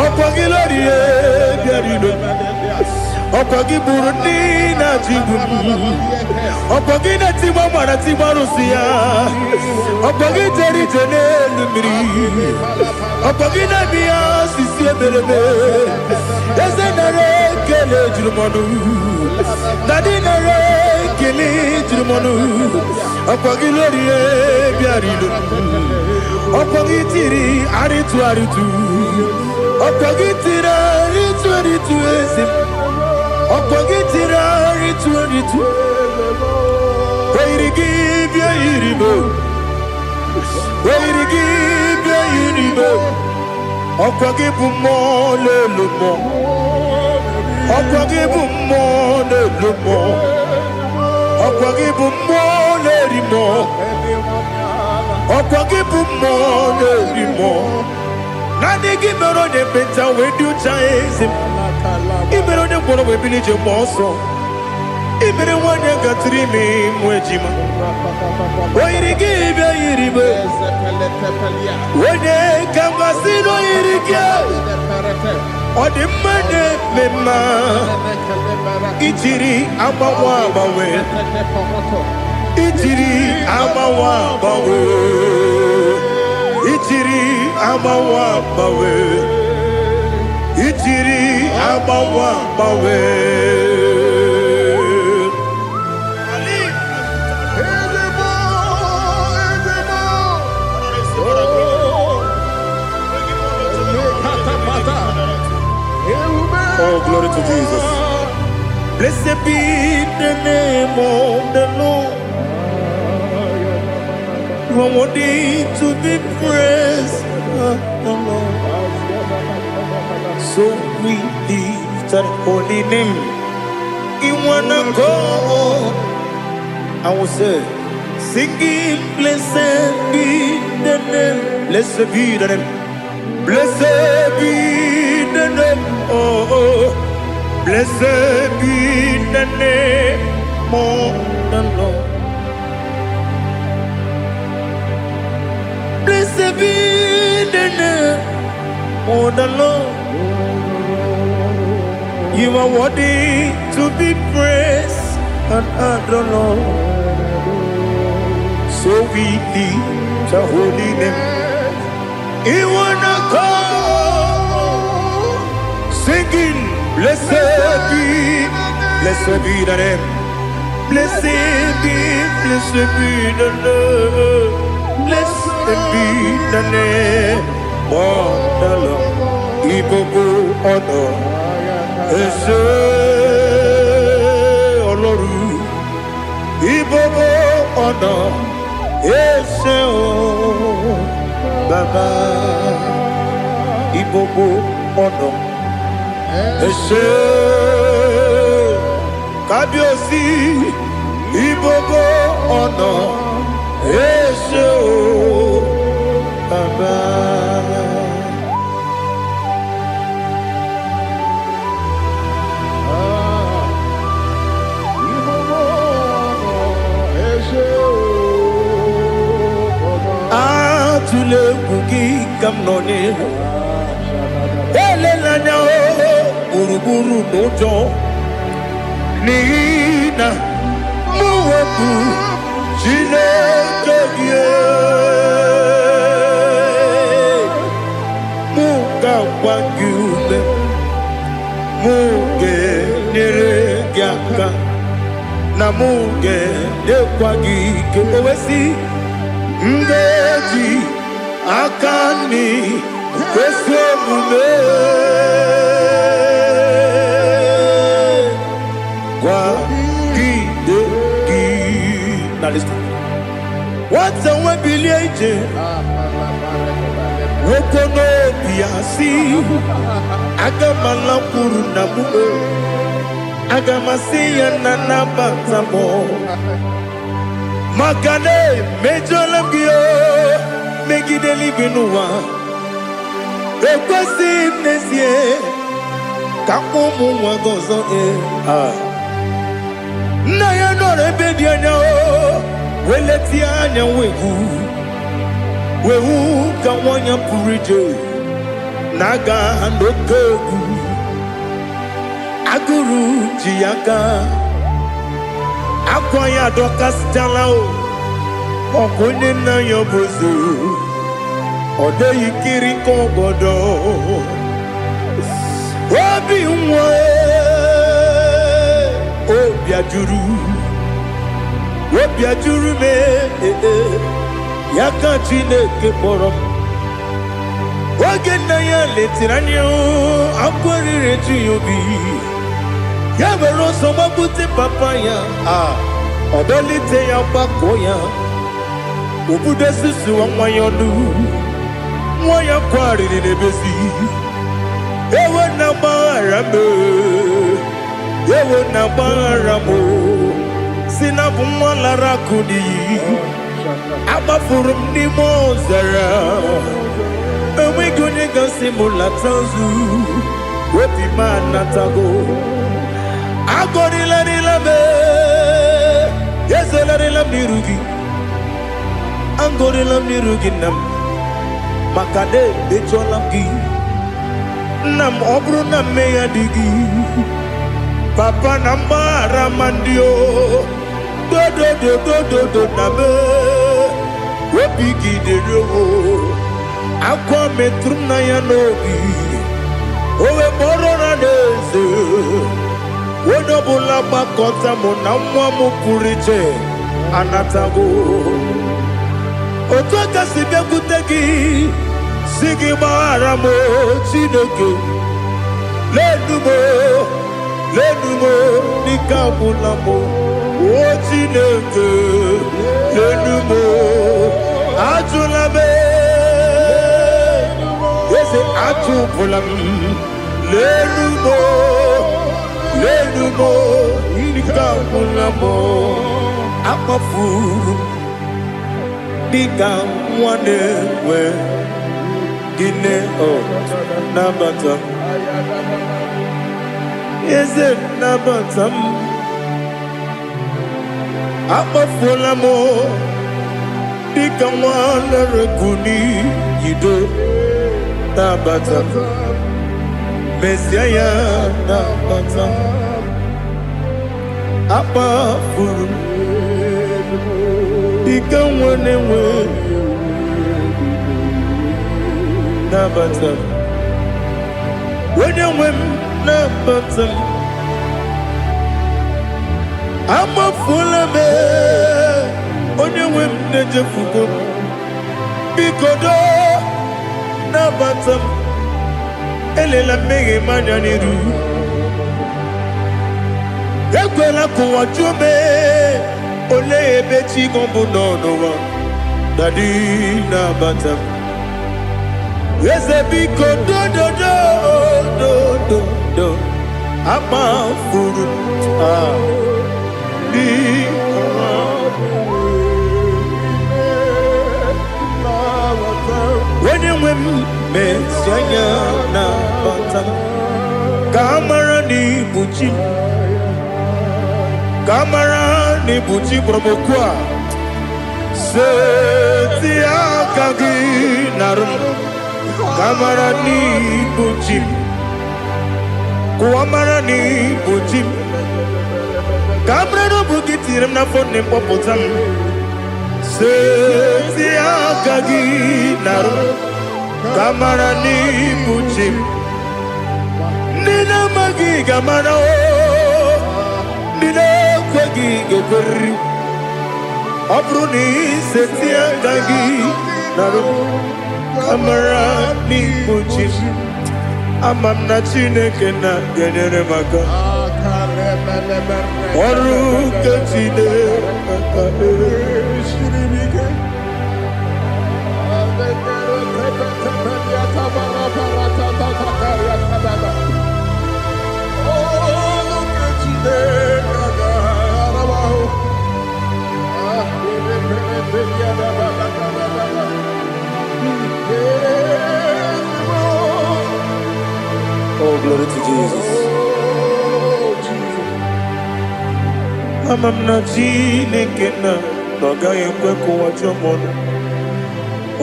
Ọkwa gị lórí ye bịa rilo. Ọkwa gị gburu ndị na-achị igbu m. Ọkwa gị na-etigba mara tigba arụsị ya. Ọkwa gị jere ije n'elu mmiri. Ọkwa gị na-eme ya osisi emereme. Eze, nara ekele juru m ọnụ. Daddy, nara ekele juru m ọnụ. Ọkwa gị lórí bịara ilo. Ọkwa gị tiri arịtụ arịtụ. Ọkwa gị tiri arịtụ arịtụ, eze m. Ọkwa gị tiri arịtụ arịtụ. O yiri gị bịa yiri m. O yiri gị bịa yiri m. Ọkwa gị bụ mmụọ na-elu mmụọ. Ọkwa gị bụ mmụọ na-elu mmụọ. Ọkwa gị bụ mmụọ na-eri mmụọ. Ọkwa gị bụ mmụọ na-eri mmụọ. Naanị gị mere onye ekpenta wee dị ụcha, eze m. Ị mere onye ngwọrọ wee bili ije mgbe ọsọ. Ị mere nwanyị gatụrụ ime mụ ejima. O yiri gị bịa yiri m. Onye ka mmasị na o yiri gị. Ọ dị mma na-eme mma. Ijiri agbanwe agbanwe. Ijiri agbanwe agbanwe. Ijiri agbanwe agbanwe. Ijiri agbanwe agbanwe. Ezebo, ezebo. Oh, lekatapata. Ewube. Oh, glory to Jesus. Blessed be the name of the Lord. You are worthy to be praised, the Lord. So we lift that holy name. In one accord, I will say, singing, blessed be the name. Blessed be the name. Blessed be the name. Oh. Blessed be the name of the Lord. Blessed be the name of the Lord. You are worthy to be praised and adored, Lord. So we lift the holy name. You wanna come singing. Blessed be, blessed be the name. Blessed be, blessed be the Lord. Blessed be the name of the Lord. Ìgbogbo ọ̀nà ẹ ṣé Ọlọ́run. Ìgbogbo ọ̀nà ẹ ṣé o Bàbá. Ìgbogbo ọ̀nà ẹ ṣé Kábíyèsí. Ìgbogbo ọ̀nà ẹ ṣé o Bàbá. Ẹ ṣé o, Bàbá. Atụla egwu gị ka m nọ n'ihu. Elela anya o gburugburu n'ụjọ n'ihi na mụ wepụ Chineke gị, mụ ga-agwa gị ume, mụ ga-enyere gị aka na mụ ga-enyekwa gị ike. O wee sị, m ga-eji aka nri kwesị omume kwagide gị. Na listen. Nwata nwe bilie ije nwoke n'obi ya si, aga m alakwuru na mụ, aga m asị ya na nabata m maka na emejọla m gị o megide eluigwe n'ụwa. Ekwesịghị m n'ezie ka m kpọọ ụmụ nwa gị ọzọ. Ee, ah. Nna ya nọrọ ebe dị anya o wee letie anya wee hụ ka nwa ya pụrụ ije na-aga n'oke egwu agụrụ ji ya aka akwa ya adọkasịchala o ọkwa onye nna ya bụ eze ọ dịghị nkiri ka ọgọdọ obi nwa obi ajụrụ obi ajụrụ m ee, ya ka Chineke kpọrọ m. Oge nna ya letiri anya akwa riri eju ya obi ya were ọsọ gbapute papa ya a ọ dọlite ya gbakọọ ya obudo susuwa nwa ya ọnụ nwa ya kwarịrị n'ebezi ewe na gbaghara m, ewe na gbaghara m, si na bụ nwa lara akụ n'iyi agbafuru m n'ime ọzara enweghị onye gasị m lata ozu obi m anatago agọrịlarịla m ezelarịla m n'iru gị agọrịla m n'iru gị nna m maka na emejọla m gị nna m. Ọ bụrụ na mmehie dị gị papa na mgbaghara ma ndị o dodododododo na me obi gị dịrị o akwa metụrụ m na ya n'obi o wee kpọrọ na n'eze onye ọbụla gbakọta mụ na nwa m pụrụ iche anatago otu aka si bịakwute gị si gị gbaghara m o, Chineke lenu m o, lenu m o, n'ike agwụla m o. O Chineke lenu m o, ajụla m eze ajụpụla m lenu m o, lenu m o, n'ike agwụla m o. Akpọfuru m dịka nwa na-enwe gịnị ọ nabata m eze nabata m akpọfuola m dịka nwa lere n'iyido nabata m mezie ya nabata m akpafuru m dịka nwa na-enwe nabata m onye nwe m. nabata m. Amafuola m, onye nwe m na-ejefugo m. Biko doo, nabata m. Elela mmehie m anya n'iru. Ekwela ka ụwa jụọ m, olee ebe chi gị bụ nọ n'ụwa? Daddy, nabata m. Eze, biko, dododo dododo, amafuru m ah biko. Onye nwe m, mezi anya nabata m, ka a mara na ibu chi m, ka a mara na ibu chi kpọrọ m okwu a. Seti aka gị narụ m, ka a mara na ibu chi m, ka ụwa mara na ibu chi m, ka a mara na ọ bụ gị tinyere m n'afọ nne m, kpọpụta m. Seti aka gị narụ m, ka a mara na ibu chi m. Ndị na-amaghị ga-amara o, ndị na-ekweghị ga-ekweriri. Ọ bụrụ na iseti aka gị narụ m, ka mara n'ibu chi m. Ama m na Chineke na ga-enyere m aka. Ọrụ nke Chineke Siri m ike. Oh, glory to Jesus. Ama m na Chineke na ọ gaghị ekwe ka ụwa jụọ m ọnụ.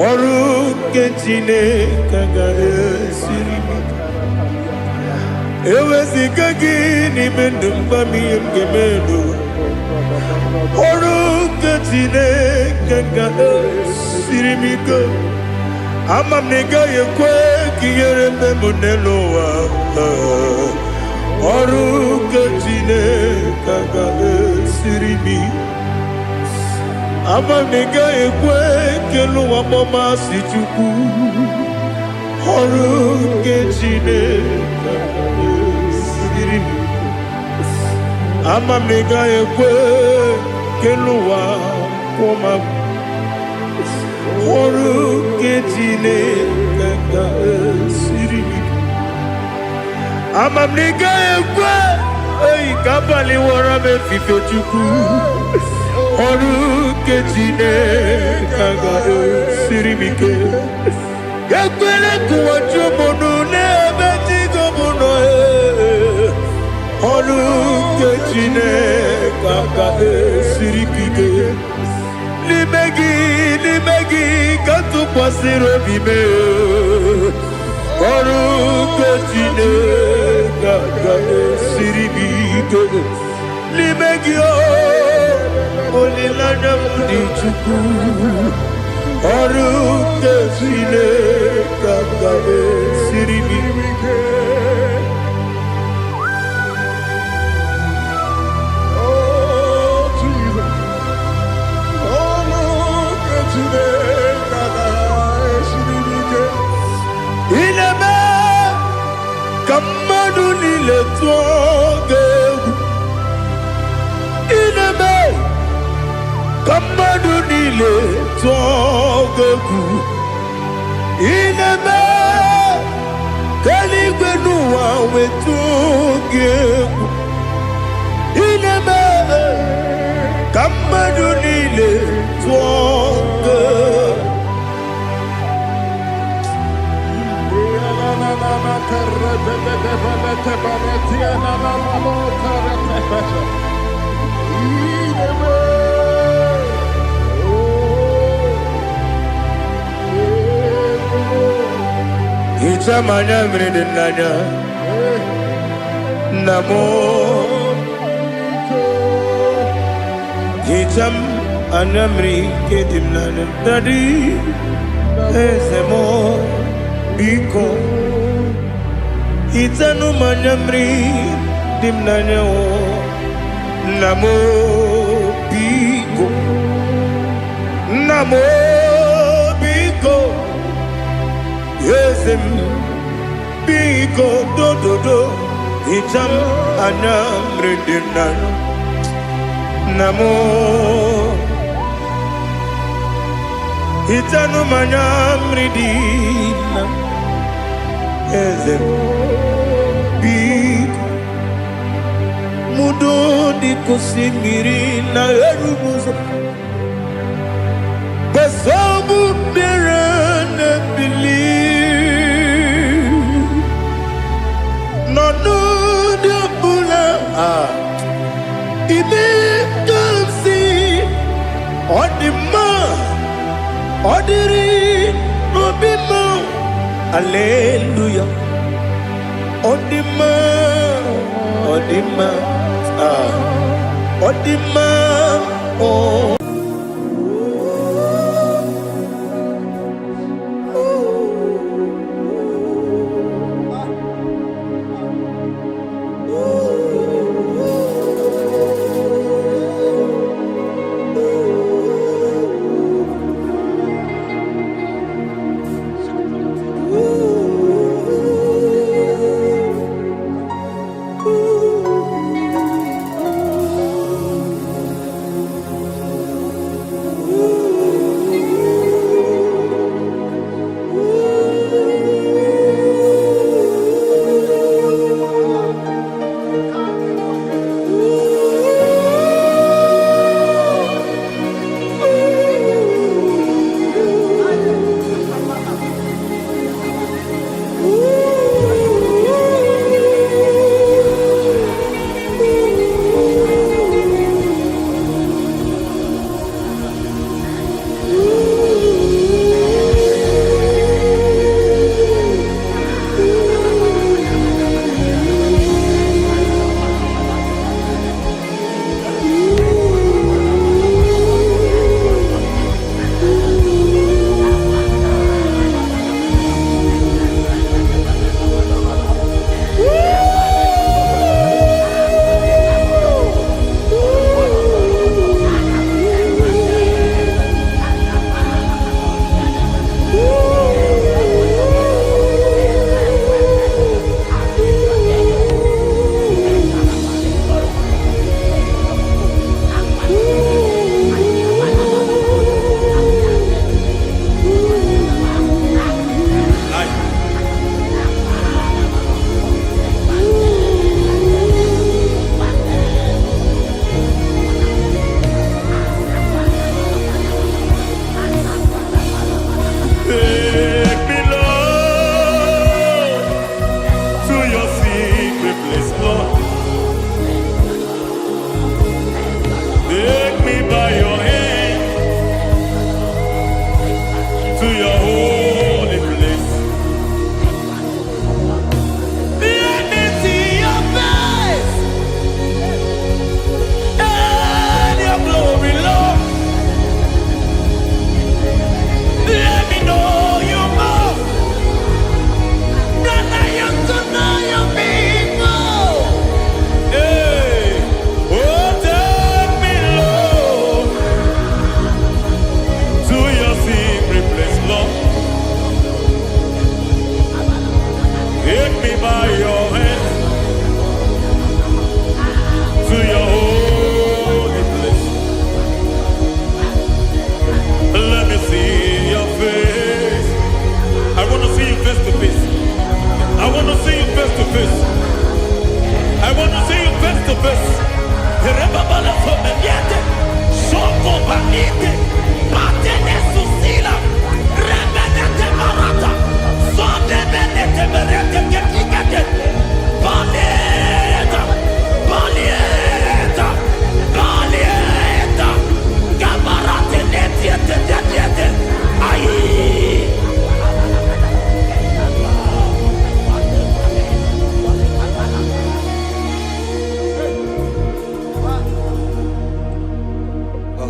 Ọrụ nke Chineke agaghị esiri m ike. Eweziga gị n'ime ndụ m, gwa m ihe m ga-eme n'ụwa. Ọrụ nke Chineke ga-esiri m ike. Ama m na ị gaghị ekwe ka ihere mme m n'elu ụwa. Ọrụ nke Chineke ga-esiri m ike. Ama m na ị gaghị ekwe ka elu ụwa kpọmasị Chukwu. Ọrụ nke Chineke ga-esiri m ike. Ama m na ị gaghị ekwe ka elu ụwa kwụọ m. Ọrụ nke Chineke ga-esiri m ike. Ama m na ị gaghị ekwe eyi ka abalị wọrọ m efife. Chukwu, ọrụ nke Chineke ga-esiri m ike. Ekwele ka ụwa jụọ m ọnụ n'ebe chi gị bụ nọ. Ee. Ọrụ nke Chineke ga-esiri m ike. N'ime gị, n'ime gị ka m tụkwasịrị obi m. Ọrụ nke Chineke ga-esiri m ike. N'ime gị o, olileanya m dị. Chukwu, ọrụ nke Chineke ga-esiri m ike. Oh, Jesus. Oh, look at Chineke ga-esiri m ike. Ị na-eme ka mmadụ niile tụọ gị egwu. Ị na-eme ka mmadụ niile tụọ gị egwu. Ị na-eme ka eluigwe n'ụwa wetụọ gị egwu. Ị na-eme ka mmadụ niile tụọ gị egwu. Hichaa m anya mmiri dị n'anya, nna m. Hichaa m anya mmiri nke dị m n'anya. Daddy, eze m, biko. Hichanụ m anya mmiri dị m n'anya o. Nna m o, biko. Nna m o, biko. Eze m, biko, dododo. Hicha m anya mmiri dị m n'anya. Nna m o, hichanụ m anya mmiri dị na eze m, biko. Mudo dịka osimiri na-eru m ụzọ, gbasọbụ mmiri na-ebili n'ọnọdụ ọbụla a ime ka m si ọ dị mma, ọ dịrị n'obi m. Aleluya, ọ dị mma, ọ dị mma, ah, ọ dị mma o. Take me, Lord, to your secret place, Lord. Take me by your hand to your holy place. Let me see your face and your glory, Lord. Let me know you more than I am to know you people. Hey, oh, take me, Lord, to your secret place, Lord. Take me by your hand to your holy place. Let me see your face. I want to see you face to face. I want to see you face to face. I want to see you face to face. Rebabala fomeliete, soko banite, patene susila, rebenete barata, sodebenete berete ketikete, baleta, baleta, baleta, gabarate netiete tetiete, ayi.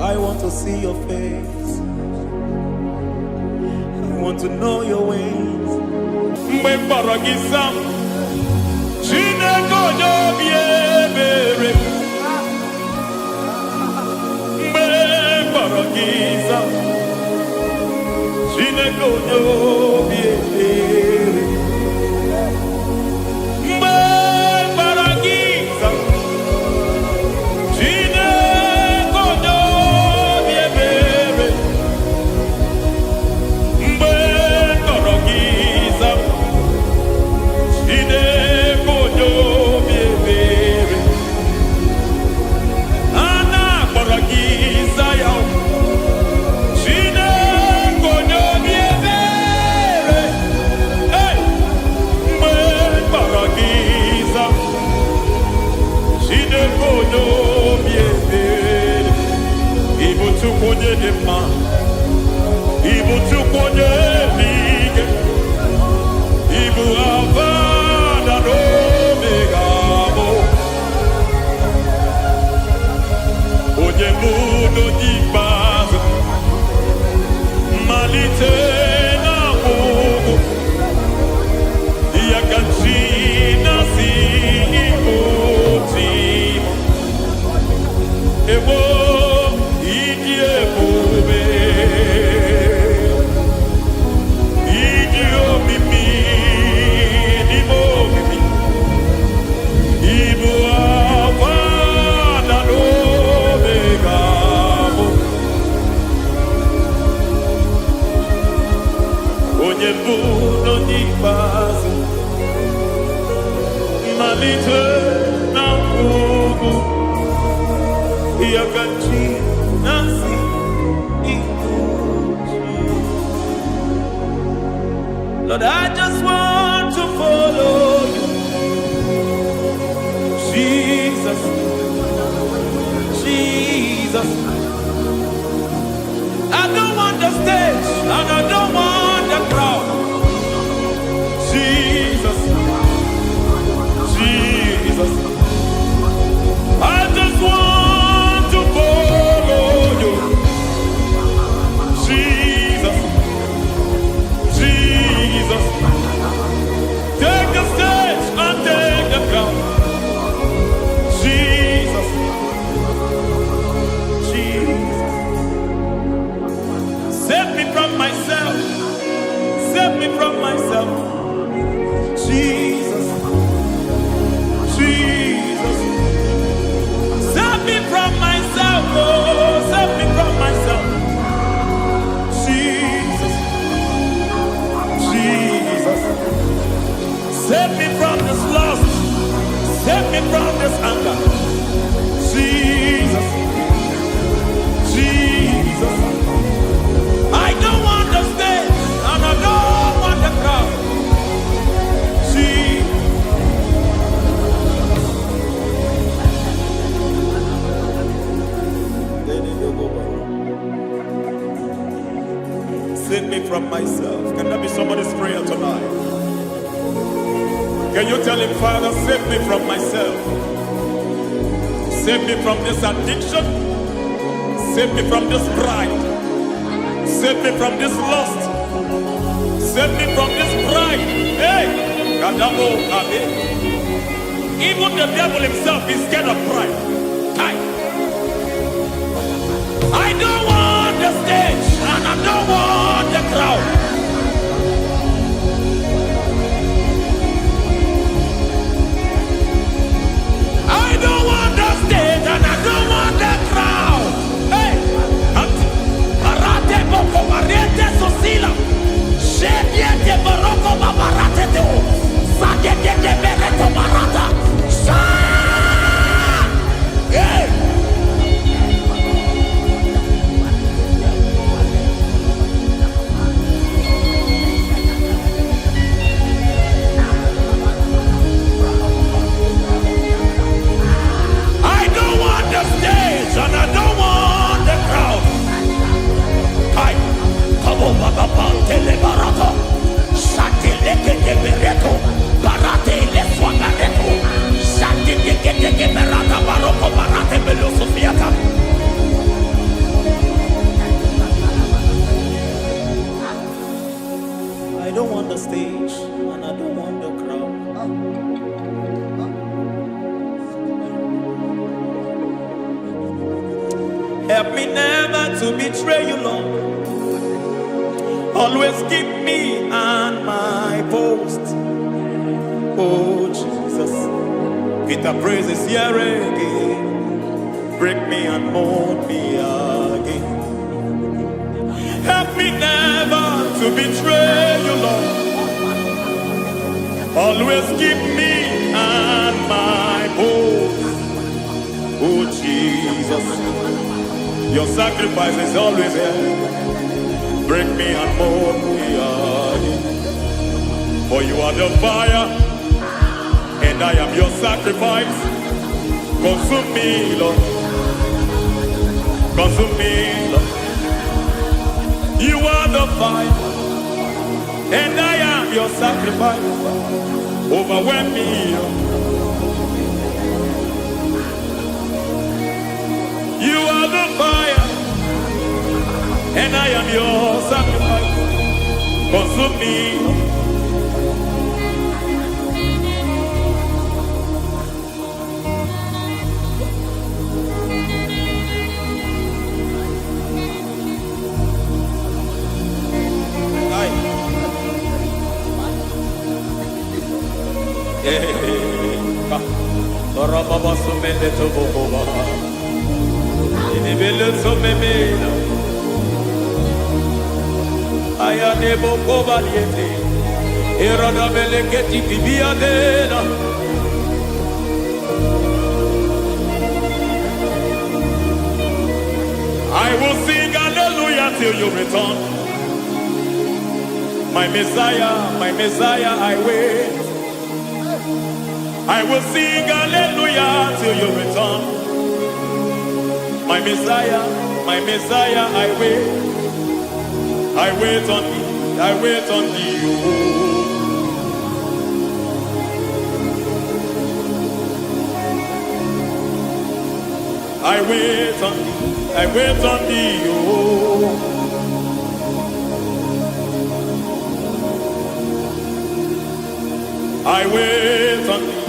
I want to see your face. I want to know your ways. Mgbe m kpọrọ gị, zaa m. Chineke onye obi ebere, mgbe kpọrọ gị za. Chineke onye obi ebere, mgbe kpọrọ gị za. Chineke onye obi ebere, mgbe kpọrọ gị za. Chineke onye obi ebere, a na-akpọrọ gị za ya. Chineke onye obi ebere, hey! Mgbe kpọrọ gị za. Chineke onye obi ebere, ị bụ Chukwu onye dị mma, ị bụ Chukwu onye dị ike, ị bụ Alfa na Omega mụ. Onye mbụ na onye ikpeazụ, mmalite na ọgwụgwụ, ya ka chi na-asị ịbụ chi m. Ewo, ịdị ebube, ịdị omimi n'ime omimi, ịbụ Alfa na Omega mụ. Onye mbụ na onye ikpeazụ, mmalite na ọgwụgwụ, ya ka chi na-asị ịbụ chi. Lord, I just want to follow you. Jesus, Jesus. I don't want the stage and I don't want the crowd. Jesus, Jesus. I just want to follow you. Jesus, Jesus. Take the stage and take the crown. Jesus, Jesus. Save me from myself. Save me from myself. Jesus, Jesus. Save me from myself. Oh, save me from myself. Jesus, Jesus. Save me from this lust. Save me from this anger. Jesus, Jesus. I don't want the stage and I don't want the crowd. Jesus. Save me from myself. Can that be somebody's prayer tonight? Can you tell him, Father, save me from myself? Save me from this addiction. Save me from this pride. Save me from this lust. Save me from this pride. Hey, Kadamo Kabe. Even the devil himself is scared of pride. Kai. I don't want the stage and I don't want the crowd. I don't want the stage and I don't want the crowd. Hey, Parate boko parete sosila. Shebiete baroko babarate teo. Sadete bereto barata. Sha! Hey! Help me never to betray you, Lord. Always keep me on my post. Oh, Jesus. Peter praises here again. Break me and mold me again. Help me never to betray you, Lord. Always keep me on my post. Oh, Jesus. Your sacrifice is always here. Break me and mold me again. For you are the fire, and I am your sacrifice. Consume me, Lord. Consume me, Lord. You are the fire, and I am your sacrifice. Overwhelm me, Lord. You are the fire, and I am your sacrifice. Consume me, Lord. Aye. Rababa sumele tobokoba. Inibele sumemela. Ayane bokoba liete. Erada beleketi bibiadela. I will sing hallelujah till you return. My Messiah, I wait. I will sing hallelujah till you return. My Messiah, I wait. I wait on thee, I wait on thee. Oh. I wait on thee, I wait on thee. Oh. I wait on thee,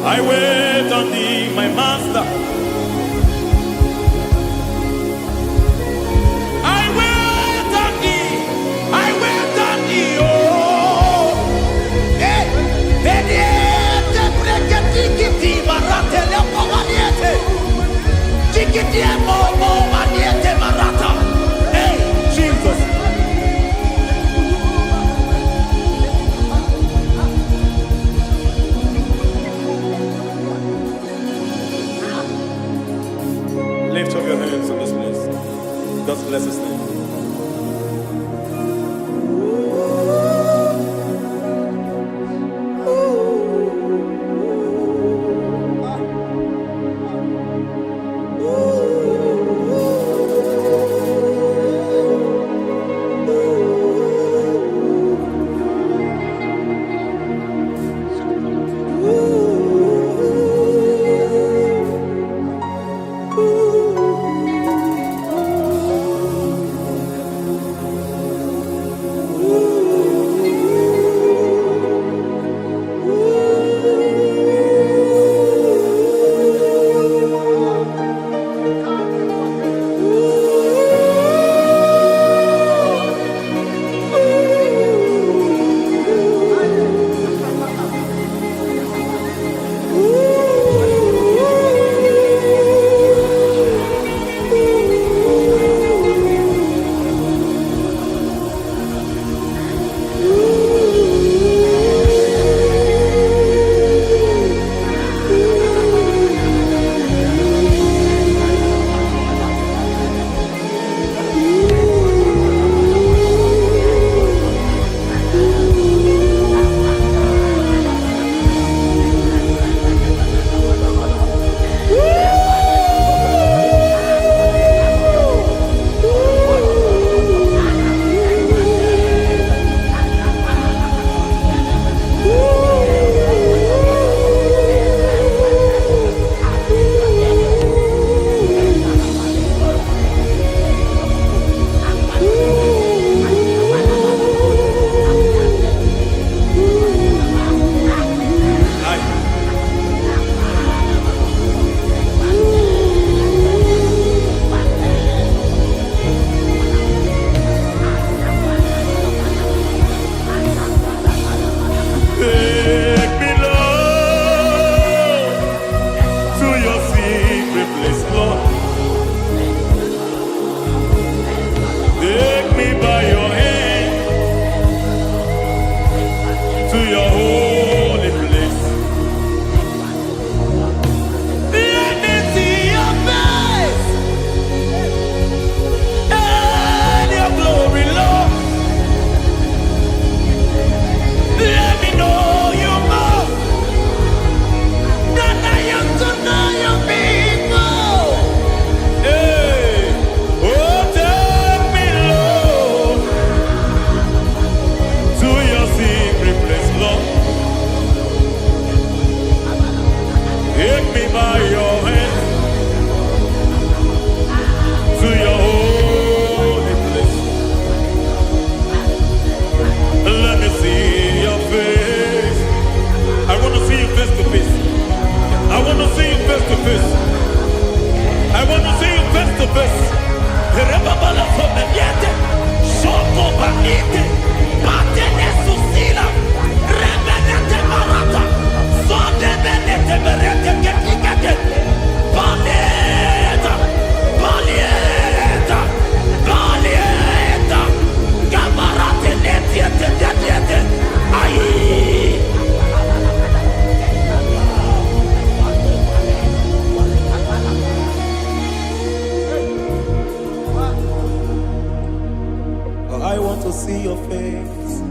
I wait on thee, my master. I wait on thee, I wait on thee. Oh. Eh, veniete preketikiti maratele pomaniete. Tikitie momo maniete marata. Hey, Jesus. Lift up your hands in this place. Just bless his name. Rebabala fomeniete. Shoko banite. Batene susila. Rebenete barata. Sodebenete berete ketikete. Baleta. Baleta. Baleta. Gabarate netiete netiete. Aye. I want to see your face.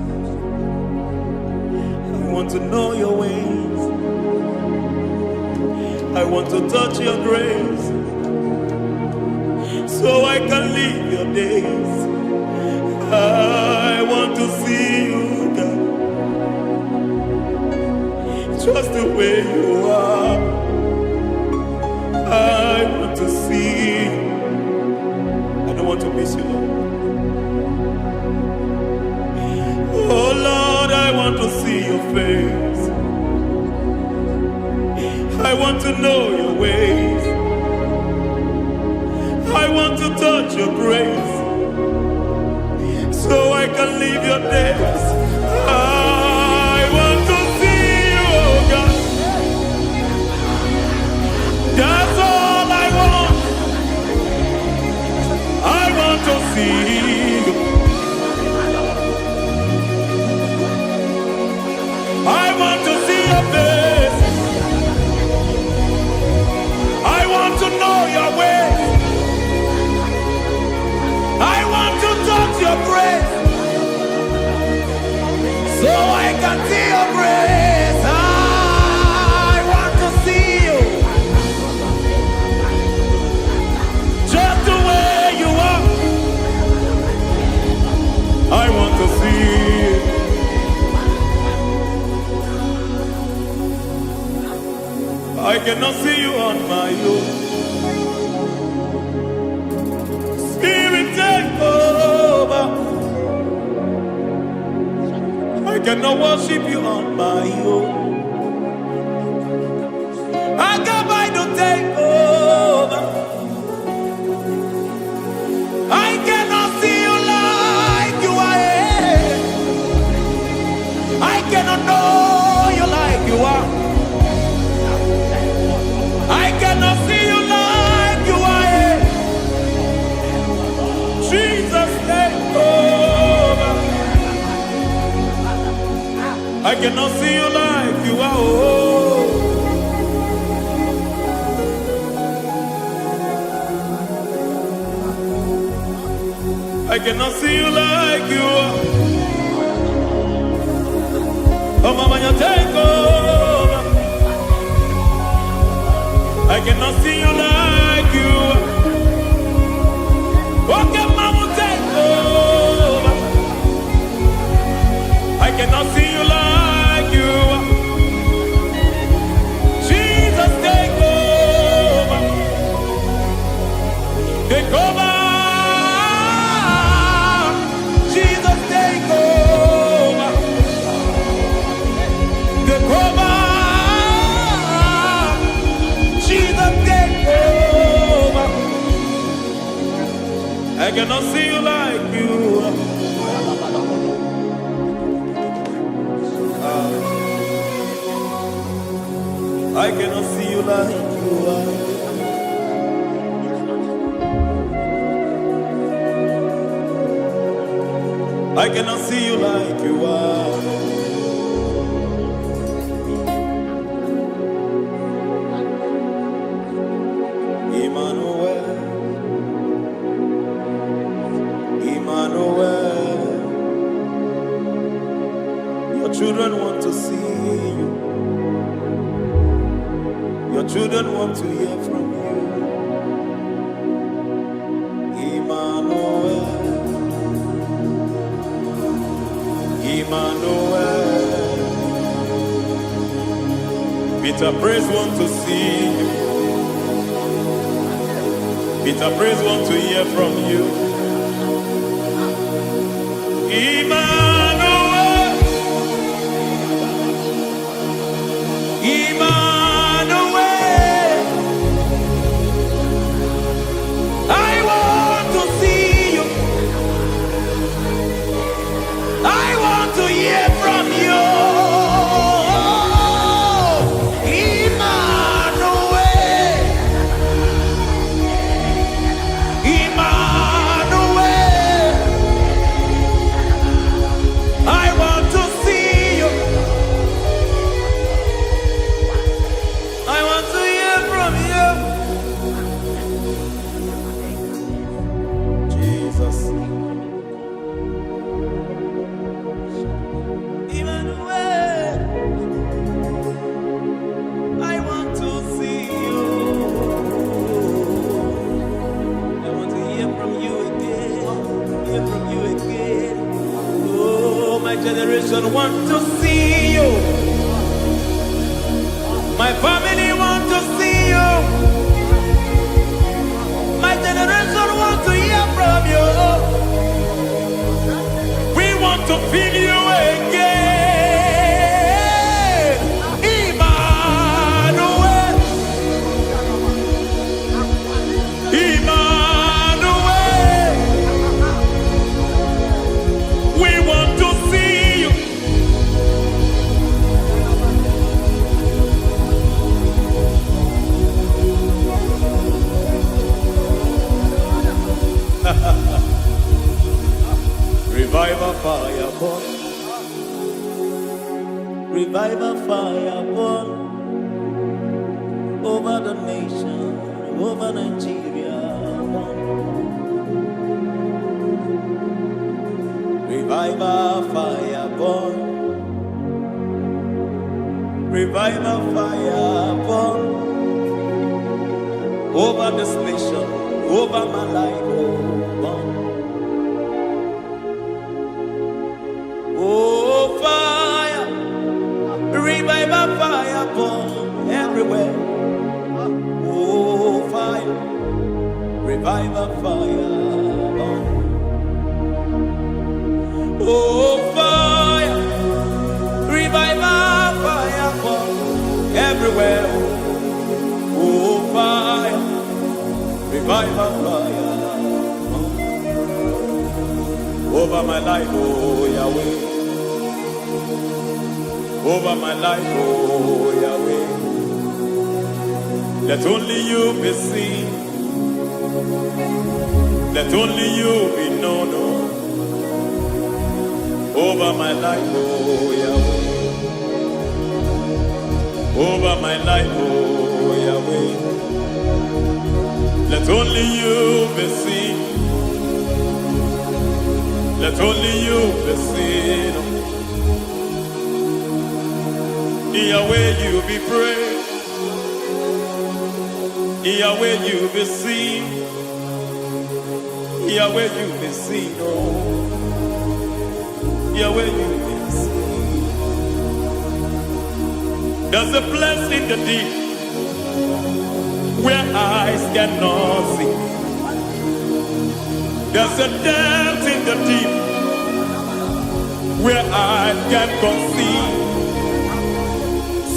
I want to know your ways. I want to touch your grace so I can live your days. I want to see you, God, just the way you are. I want to see you. I don't want to miss you, Lord. Oh, Lord, I want to see your face. I want to know your ways. I want to touch your grace so I can live your days. I want to see you, oh God. That's all I want. I want to see you. I want to see your face. I want to know your ways. I want to touch your grace So I can see your grace. I want to see you. Just the way you are. I want to see you. I cannot see you on my own. Spirit, take over. I cannot worship you on my own. I got my to take over. I cannot see you like you are. I cannot know you like you are. I cannot see you like you are. Jesus, take over. I cannot see you like you are. Oh. I cannot see you like you are. Oh, mama, you take over. I cannot see you like you are. Okay, mama, take over. I cannot see you like you are. Jesus, take over. Take over. Jesus, take over. Take over. Jesus, take over. I cannot see you like you are. I cannot see you like you are. I cannot see you like you are. Emmanuel, Emmanuel. Your children want to see you. Your children want to hear from you. Emmanuel, Emmanuel. Peter Praise want to see you. Peter Praise want to hear from you. Emmanuel, Emmanuel. I want to My generation want to see you. My family want to see you. My generation want to hear from you. We want to feel you again. Emmanuel. Emmanuel. We want to see you. Revival fire burn. Revival fire burn over the nation, over Nigeria. Burn. Revival fire burn. Revival fire burn over this nation, over my life. Oh, burn. Oh, fire. Revival fire burn everywhere. Oh, fire. Revival fire burn. Oh, fire. Revival fire burn everywhere. Oh, fire. Revival fire burn. Over my life, oh Yahweh. Over my life, oh Yahweh. Let only you be seen. Let only you be known. Oh. Over my life, oh Yahweh. Over my life, oh Yahweh. Let only you be seen. Let only you be seen. Oh. Yahweh, you be praised. Yahweh, you be seen. Yahweh, you be seen. Oh, Yahweh, you be seen. There's a place in the deep where eyes cannot see. There's a depth in the deep where eyes can conceive.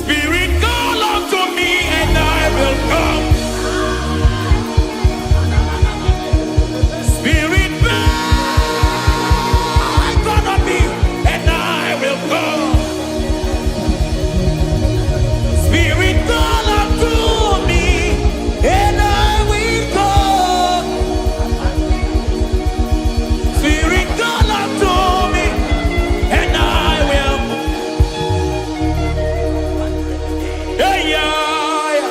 Spirit, call unto me and I will come. Spirit, beckon on me and I will come. Spirit, call unto me and I will come. Spirit, call unto me and I will. Hey, yeah, yeah.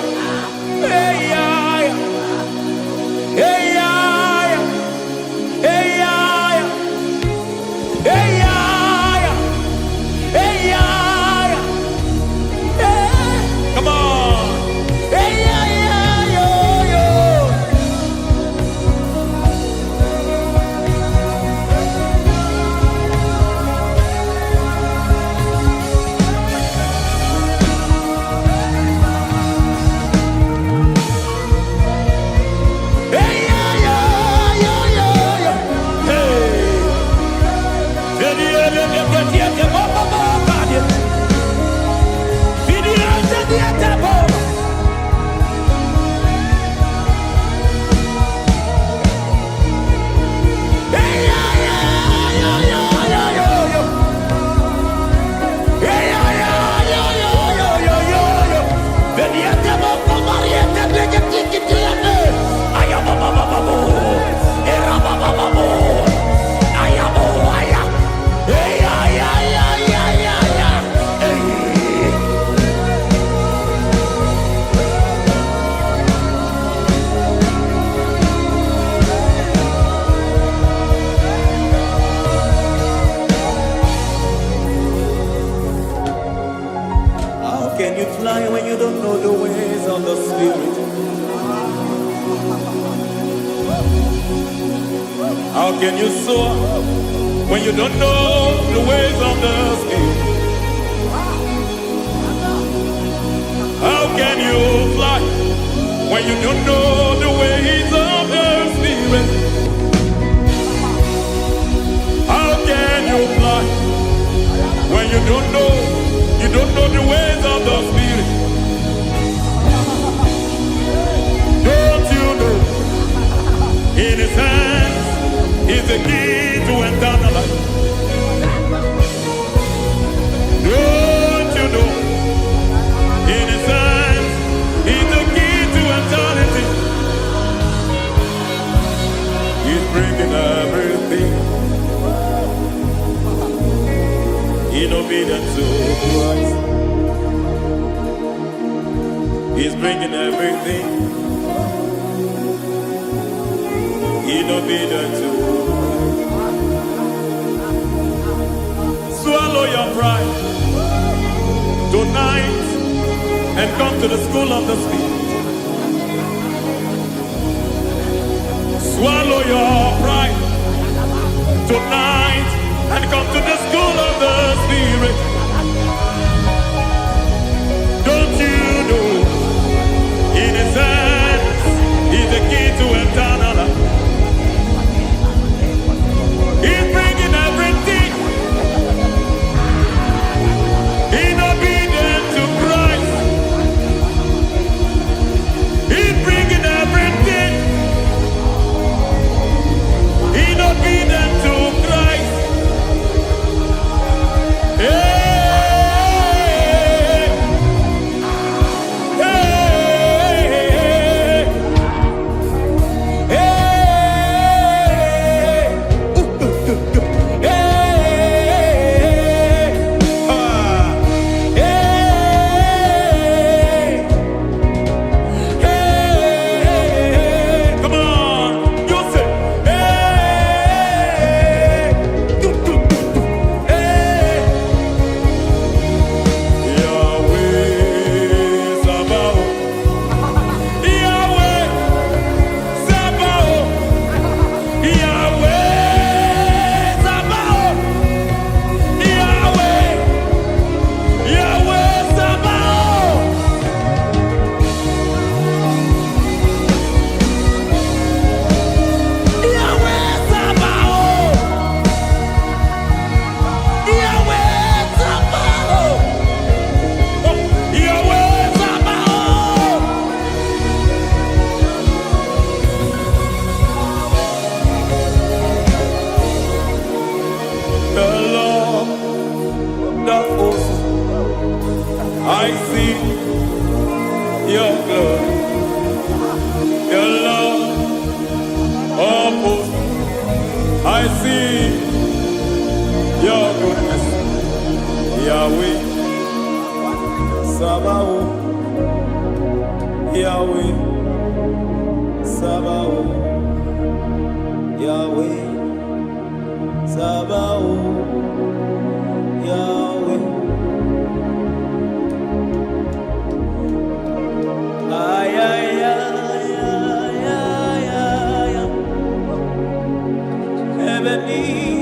Hey, yeah, yeah. Hey, yeah, yeah. Hey, yeah, yeah. Hey, yeah, yeah. Hey, yeah, yeah. Hey. Come on. Hey, yeah, yeah, yo, yo. Hey, yeah, yeah, yo, yo, yo. Hey. Hey, yeah, yeah, yo, yo, yo, yo, yo. Hey, yeah, yeah, yo, yo, yo, yo, yo, yo. Hey, yeah, yeah, yeah, yeah, yeah, yeah. Hey. How can you fly when you don't know the ways of the Spirit? How can you soar When you don't know the ways of the Spirit? How can you fly when you don't know the ways of the Spirit? How can you fly when you don't know the ways of the Spirit? Don't you know in His hands is the key to eternal life? Don't you know in His hands is the key to eternity? He's bringing everything in obedience to Christ. He's bringing everything in obedience to Christ. Swallow your pride tonight and come to the school of the Spirit. Swallow your pride tonight and come to the school of the Spirit. Don't you know in His hands is the key to eternal life? He's bringing everything in obedience to Christ. He's bringing everything in obedience to Christ. Hey, hey, hey, hey, hey, ah, hey, hey, come on, you say, hey, do, do, do, do, hey. Yahweh Sabaoth, Yahweh Sabaoth, Yahweh Sabaoth, Yahweh, Yahweh Sabaoth. Yahweh Sabaoth, Yahweh Sabaoth, oh, Yahweh Sabaoth. The Lord of hosts, I see your glory. The Lord of hosts, I see your goodness. Yahweh Sabaoth, Yahweh Sabaoth, Yahweh Sabaoth, Yahweh. Ay, ay, ay, ay, ay, ay, ay. Ebe niile.